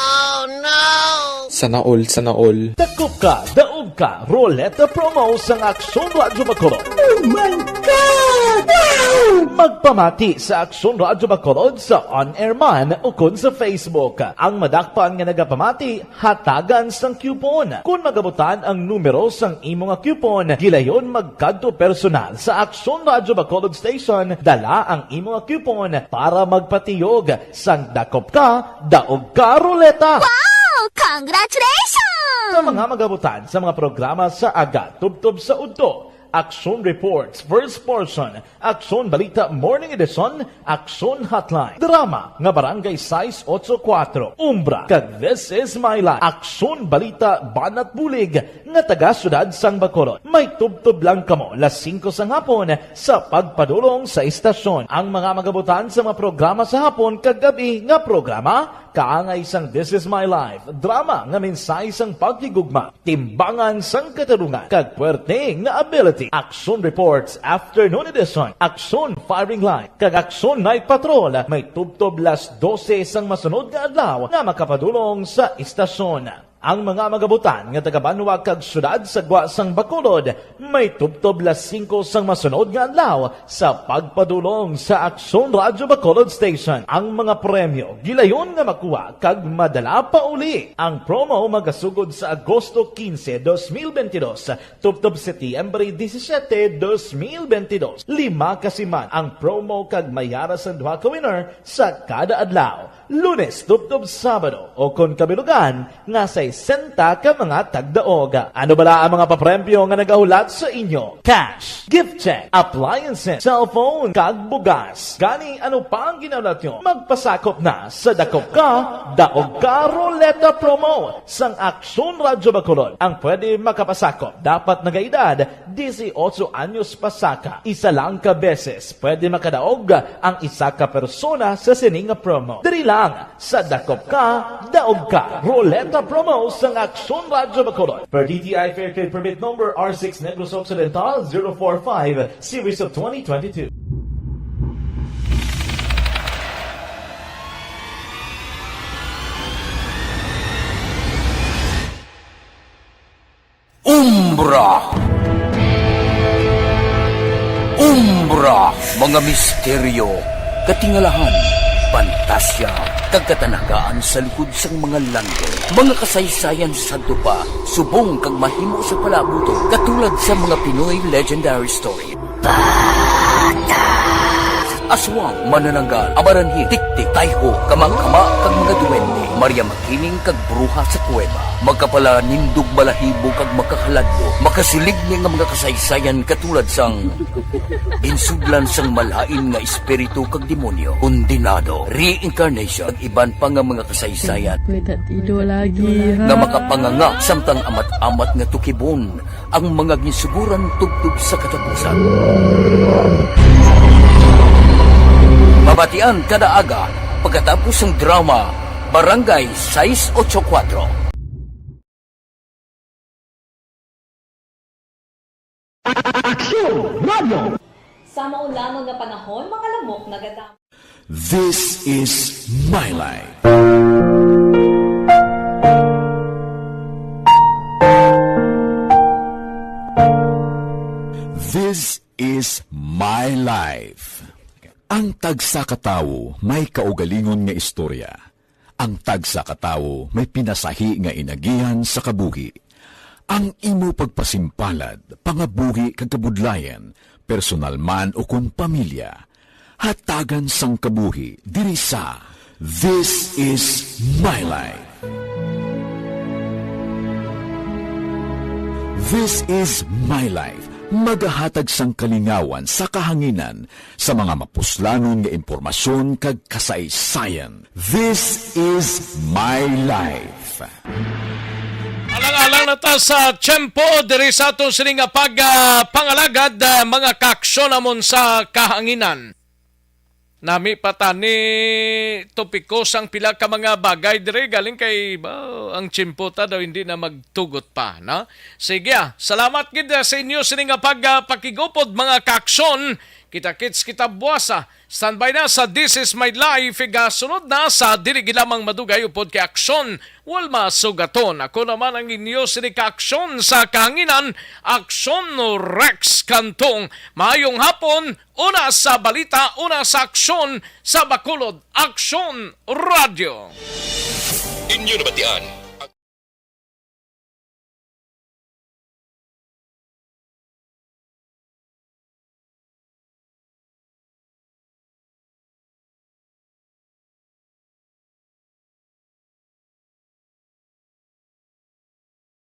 Sana all, sana all. Dakop ka, daog ka, Roleta Promo sang Aksyon Radyo Bacolod. Oh my God! Wow! Magpamati sa Aksyon Radyo Bacolod sa on-air man ukon sa Facebook. Ang madakpan nga nagapamati, hatagan sang coupon. Kon magabutan ang numero sang imo nga coupon, gilayon magkadto personal sa Aksyon Radyo Bacolod Station, dala ang imo nga coupon para magpatiyog sang dakop ka, daog ka, Roleta. Wow! Congratulations! Sa mga magabutan sa mga programa sa aga, tubtob sa udto, Aksyon Reports, First Portion, Aksyon Balita Morning Edition, Aksyon Hotline, drama nga Barangay sais ocho kuwatro, Umbra, kag This Is My Life, Aksyon Balita Banat Bulig nga taga Siyudad sang Bacolod. May tubtob lang kamo las singko sang hapon sa pagpadulong sa istasyon. Ang mga magabutan sa mga programa sa hapon kag gab-i nga programa, kaangay sang This Is My Life, drama nga mensahe sang paghigugma, timbangan sang katarungan, kag puwerte nga ability. Aksyon Reports Afternoon Edition, Aksyon Firing Line, kag Aksyon Night Patrol may tubtob las dose sang masunod nga adlaw nga makapadulong sa istasyon. Ang mga magabutan nga taga-banwa kag syudad sa gwa sang Bacolod may tubtob las singko sang masunod nga adlaw sa pagpadulong sa Aksyon Radyo Bacolod Station. Ang mga premyo gilayon nga makuha kag madala pa uli. Ang promo magasugod sa Agosto quince, dos mil veintidós, tubtob Setyembre disisiete, dos mil veintidós. Lima ka siman ang promo kag may ara sang duha ka winner sa kada adlaw, Lunes tubtob Sabado, o kon kabilugan nga sesenta ka mga tagdaog. Ano bala ang mga papremyo nga nagahulat sa inyo? Cash, gift check, appliances, cellphone, kag bugas. Gani, ano pa ang ginahulat nyo? Magpasakop na sa Dakop Ka, Daog Ka Ruleta Promo sang Aksyon Radyo Bacolod. Ang pwede makapasakop dapat nagaedad dieciocho anyos pasaka. Isa lang ka beses pwede makadaog ang isa ka persona sa sini nga promo. Diri lang sa Dakop Ka, Daog Ka Ruleta Promo sang Aksyon Radyo Bacolod. Per D T I Fair Trade Permit Number R six Negros Occidental zero four five, Series of twenty twenty-two. Umbra. Umbra, mga misteryo, katingalahan, pantasya, kag katanagaan sa likod sang mga langit. Mga kasaysayan sadto pa, subong kag mahimo sa palabuton, katulad sa mga Pinoy legendary story. Aswang, manananggal, abaranhi, tiktik, tayho, kamangkama, kag mga duwende, Maria Makiling kag bruha sa kuweba, makapalanindog balahibo kag makakaladlok, makasiligni nga mga kasaysayan katulad sang ginsudlan sang malain nga espiritu kag demonyo, kondenado, reincarnation, kag iban pa nga mga kasaysayan Kuya Tatido lagi, ha? Nga makapanganga samtang amat-amat nga tukibon ang mga ginsuguran tubtob sa katapusan. Mabatian kada aga pagkatapos sang drama Barangay sais ocho kuwatro. Aksyon Radio. Sa maulamon nga panahon, mga lamok nagadam. This is my life. This is my life. Ang tagsa ka tawo may kaugalingon nga istorya. Ang tagsa ka tawo may pinasahi nga inagihan sa kabuhi. Ang imo pagpasimpalad, pangabuhi kag kabudlayan, personal man ukon pamilya, hatagan sang kabuhi diri sa This Is My Life. This Is My Life, magahatag sang kalingawan sa kahanginan sa mga mapuslanon nga impormasyon kag kasaysayan. This Is My Life. Alang-alang na ta sa tiyempo diri sa aton sini nga pag, ah, pangalagad, ah, mga kaaksyon namon sa kahanginan. Nami pa ta ni topiko sang pila ka mga bagay diri, galing kay, ba, ang tiyempo ta daw hindi na magtugot pa, no? Sige, ah, salamat gid, ah, sa inyo sini nga pag, ah, pakigupod, mga kaaksyon. Kita-kits kita buwas, ah. Standby na sa This Is My Life, igasunod na sa dili gid lamang madugay upod kay Aksyon Wilma Sugaton. Ako naman ang inyo sini ka aksyon sa kahanginan, Aksyon Rex Cantong. Maayong hapon, una sa balita, una sa aksyon sa Bacolod, Aksyon Radyo. Inyo nabatian